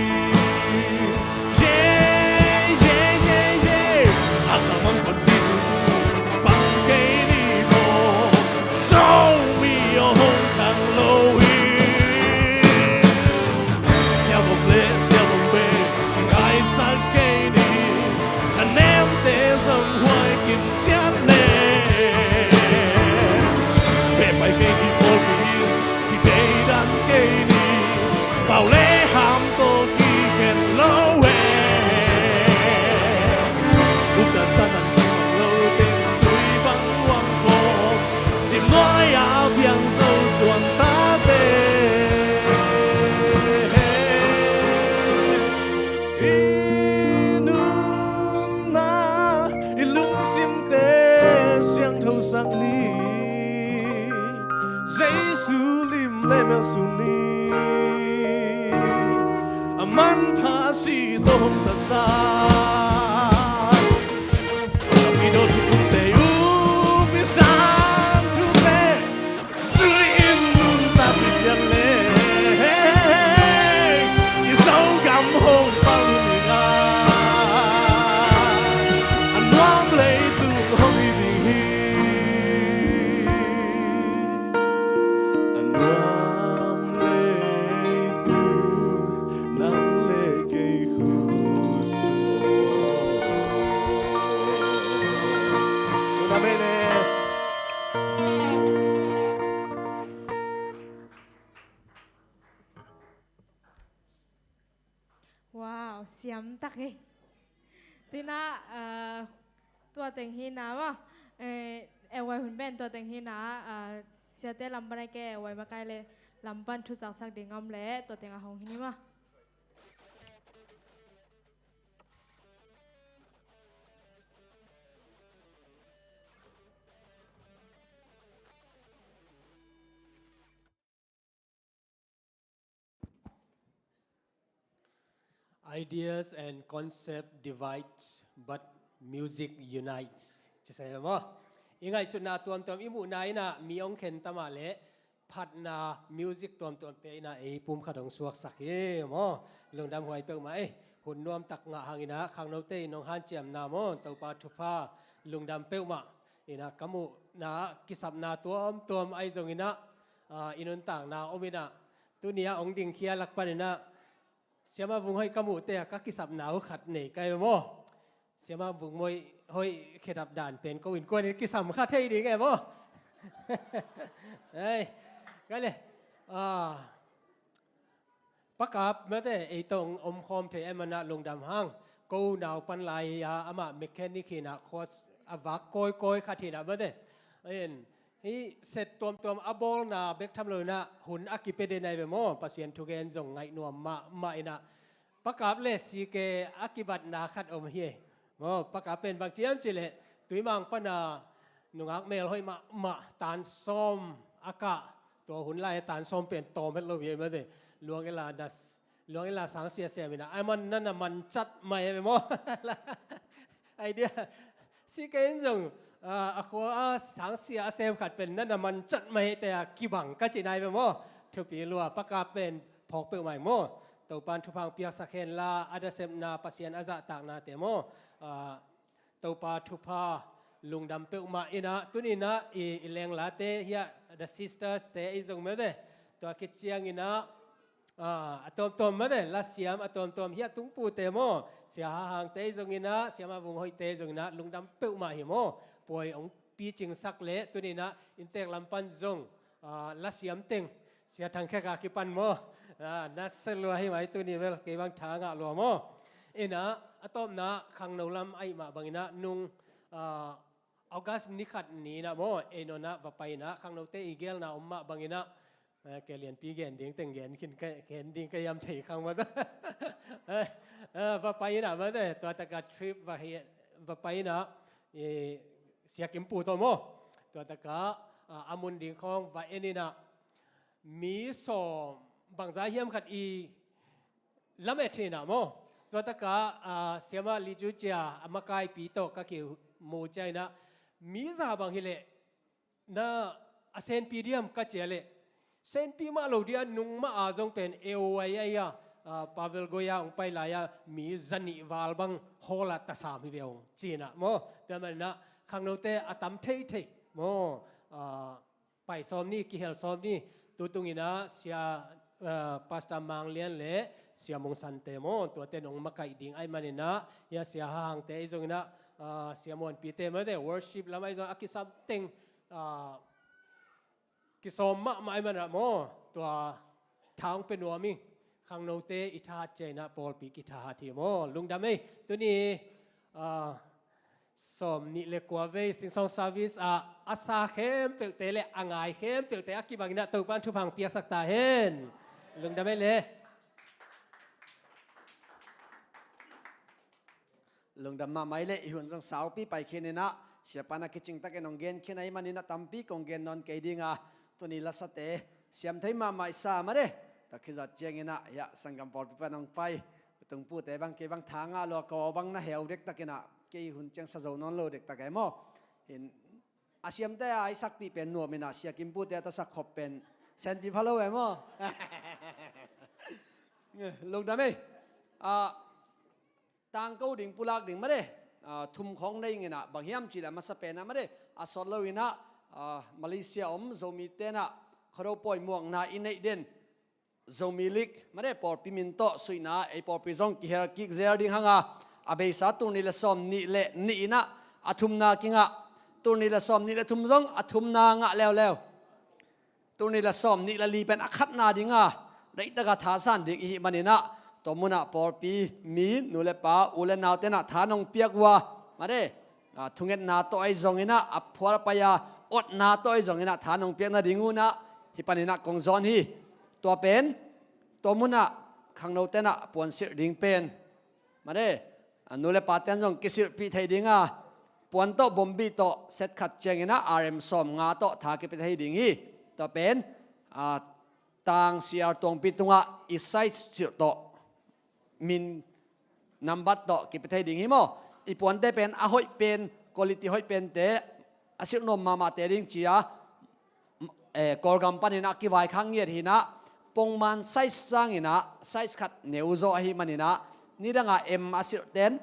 Yeah, yeah, yeah, yeah. A ka mang pan hi ding, pang kei ni maw. Zomi aw hong khang lo hi. Siabawm le siabawm be, ngaisak kei ni. Thanemte zong huai kim ciat le. Be pai kei ni pawl kei ni, ki deidan kei ni. Pau le ham tawh kikhen lo e. Ukdan sanan lo teng tui bang uang khawm. Cim nuai a piang zo suan tate. I nunna, i lungsimte siangthosak ni. Jesu lim le melsun ni. A manpha si tawh hong ta sa. Papi dawh thu pumpuite, upi san thute, zui in nuntakpih ciat le. I Zogam hong pang ding a, a nuam leitung hong hi ding hi. A nuam leitung nang le kei khutsung. Amen. Wow, siam tak hi. Tuinah, ah, tua teng hi na maw. Eh, e wai hun pen tua teng hi na, ah, siate lam pan a ke wai makai le lam pan thu zaksak ding om le tua teng a hong hi ni maw. Ideas and concept divides, but music unites. Ci sa hi maw? I ngaihsutna tuamtuam, i muhna in ah mi hong khen ta mah leh phatna music tuamtuamte in ah ei pumkhat hong suaksak hi maw? Lungdam huai peuhmah ei. Hun nuamtak ngah hang in ah khangnote in hong hanciamna maw, Topa thupha, lungdam peuhmah. In ah ka muhna kisapna tuamtuam ahi zong in ah, ah, i nuntakna om in ah, tuni a hong dingkhia lak pan in ah, Siamah Vung Hoih ka muhte ah ka kisapna uh khat nei ka hi maw. Siamah Vung Hoih khedap dan pen ko innkuan in kisam kha thei ding e maw. Ei, ka le, ah, Pa Kap mate, ei tawh omkhawm thei e maw, na lungdam hang. Ko nau pan lai a, amah mechanic hi na, course a vak kawikawi khat hi na mate. En, hih set tuamtuam a bawlna bek tham lo in ah hun a kipia den ahi ve maw. Pasian thugen zong ngaih nuam mahmah in ah. Pa Kap le C K a kibatna khat om hi e maw. Pa Kap pen bang ci hiam cih leh Tuimang pan a nungak mel hoih mahmah, tan sawm a kah. Tua hun lai a tan sawm pen tawm het lo hi e mate. Luang ila nas Luang ila sangsia sem in ah, a man na na man cat mai e maw. Idea. C K in zong, ah, a khua a sangsia a sem khat pen na na man cat mai te a kibang ka ci nai ve maw. Thupi lua, Pa Kap pen phawk peuhmah hi maw. Topan thupha hong piaksak hen la, a dasepna, Pasian a zahtaknate maw. Ah, Topa thupha, lungdam peuhmah in ah, tuni in ah i, i lenglate hiah, the sisters te i zong mete. Tua khit ciangin ah, ah, a tuamtuam mete, lasiam a tuamtuam hiah tungpute maw, Sia Ha Hangte i zongin ah, Siamah Vung Hoihte i zongin ah, lungdam peuhmah hi maw. Puai hong picingsak leh tuni in ah inntek lam pan zong, ah, lasiam teng Sia Thang Khek a kipan maw. Ah, na se lua hi mai tuni bel, kei bang tha ngah lua maw. In ah, a tawpna khangno lam ahih mah bangin ah nung, ah, August ni khat ni in ah maw, ei nawn ah va pai in ah khangnote i gelna om mah bangin ah, ah, ke lianpi gen ding teng gen khin ka, gen ding ka hiam thei khang maw. Ah, ah, va pai in ah maw te, tua taka trip va hi, va pai in ah, eh, Sia Kim Pu tawh maw. Tua taka, a, a mun ding khawng va en inah, mi sawm bangza hiam khat i lamet hinah maw? Tua takah, a, siamah Li Ju Cia a makaipi tawh ka kimu cia inah, mi za bang hileh na a senpi diam ka cia leh, senpi mah lo dia nung mah a zong pen A O I a, a, Pavel Goya hong pai lai-a mi zanih val bang hall ah tasam hi ve hong ci inah maw? Tua maninah khangnote a tam theithei maw? A, pai sawm ni, kihel sawm ni. Tutunginah sia, a, Pastor Mang Lian le sia Mung Sante maw, tuate nong makaih ding ahih maninah, hia sia Ha Hangte ahi zonginah, a, sia Muanpite mate worship lam ahi zong a kisam teng, a, kisawm mahmah ahih maninah maw, tua tha hong pia nuam ing. Khangnote i thahat cia inah pawlpi kithahat hi maw? Lungdam ei. Tuni, a, sawm nih le kua vei Sing Song service ah a sa khempeuhte le a ngai khempeuhte a kibanginah Topa'n thupha hong piaksak ta hen. Lungdam ei le. Lungdam mahmah ei le. I hun zong saupi pai khin inah, siapa'n a kicingtakin hong gen khin ahih maninah tampi kong gen nawn kei dinga, tuni lasate siam thei mahmah i sa mate. Tua khit zawh cianginah, hia, sanggam pawlpi pan hong pai Tungpute bang kei bang tha ngah lua, ko bang na heu dektakinah, kei hun ciang sa zo nawn lo dektak e maw? Hin a siamte a i sakpih pen nuam inah, sia Kimpute a tawh sak khop pen senpi pha lo e maw? Lungdam ei. A, tangko ding, pulak ding mate, a, thum khawng nei inginah, bang hiam cihleh a masa penah mate, a sawt lo inah, a, Malaysia om Zomite inah Khuado pawi muakna i neih den Zomi League mate pawlpi min tawh suihna, ei pawlpi zong kihel kik zel ding hanga, a beisa tul nih le sawm nih le nih inah a thumna kingah, tul nih le sawm nih le thum zong a thumna ngah leuleu. Tul nih le sawm nih le li pen a khatna dinga, deihtaka thasan ding i hih maninah, tua munah pawlpi mi, nu le pa, u le naute inah tha nong piak uh a, mate, a, thungetna tawh ahi zonginah, a phual a pai-a otna tawh ahi zonginah tha nong piak nading unah hih paninah kong zawn hi. Tua pen, tua munah khangnote inah puansilh ding pen, mate, a, nu le pate in zong kisilhpih thei dinga, puan tawh, bombi tawh set khat cianginah R M sawm nga tawh tha kipia thei ding hi. Tua pen, a, tang C R tuangpi tungah i size silh tawh, min nambat tawh kipia thei ding hi maw? I puante pen a hoih pen, quality hoih pente, a silh nuam mahmahte ding cia, eh, Kawlgam paninah kivaikhak ngiat hinah, pongman size sanginah size khat neu zaw ahih maninah, nidanga M a silhten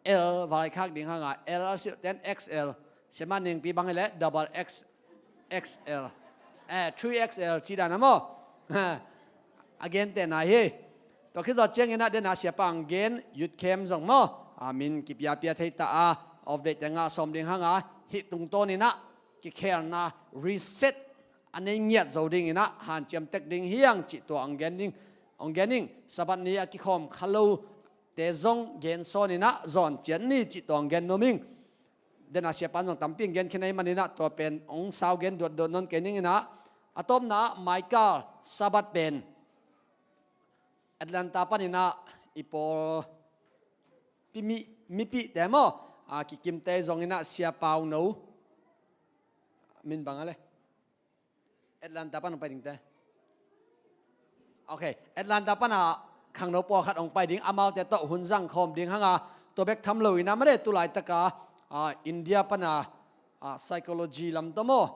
L vaikhak ding hanga, L a silhten X L, siamah ningpi bang hileh double X, X L, eh, three X L cih dan a maw? A gente na hi. Tua khit zawh cianginah dena siapa ang gen, youth camp zong maw, a, min kipiapia thei ta a, off date te ngah sawm ding hanga, hih tungtawninah kikhelna reset a nei ngiat zo dinginah hanciam tek ding hi hang cih tua ang gen ding, ang gen ding. Sabbath ni a kikhawm kha lote zong gen sawninah zawn ciat ni cih tua ang gen nuam ing. Dena siapa'n zong tampi ang gen khin ahih maninah tua pen hong sau gen duatduat nawn kei ninginah, a tawpna Michael Sabbath pen Atlanta paninah i pawlpi mi, mipihte maw, a, kikimte zonginah sia Pau No, min bang a le? Atlanta pan hong pai dingte. Ok, Atlanta pana khangno pawlkhat hong pai ding, amaute tawh hun zang khawm ding hanga, tua bek tham loinah mate, tulaitaka, a, India pana, a, psychology lam tawh maw,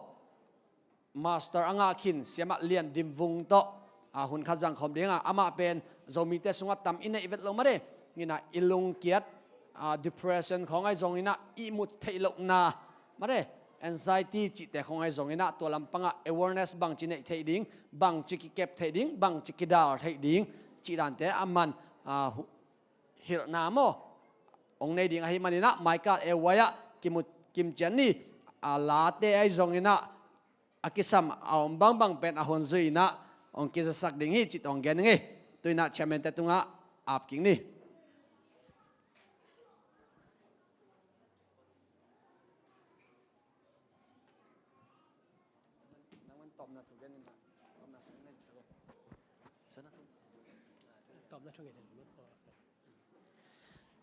master a ngah khin siamah Lian Dim Vung tawh, a, hun khat zang khawm ding a, amah pen Zomite sungah tam i neih vet lo mate, nginah i lungkiat, a, depression khawng ahi zonginah ihmut theih lohna mate, anxiety cihte khawng ahi zonginah tua lampangah awareness bangci neih theih ding, bangci kikep theih ding, bangci kidal theih ding cih dante a man, a, hu-, hilhna maw, hong nei ding ahih maninah Michael A Y ah kimu, kimcian ni, a, late ahi zonginah a kisam a om bangbang pen a hun zui inah hong kizasak ding hi cih tawh hong gen ning ei. Tu inah chairman te tungah ap kik ni.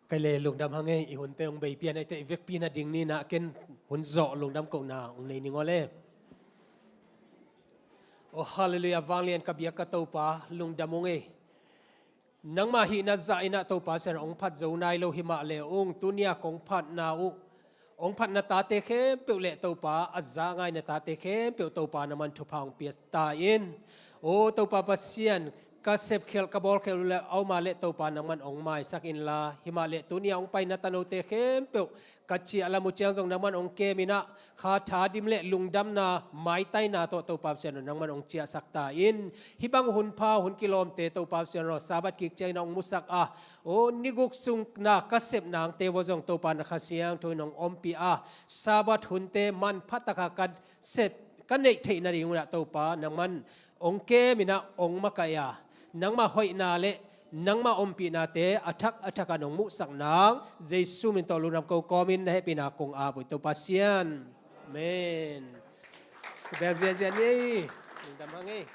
Kei le lungdam hang ei, i hunte hong bei pian aite i vekpi nading ni inah ken hun zawh lungdam kohna hong nei ning aw le. Oh, halleluiah, vanglian ka biak ka Topa, lungdam ung ei. Nangmah hihna zah in ah Topa Sian hong phat zo nai lo himah le ung, tuni a kong phatna uh, hong phatna tate khempeuh le Topa a za ngaina tate khempeuh Topa nangman thupha hong pia ta in. Oh Topa Pasian, ka sepkhialh ka bawlkhialh uh le auma le Topa nangman hong maisak inla, himah le tuni a hong paina tanote khempeuh ka ciah lam uh ciang zong nangman hong kem in ah, kha thadim le lungdamna maitaina tawh Topa Pasian aw nangman hong ciahsak ta in. Hih bang hunpha hun kilawmte Topa Pasian aw Sabbath kik ciangin ah hong musak a, oh, ni guk sungna ka sep nangte vua zong Topa na Kha Siangtho in hong ompih a, Sabbath hunte manpha taka ka sep ka neih theih nading un ah Topa nangman hong kem in ah hong makaih a, nangmah hoihna le nangmah ompihnate a thak a thak a nong muhsak nang Jesu min tawh lungdam ko kawmin na hehpihna kong ap uh hi Topa Sian. Amen. Bel ziahziah ni ei. Lungdam hang ei.